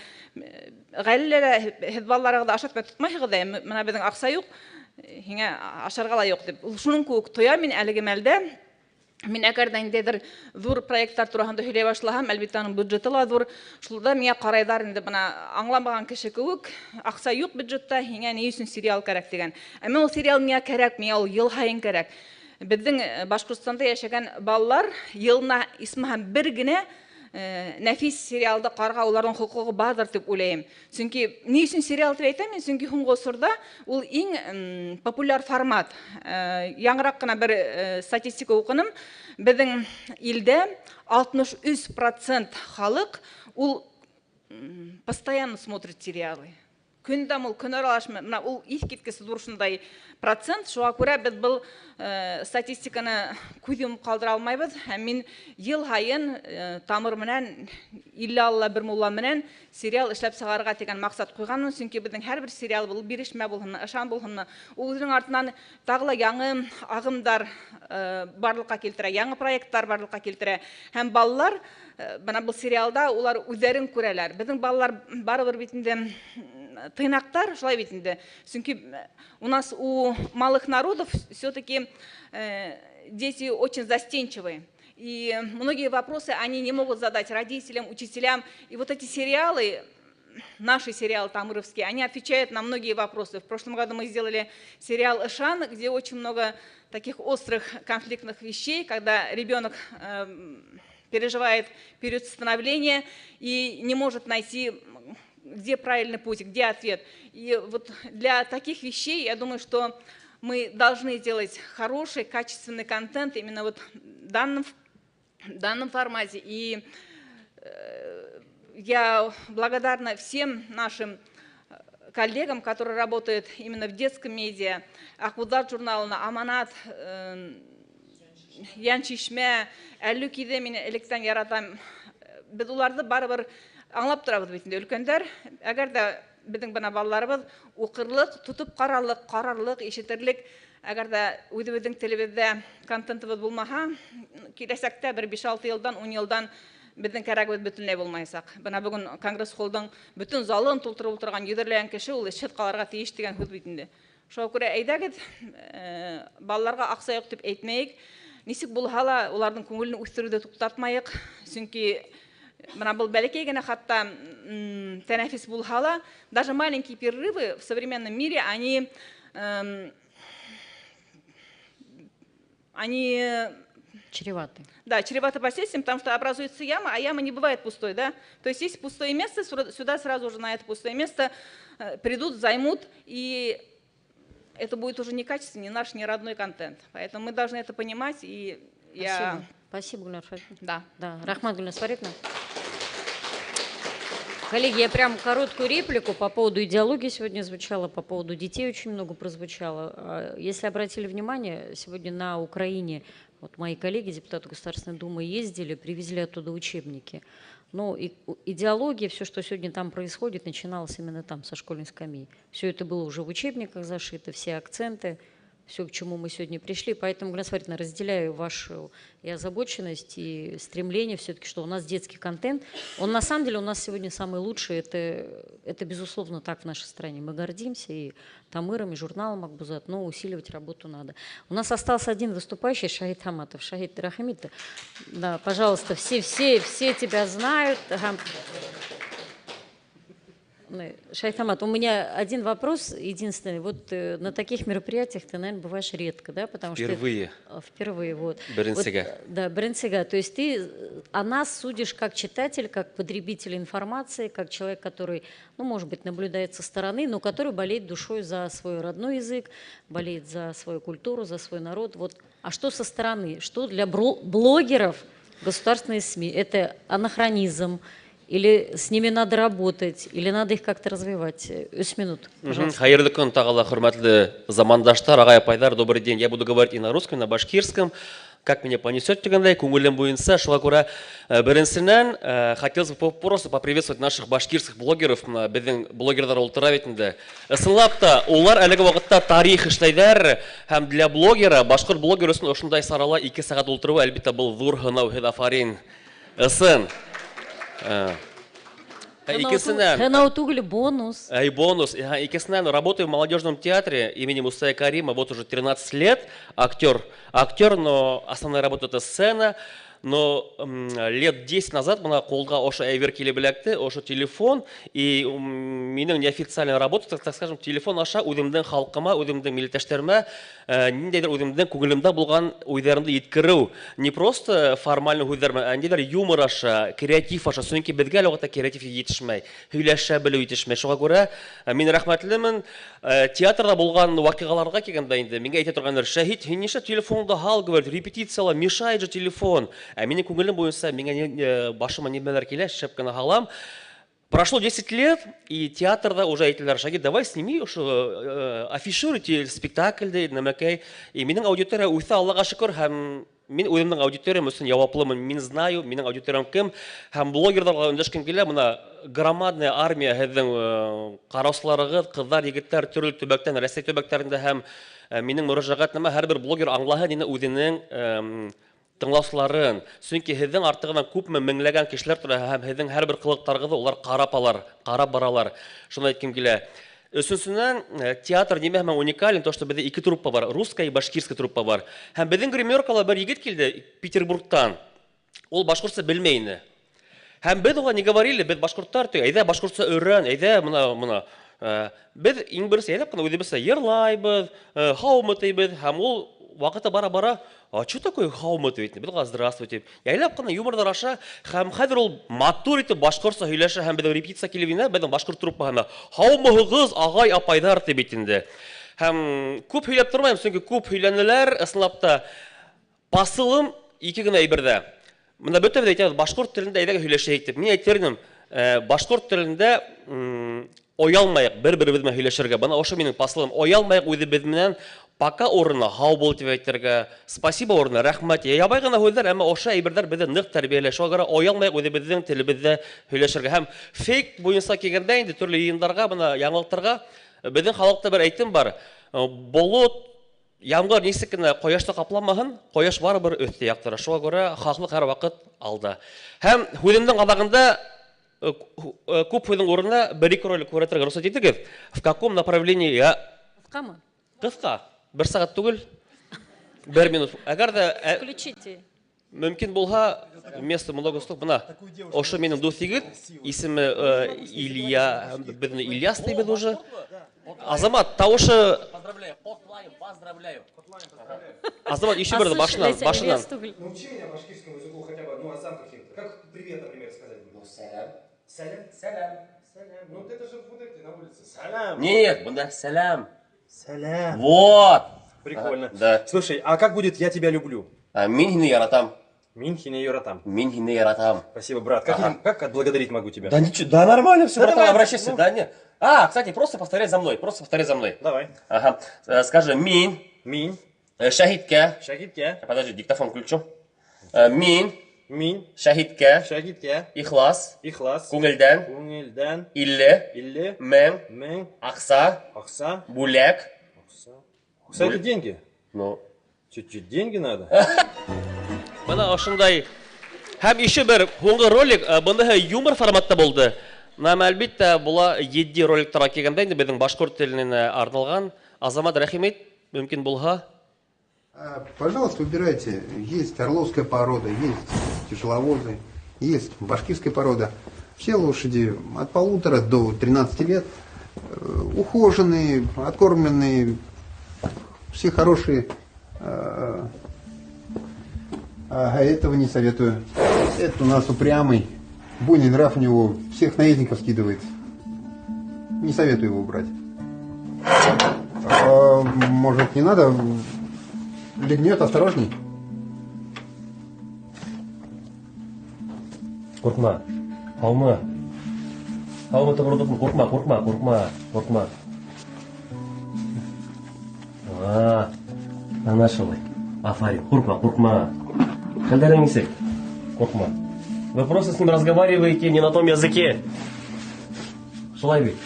ғаиләлә һеҙ балаларығыҙҙы ашатмай тотмайһығыҙ ҙа, бына беҙҙең аҡса юҡ, һиңә ашарға ла юҡ тип. Ул шуның кеүек тоям мин әлеге мәлдә. Мин әгәр ҙә ниндәйҙер ҙур проекттар тураһында һөйләй башлаһам, әлбиттә, уның бюджеты ла ҙур. Шулда миңә ҡарайҙар инде, бына аңламаған кеше кеүек, аҡса юҡ бюджетта, һиңә ни өсөн сериал кәрәк тигән. Әммә ул сериал миңә кәрәк, миңә ул йыл һайын кәрәк. Беҙҙең Башҡортостанда йәшәгән балалар йылына исмаһам бер генә нәфис сериалды ҡарға уларҙың хоҡуғы барҙыр тип уйлайым. Сөнки ни өсөн сериал тип әйтәм мин? Сөнки һуңғы осорҙа ул иң популяр формат. Яңыраҡ ҡына бер статистика уҡыным. Беҙҙең илдә 63% халыҡ ул постоянно смотрит сериалы. Көн дә ул, көн аралашмы, бына ул иҫ киткес ҙур шундай процент. Шуға күрә беҙ был статистиканы күҙ йомоп ҡалдыра алмайбыҙ. Һәм мин йыл һайын тамыр менән, иллә Алла бер мулла менән сериал эшләп сығарырға тигән маҡсат ҡуйғанмын. Сөнки беҙҙең һәр бер сериал был бирешмә булһынмы, ышан булһынмы, ул үҙенең артынан тағы ла яңы ағымдар барлыҡҡа килтерә, яңы проекттар барлыҡҡа килтерә. Һәм балалар бына был сериалда улар үҙҙәрен күрәләр. Беҙҙең балалар барыбер бит инде тыйнаҡтар, шулай бит инде. Сөнки у нас у малых народов все-таки дети очень застенчивые. И многие вопросы они не могут задать родителям, учителям. И вот эти сериалы, наши сериалы тамыровские, они отвечают на многие вопросы. В прошлом году мы сделали сериал «Ышан», где очень много таких острых конфликтных вещей, когда ребенок переживает период становления и не может найти, где правильный путь, где ответ. И вот для таких вещей, я думаю, что мы должны делать хороший, качественный контент именно вот в данном формате. И я благодарна всем нашим коллегам, которые работают именно в детском медиа, Аҡбуҙат журналына, Аманат, Йәншишмә, Әллүкиҙе мин электән яратам. Беҙ уларҙы барыбер аңлап торабыҙ бит инде, өлкәндәр. Әгәр ҙә беҙҙең бына балаларыбыҙ уҡырлыҡ, тотоп ҡарарлыҡ, ҡарарлыҡ, ишетерлек, әгәр ҙә үҙебеҙҙең телебеҙҙә контентыбыҙ булмаһа, киләсәктә бер биш-алты йылдан, ун йылдан беҙҙең кәрәгебеҙ бөтөнләй булмаясаҡ. Бына бөгөн конгресс-холдың бөтөн залын тултырып ултырған йөҙәрләгән кеше ул эшһеҙ ҡалырға тейеш тигән һүҙ бит инде. Шуға күрә әйҙәгеҙ, балаларға аҡса юҡ тип әйтмәйек. Нисек булһа ла уларҙың күңелен үҫтереүҙе туҡтатмайыҡ. Сөнки бына был бәләкәй генә хатта тәнәфес булһа ла, даже маленькие перерывы в современном мире, они
чреваты.
Да, чреваты последствиям, потому что образуется яма, а яма не бывает пустой, да? То есть есть пустое место, сюда сразу же на это пустое место придут, займут, и это будет уже не качественный, не наш, не родной контент. Поэтому мы должны это понимать, и я...
Спасибо. Спасибо, Гульнара Фаритовна.
Да.
Да. Рәхмәт, Гульнара Фаритовна. Коллеги, я прям короткую реплику по поводу идеологии сегодня звучала, по поводу детей очень много прозвучало. Если обратили внимание, сегодня на Украине мои коллеги, депутаты Государственной Думы, ездили, привезли оттуда учебники. Но и идеология, все, что сегодня там происходит, начиналось именно там, со школьных скамей. Все это было уже в учебниках зашито, все акценты. Все, к чему мы сегодня пришли. Поэтому, Гульнас Фаритовна, разделяю вашу и озабоченность, и стремление все-таки, что у нас детский контент, он на самом деле у нас сегодня самый лучший. Это безусловно так в нашей стране. Мы гордимся и Тамыром, и журналом Акбузат, но усиливать работу надо. У нас остался один выступающий, Шахид Хаматов. Шахид Рахимит, да, пожалуйста, все тебя знают. Шахид Хамат, у меня один вопрос, единственный. Вот на таких мероприятиях ты, наверное, бываешь редко, да? Потому
впервые.
Что впервые, вот.
Беренсегә.
Вот, да, беренсегә. То есть ты о нас судишь как читатель, как потребитель информации, как человек, который, ну, может быть, наблюдает со стороны, но который болеет душой за свой родной язык, болеет за свою культуру, за свой народ. Вот. А что со стороны? Что для блогеров государственные СМИ? Это анахронизм? Или с ними надо работать, или надо их как-то развивать? 3 минут, пожалуйста.
Хәйерле көн тағы ла, хөрмәтле замандаштар, ағай, апайҙар, добрый день. Я буду говорить и на русском, и на башкирском. Как меня понесет тигәндәй, күңелем буйынса, шуға күрә, беренсенән, хотелось бы просто поприветствовать наших башкирских блогеров, мына беҙҙең блогерҙар ултыра бит инде. Ысынлап та, улар әлеге ваҡытта тарих эшләйҙәр, һәм для блогера, башҡорт блогер өсөн ошондай сарала 2 сәғәт ултырыу, әлбиттә, был ҙур һынау, һеҙ афарин. Ысын. Икенсенән.
Һынау түгел, бонус.
Ай, бонус. Икенсенән, работаю в молодежном театре имени Мусая Карима вот уже 13 лет. Актер, но основная работа это сцена. Но лет 10 назад мына ҡулға ошо әйбер килеп эләкте, ошо телефон, и минең неофициальная работа, так скажем, телефон аша үҙемдең халҡыма, үҙемдең милләттәштәремә, ниндәйҙер үҙемдең күңелемдә булған уйҙарымды еткереү. Не просто формальный һүҙҙәр менән, ә ниндәйҙер юмор аша, креатив аша, сөнки беҙгә әле ваҡытта креатив етешмәй, һөйләшә белеү етешмәй. Шуға күрә мин рәхмәтлемен. Театрҙа булған ваҡиғаларға килгәндә инде миңә әйтә торғандар: Шәһит, һин нишләп телефонды һал, говорит, репетицияла мешает же телефон. Ә минең күңелем буйынса, миңә башыма нимәләр килә, шәп кенә һалам. Прошло 10 лет, и театрҙа уже әйтәләр: Шагит, давай сними, афишируйте спектакль, нәмәкәй. И минең аудитория үҫә, Аллаға шөкөр, һәм мин үҙемдең аудиториям өсөн яуаплымын. Мин знаю, минең аудиториям кем. Һәм блогерҙарға өндәшкем килә, мына громадная армия һеҙҙең ҡараусыларығыҙ, ҡыҙҙар, егеттәр төрлө төбәктән, Рәсәй төбәктәрендә, һәм минең мөрәжәғәтнамә һәр бер блогер аңлаһын инде үҙенең тыңлаусыларын. Сөнки һеҙҙең артығынан күпме меңләгән кешеләр тора, һәм һеҙҙең һәр бер ҡылыҡтарығыҙҙы улар ҡарап алар, ҡарап баралар. Шуны әйткем килә. Өсөнсөнән, театр нимә һәм уникален, то, что беҙҙә ике труппа бар, русская и башкирская труппа бар. Һәм беҙҙең гримеркала бер егет килде Петербургтан. Ул башҡортса белмәй ине. Һәм беҙ уға не говорили, беҙ башҡорттар, әйҙә башҡортса өйрән, әйҙә мына. Беҙ иң беренсе әйләп ҡына үҙебеҙсә йырлайбыҙ, һаумы тейбеҙ, һәм ул ваҡыты бара-бара, а что такое һаумы тип әйтте? Беҙ уға здравствуйте тип. Яйлап ҡына юморҙар аша, һәм хәҙер ул матур итеп башҡортса һөйләшә, һәм беҙҙең репетиция килеп инә, беҙҙең башҡорт труппаһына һаумыһығыҙ, ағай, апайҙар тип бит инде. Һәм күп һөйләп тормайым, сөнки күп һөйләнеләр, ысынлап та посылым ике генә әйберҙә. Мында бөтәбеҙ әйтәбеҙ, башҡорт телендә әйҙәгеҙ һөйләшәйек тип. Мин әйтер инем, башҡорт телендә оялмайыҡ бер-беребеҙ менән һөйләшергә. Бына ошо минең посылым. Оялмайыҡ үҙебеҙ менән, пока урынына һау бул тип әйтергә, спасибо урынына рәхмәт. Ябай ғына һүҙҙәр, әммә ошо әйберҙәр беҙҙе ныҡ тәрбиәләй. Шуға күрә оялмайыҡ үҙебеҙҙең телебеҙҙә һөйләшергә. Һәм фейк буйынса килгәндә инде төрлө йыйындарға, бына яңылыҡтарға беҙҙең халыҡта бер әйтем бар. Болот, ямғыр нисек кенә ҡояшты ҡапламаһын, ҡояш барыбер өҫтө яҡтыра. Шуға күрә хаҡлыҡ һәр ваҡыт алда. Һәм һүҙемдең аҙағында күп һүҙҙең урынына бер-ике ролик күрһәтергә рөхсәт итегеҙ. В каком направлении я?
Ҡыҫҡамы?
Ҡыҫҡа. Бер сәғәт түгел, бер минут. Әгәр ҙә
Включите.
мөмкин булһа, вместо много слов, бына ошо минең дуҫ егет, исеме Илья, беҙ уны Ильяс тибеҙ уже. Азамат, тауышы.
Поздравляю, котлайым, поздравляю.
Азамат, еще бер башынан, башынан.
Научи меня башкирскому языку хотя бы, ну, азам каким-то. Как привет, например, сказать?
Ну, сәләм.
Сәләм? Сәләм. Сәләм. Ну, это же вот эти на улице. Сәләм.
Нет, бында сәләм.
Сәләм.
Вот.
Прикольно.
Да.
Слушай, а как будет «я тебя люблю»?
Мин һине яратам.
Мин һине яратам.
Мин һине яратам.
Спасибо, брат. Как,
Ага.
как отблагодарить могу тебя?
Да ничего, да нормально все,
Да
братан,
давай,
обращайся.
ну.
Да нет. А, кстати, просто повторяй за мной, просто повторяй за мной.
Давай.
Ага. Скажи мин.
Мин.
Шәһиткә.
Шәһиткә.
Подожди, диктофон включу. Мин.
Мин.
Шәһиткә.
Шәһиткә.
Ихлас.
Ихлас.
Күңелдән.
Күңелдән.
50.
50.
Мең.
Мең.
Аҡса.
Аҡса.
Бүләк.
Аҡса. Кстати, деньги.
Ну.
Чуть-чуть деньги надо.
Бына ошондай. Һәм еще бер һуңғы ролик, быныһы юмор форматта булды. Нам, әлбиттә, була етди роликтарға килгәндә инде беҙҙең башҡорт теленә арналған. Азамат, рәхим ит, мөмкин булһа.
Пожалуйста, выбирайте. Есть орловская порода, есть тяжеловозы, есть башкирская порода. Все лошади от 1,5 до 13 лет, ухоженные, откормленные, все хорошие. А этого не советую. Это у нас упрямый, буйный нрав у него, всех наездников скидывает. Не советую его брать. Может, не надо? Легнет, осторожней.
Ҡурҡма, һаумы? Һаумы, тыбырҙыҡмы? Ҡурҡма, ҡурҡма, ҡурҡма, ҡурҡма. Ана шулай. Афарин, ҡурҡма, ҡурҡма. Хәлдәрең нисек? Ҡурҡма. Вы просто с ним разговариваете не на том языке. Шулай бит.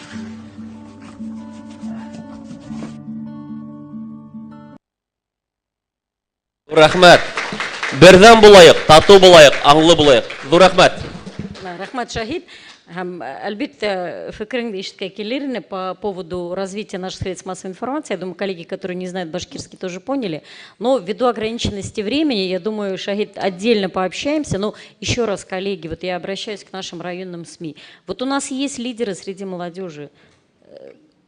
Рәхмәт. Берҙәм булайыҡ, татыу булайыҡ, аңлы булайыҡ. Ҙур рәхмәт.
Рәхмәт, Шаһит. Һәм, әлбиттә, фекереңде ишеткә килер ине по поводу развития наших средств массовой информации. Я думаю, коллеги, которые не знают башкирский, тоже поняли. Но ввиду ограниченности времени, я думаю, Шахид, отдельно пообщаемся. Но еще раз, коллеги, вот я обращаюсь к нашим районным СМИ. Вот у нас есть лидеры среди молодежи,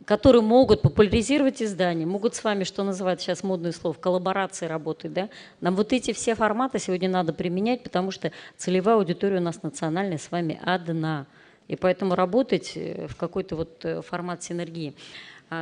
которые могут популяризировать издания, могут с вами, что называют сейчас модное слово, коллаборации работать, да? Нам вот эти все форматы сегодня надо применять, потому что целевая аудитория у нас национальная с вами одна. И поэтому работать в какой-то вот формат синергии.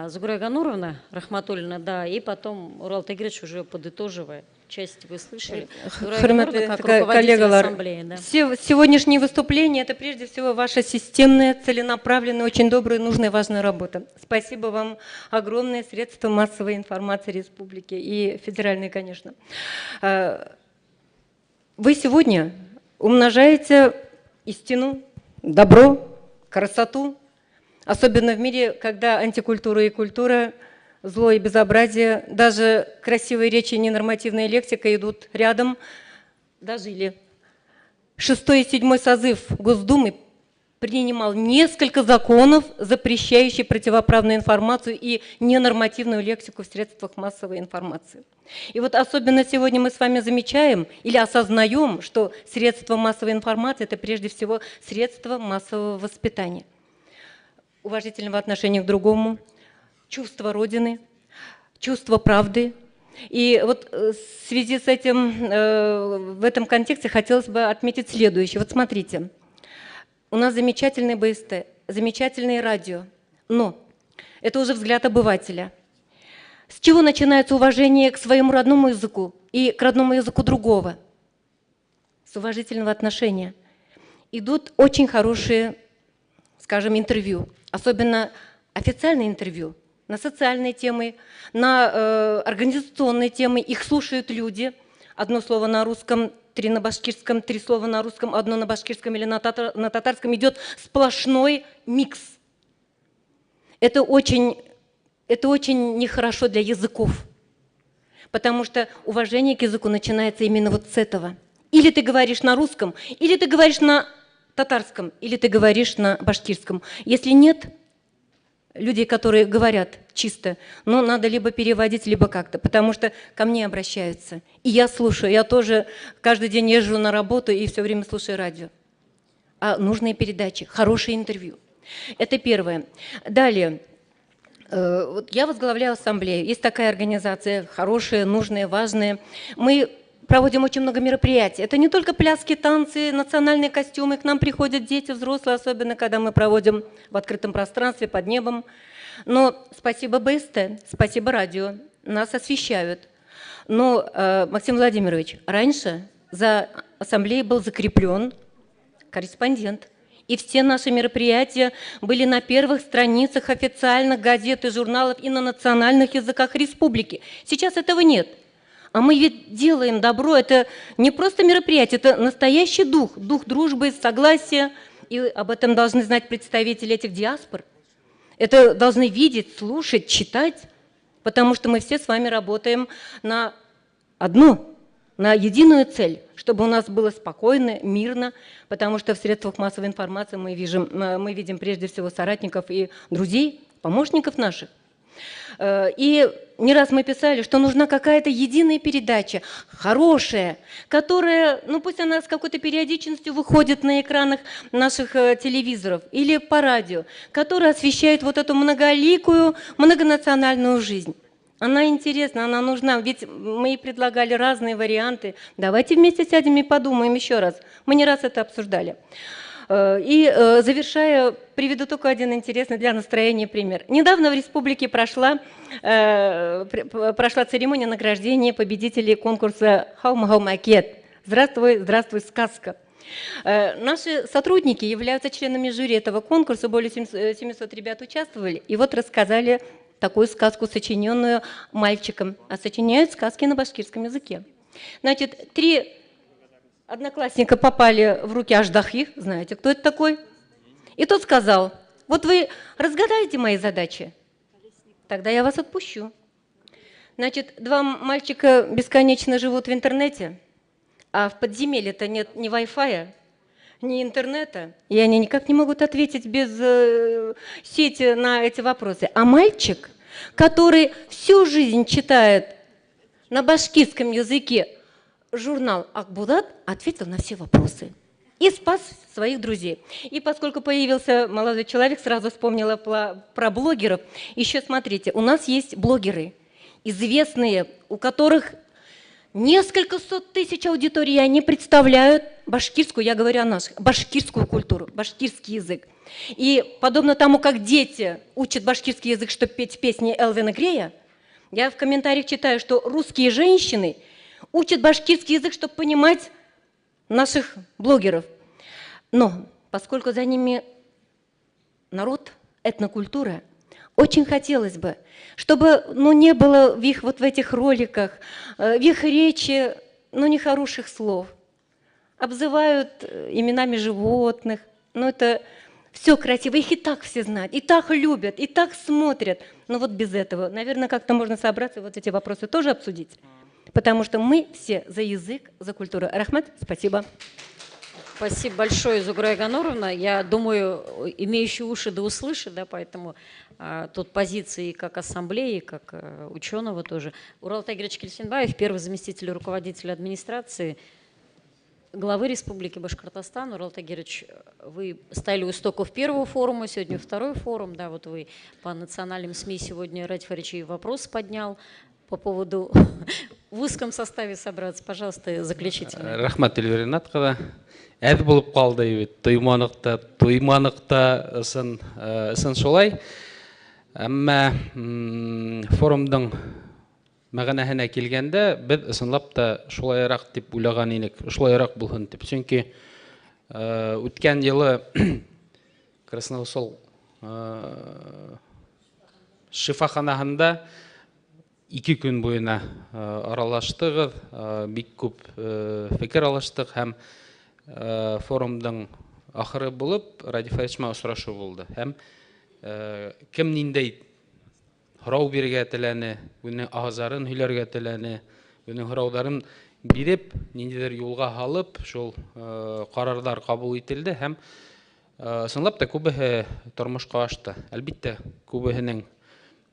Зугура Гануровна Рахматуллина, да, и потом Урал Тагирович уже подытоживая. Часть вы слышали.
Хөрмәтле коллегалар, да. Сегодняшнее выступление – это прежде всего ваша системная, целенаправленная, очень добрая, нужная, важная работа. Спасибо вам огромное, средства массовой информации республики и федеральные, конечно. Вы сегодня умножаете истину, добро, красоту, особенно в мире, когда антикультура и культура, зло и безобразие, даже красивые речи и ненормативная лексика идут рядом. Дожили. 6-й и 7-й созыв Госдумы принимал несколько законов, запрещающих противоправную информацию и ненормативную лексику в средствах массовой информации. И вот особенно сегодня мы с вами замечаем или осознаем, что средства массовой информации – это прежде всего средства массового воспитания, уважительного отношения к другому, чувство Родины, чувство правды. И вот в связи с этим, в этом контексте хотелось бы отметить следующее. Вот смотрите, у нас замечательный БСТ, замечательное радио, но это уже взгляд обывателя. С чего начинается уважение к своему родному языку и к родному языку другого? С уважительного отношения. Идут очень хорошие, скажем, интервью, особенно официальные интервью на социальные темы, на организационные темы. Их слушают люди. Одно слово на русском, 3 на башкирском, 3 слова на русском, одно на башкирском или на татарском. Идет сплошной микс. Это очень нехорошо для языков, потому что уважение к языку начинается именно вот с этого. Или ты говоришь на русском, или ты говоришь на татарском, или ты говоришь на башкирском. Если нет людей, которые говорят чисто, но надо либо переводить, либо как-то, потому что ко мне обращаются. И я слушаю, я тоже каждый день езжу на работу и все время слушаю радио. А нужные передачи, хорошие интервью. Это первое. Далее. Вот я возглавляю ассамблею. Есть такая организация, хорошая, нужная, важная. Мы проводим очень много мероприятий. Это не только пляски, танцы, национальные костюмы. К нам приходят дети, взрослые, особенно когда мы проводим в открытом пространстве, под небом. Но спасибо БСТ, спасибо радио, нас освещают. Но, Максим Владимирович, раньше за ассамблеей был закреплен корреспондент. И все наши мероприятия были на первых страницах официальных газет и журналов и на национальных языках республики. Сейчас этого нет. А мы ведь делаем добро, это не просто мероприятие, это настоящий дух, дух дружбы, согласия. И об этом должны знать представители этих диаспор. Это должны видеть, слушать, читать.
Потому что мы все с вами работаем на одну, на единую цель, чтобы у нас было спокойно, мирно, потому что в средствах массовой информации мы видим прежде всего соратников и друзей, помощников наших. И не раз мы писали, что нужна какая-то единая передача, хорошая, которая, ну пусть она с какой-то периодичностью выходит на экранах наших телевизоров или по радио, которая освещает вот эту многоликую, многонациональную жизнь. Она интересна, она нужна, ведь мы предлагали разные варианты. Давайте вместе сядем и подумаем еще раз. Мы не раз это обсуждали. И завершая, приведу только один интересный для настроения пример. Недавно в республике прошла церемония награждения победителей конкурса «Хаум-хаум-акет». Здравствуй, здравствуй, сказка. Наши сотрудники являются членами жюри этого конкурса, более 700 ребят участвовали, и вот рассказали такую сказку, сочиненную мальчиком. А сочиняют сказки на башкирском языке. Значит, 3 одноклассника попали в руки Аждахи, знаете, кто это такой? И тот сказал: вот вы разгадаете мои задачи, тогда я вас отпущу. Значит, 2 мальчика бесконечно живут в интернете, а в подземелье-то нет ни вай-фая, ни интернета, и они никак не могут ответить без сети на эти вопросы. А мальчик, который всю жизнь читает на башкирском языке журнал «Акбулат», ответил на все вопросы и спас своих друзей. И поскольку появился молодой человек, сразу вспомнила про блогеров. Еще смотрите, у нас есть блогеры, известные, у которых несколько сот тысяч аудиторий, и они представляют башкирскую, я говорю о наших, башкирскую культуру, башкирский язык. И подобно тому, как дети учат башкирский язык, чтобы петь песни Элвина Грея, я в комментариях читаю, что русские женщины учат башкирский язык, чтобы понимать наших блогеров. Но поскольку за ними народ, этнокультура, очень хотелось бы, чтобы, ну, не было в их вот в этих роликах, в их речи, ну, нехороших слов. Обзывают именами животных, но это все красиво, их и так все знают, и так любят, и так смотрят. Но вот без этого, наверное, как-то можно собраться и вот эти вопросы тоже обсудить. Потому что мы все за язык, за культуру. Рахмат, спасибо.
Спасибо большое, Зуграя Ганоровна. Я думаю, имеющие уши да услышат, да, поэтому тут позиции как ассамблеи, как ученого тоже. Урал Тагирович Кильсенбаев, первый заместитель руководителя администрации главы Республики Башкортостан. Урал Тагирович, вы стояли у истоков первого форума, сегодня второй форум, да, вот вы по национальным СМИ сегодня Радий Фаридович и вопрос поднял по поводу в узком составе собраться. Пожалуйста, заключительный.
Рахмат, Эльвира Ринатовна. Әҙ булып ҡалды бит, тойманыҡ та, туйманыҡ та, ысын шулай. Әммә форумдың мәғәнәһенә килгәндә, беҙ ысынлап та шулайыраҡ тип уйлаған инек, шулайыраҡ булһын тип. Сөнки үткән йылы Красноусол шифаханаһында 2 көн буйына аралаштығыҙ, бик күп фекер алыштыҡ һәм форумдың ахыры булып Радий Фаридович менән осрашыу булды. Һәм кем ниндәй һорау бирергә теләне, үҙенең азарын һөйләргә теләне, үҙенең һорауҙарын биреп, ниндәйҙер юлға һалып, шул ҡарарҙар ҡабул ителде һәм ысынлап та күбеһе тормошҡа ашты. Әлбиттә, күбеһенең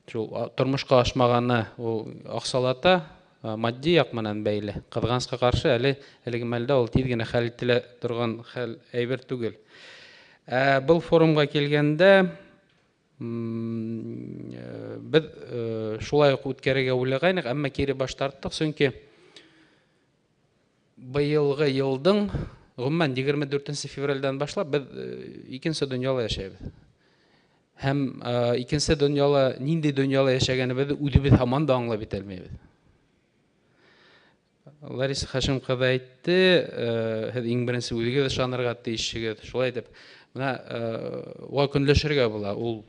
шул тормошҡа ашмағаны ул аҡсалата, матди яҡ менән бәйле. Ҡыҙғанысҡа ҡаршы, әле әлеге мәлдә ул тиҙ генә хәл ителә торған хәл әйбер түгел. Был форумға килгәндә беҙ шулай уҡ үткәрергә уйлағайныҡ, әммә кире баш тарттыҡ, сөнки быйылғы йылдың ғөмүмән 24 февралдән башлап беҙ икенсе донъяла йәшәйбеҙ. Һәм икенсе донъяла, ниндәй донъяла йәшәгәнебеҙҙе үҙебеҙ һаман да аңлап бөтә алмайбыҙ. Лариса Хашим ҡыҙы әйтте, һеҙ иң беренсе үҙегеҙ ышанырға тейешһегеҙ. Шулай итеп, бына уға көнләшергә була. Ул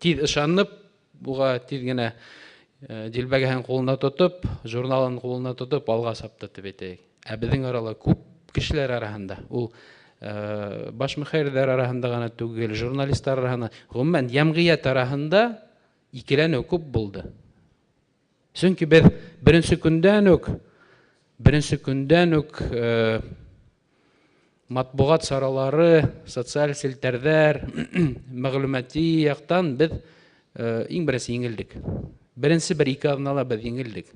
тиҙ ышанып, уға тиҙ генә дилбегәһен ҡулына тотоп, журналын ҡулына тотоп алға сапты тип әйтәйек. Ә беҙҙең арала күп кешеләр араһында, ул баш мөхәррирҙәр араһында ғына түгел, журналисттар араһында, ғөмүмән йәмғиәт араһында Икеләнеү күп булды. Сөнки беҙ беренсе көндән үк матбуғат саралары, социаль селтәрҙәр, мәғлүмәти яҡтан беҙ иң беренсе еңелдек. Беренсе бер-ике аҙнала беҙ еңелдек.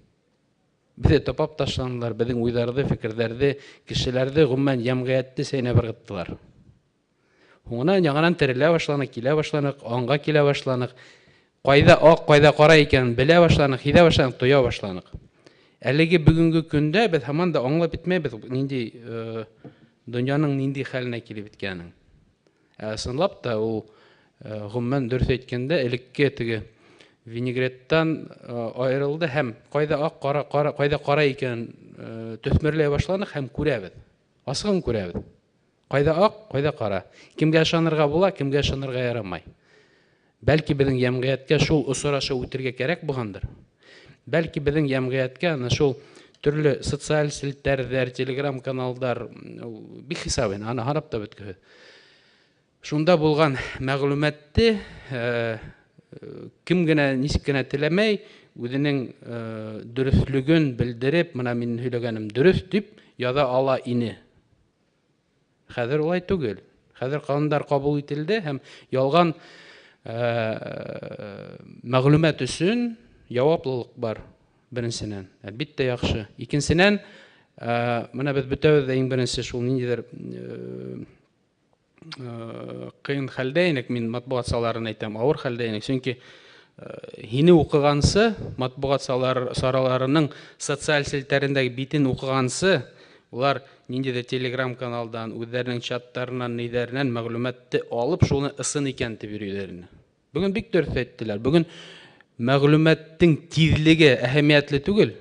Беҙҙе тапап ташланылар, беҙҙең уйҙарҙы, фекерҙәрҙе, кешеләрҙе, ғөмүмән йәмғиәтте сәйнәп ырғыттылар. Һуңынан яңынан терелә башланыҡ, килә башланыҡ, аңға килә башланыҡ. Ҡайҙа аҡ, ҡайҙа ҡара икәнен белә башланыҡ, һиҙә башланыҡ, тоя башланыҡ. Әлеге бөгөнгө көндә беҙ һаман да аңлап етмәйбеҙ ниндәй донъяның ниндәй хәленә килеп еткәнен. Ысынлап та ул ғөмүмән дөрөҫ әйткәндә элекке теге винегреттан айырылды һәм ҡайҙа аҡ, ҡара, ҡара, ҡайҙа ҡара икәнен төҫмөрләй башланыҡ һәм күрәбеҙ. Асығын күрәбеҙ. Ҡайҙа аҡ, ҡайҙа ҡара. Кемгә ышанырға була, кемгә ышанырға ярамай. Бәлки беҙҙең йәмғиәткә шул осор аша үтергә кәрәк булғандыр. Бәлки беҙҙең йәмғиәткә ана шул төрлө социаль селтәрҙәр, телеграм-каналдар, бихисап инде, аны һанап та бөткөһөҙ. Шунда булған мәғлүмәтте кем генә нисек кенә теләмәй, үҙенең дөрөҫлөгөн белдереп, мына мин һөйләгәнем дөрөҫ дип яҙа ала ине. Хәҙер улай түгел. Хәҙер ҡанундар ҡабул ителде һәм ялған мәғлүмәт өсөн яуаплылыҡ бар. Беренсенән, әлбиттә, яҡшы. Икенсенән, мына беҙ бөтәбеҙ ҙә иң беренсе шул ниндәйҙер ҡыйын хәлдә инек, мин матбуғат сараларын әйтәм, ауыр хәлдә инек. Сөнки һине уҡығансы, матбуғат сараларының социаль селтәрендәге битен уҡығансы, улар ниндәйҙер телеграм-каналдан, үҙҙәренең чаттарынан, ниҙәренән мәғлүмәтте алып, шуны ысын икән тип йөрөйҙәр ине. Бөгөн бик дөрөҫ әйттеләр. Бөгөн мәғлүмәттең тиҙлеге әһәмиәтле түгел,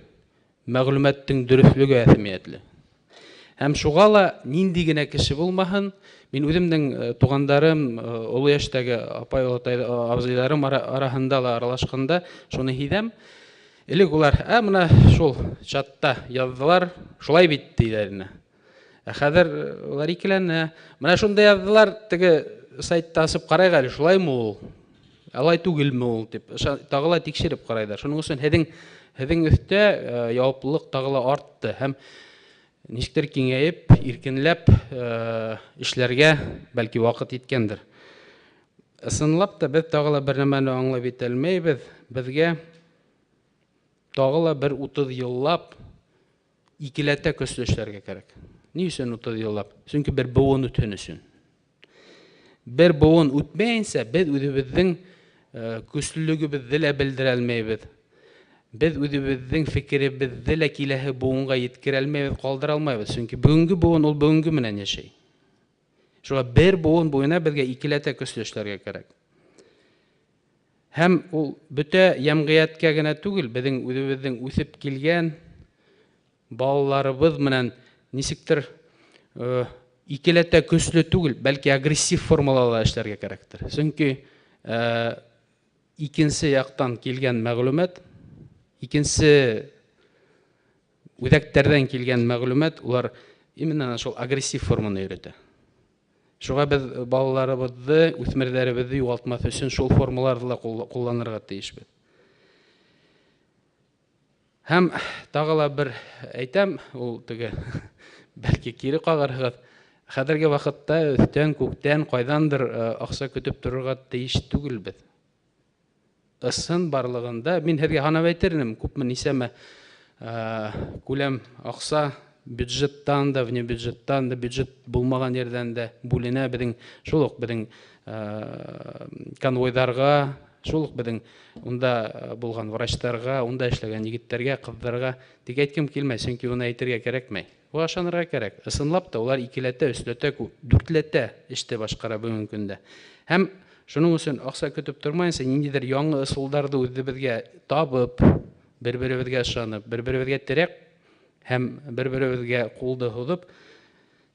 мәғлүмәттең дөрөҫлөгө әһәмиәтле. Һәм шуға ла ниндәй генә кеше булмаһын, мин үҙемдең туғандарым, оло йәштәге апай, олатай, абзыйҙарым араһында ла аралашҡанда шуны һиҙәм. Элек улар, мына шул чатта яҙҙылар, шулай бит тиҙәр ине. Ә хәҙер улар икеләнә. Мына шунда яҙҙылар, теге сайтта асып ҡарайыҡ әле, шулаймы ул? Алай түгелме ул тип, тағы ла тикшереп ҡарайҙар. Шуның өсөн һеҙҙең өҫтә яуаплылыҡ тағы ла артты һәм нисектер киңәйеп, иркенләп эшләргә бәлки ваҡыт еткәндер. Ысынлап та беҙ тағы ла бер нәмәне аңлап етә алмайбыҙ. Беҙгә тағы ла бер 30 йыллап икеләтә көслө эшләргә кәрәк. Ни өсөн 30 йыллап? Сөнки бер быуын үтһен өсөн. Бер быуын үтмәйенсә беҙ үҙебеҙҙең көслөлөгөбөҙҙө лә белдерә алмайбыҙ. Беҙ үҙебеҙҙең фекеребеҙҙе лә киләһе быуынға еткерә алмайбыҙ, ҡалдыра алмайбыҙ. Сөнки бөгөнгө быуын ул бөгөнгө менән йәшәй. Шуға бер быуын буйына беҙгә икеләтә көслө эшләргә кәрәк. Һәм ул бөтә йәмғиәткә генә түгел, беҙҙең үҙебеҙҙең үҫеп килгән балаларыбыҙ менән нисектер икеләтә көслө түгел, бәлки агрессив формала ла эшләргә кәрәктер. Сөнки икенсе яҡтан килгән мәғлүмәт, икенсе үҙәктәрҙән килгән мәғлүмәт, улар именно шул агрессив форманы өйрәтә. Шуға беҙ балаларыбыҙҙы, үҫмерҙәребеҙҙе юғалтмаҫ өсөн шул формаларҙы ла ҡулланырға тейешбеҙ. Һәм тағы ла бер әйтәм, ул теге бәлки кире ҡағырһығыҙ. Хәҙерге ваҡытта өҫтән, күктән, ҡайҙандыр аҡса көтөп торорға тейеш түгелбеҙ. Ысын барлығында, мин һеҙгә һанап әйтер инем, күпме нисәмә күләм аҡса бюджеттан да, вне бюджеттан да, бюджет булмаған ерҙән дә бүленә беҙҙең, шул уҡ беҙҙең конвойҙарға, шул уҡ беҙҙең унда булған врачтарға, унда эшләгән егеттәргә, ҡыҙҙарға тик әйткем килмәй, сөнки уны әйтергә кәрәкмәй. Уға ышанырға кәрәк. Ысынлап та улар икеләтә, өсләтә, дүртләтә эште башҡара бөгөнгө көндә. Һәм шуның өсөн аҡса көтөп тормайынса, ниндәйҙер яңы ысулдарҙы үҙебеҙгә табып, бер-беребеҙгә ышанып, бер-беребеҙгә терәк һәм бер-беребеҙгә ҡулды һуҙып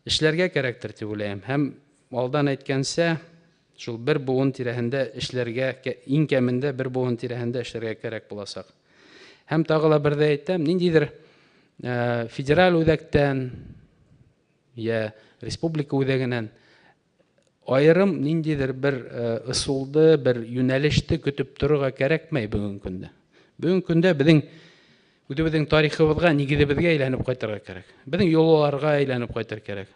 эшләргә кәрәктер тип уйлайым. Һәм алдан әйткәнсә, шул бер быуын тирәһендә эшләргә, иң кәмендә бер быуын тирәһендә эшләргә кәрәк буласаҡ. Һәм тағы ла бер ҙә әйтәм, ниндәйҙер федераль үҙәктән йә республика үҙәгенән Айырым ниндәйҙер бер ысулды, бер йүнәлеште көтөп торорға кәрәкмәй бөгөнгө көндә. Бөгөнгө көндә беҙҙең үҙебеҙҙең тарихыбыҙға, нигеҙебеҙгә әйләнеп ҡайтырға кәрәк. Беҙҙең йолаларға әйләнеп ҡайтыр кәрәк.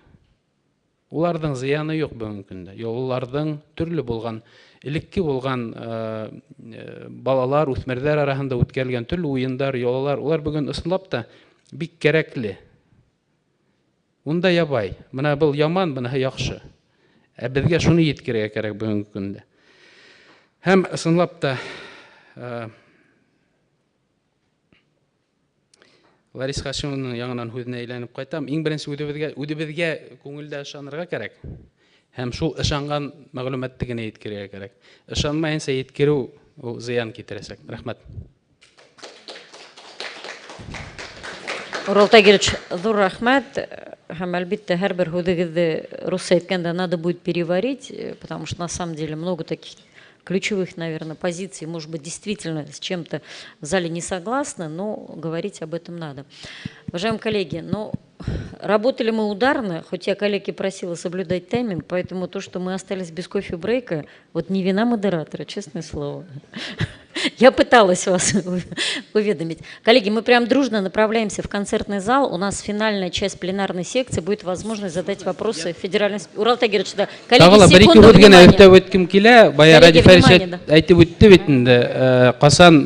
Уларҙың зыяны юҡ бөгөнгө көндә. Йолаларҙың төрлө булған, элекке булған балалар, үҫмерҙәр араһында үткәрелгән төрлө уйындар, йолалар, улар бөгөн ысынлап та бик кәрәкле. Унда ябай. Бына был яман, быныһы яҡшы. Ә беҙгә шуны еткерергә кәрәк бөгөнгө көндә. Һәм ысынлап та Лариса Хашимованың яңынан һүҙенә әйләнеп ҡайтам. Иң беренсе үҙебеҙгә күңелдә ышанырға кәрәк. Һәм шул ышанған мәғлүмәтте генә еткерергә кәрәк. Ышанмайынса еткереү ул зыян китерәсәк. Рәхмәт.
Урал Тагирович, ҙур рәхмәт. Һәм, әлбиттә, һәр бер һүҙегеҙҙе русса әйткәндә надо будет переварить, потому что на самом деле много таких ключевых, наверное, позиций, может быть, действительно с чем-то в зале не согласны, но говорить об этом надо. Уважаемые коллеги, работали мы ударно, хоть я коллеги просила соблюдать тайминг, поэтому то, что мы остались без кофе-брейка, вот не вина модератора, честное слово. Я пыталась вас уведомить. Коллеги, мы прям дружно направляемся в концертный зал. У нас финальная часть пленарной секции. Будет возможность задать вопросы федеральной... Урал Тагирович, да. Коллеги, секунду внимания. Коллеги, внимание, да.
Әйтеп үтте бит инде. Ҡасан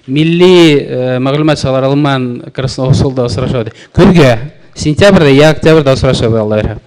милли мәғлүмәт саралары менән Красноусолда осрашабыҙ. Көҙгә, сентябрҙә йә октябрҙә осрашабыҙ, Алла бирһә.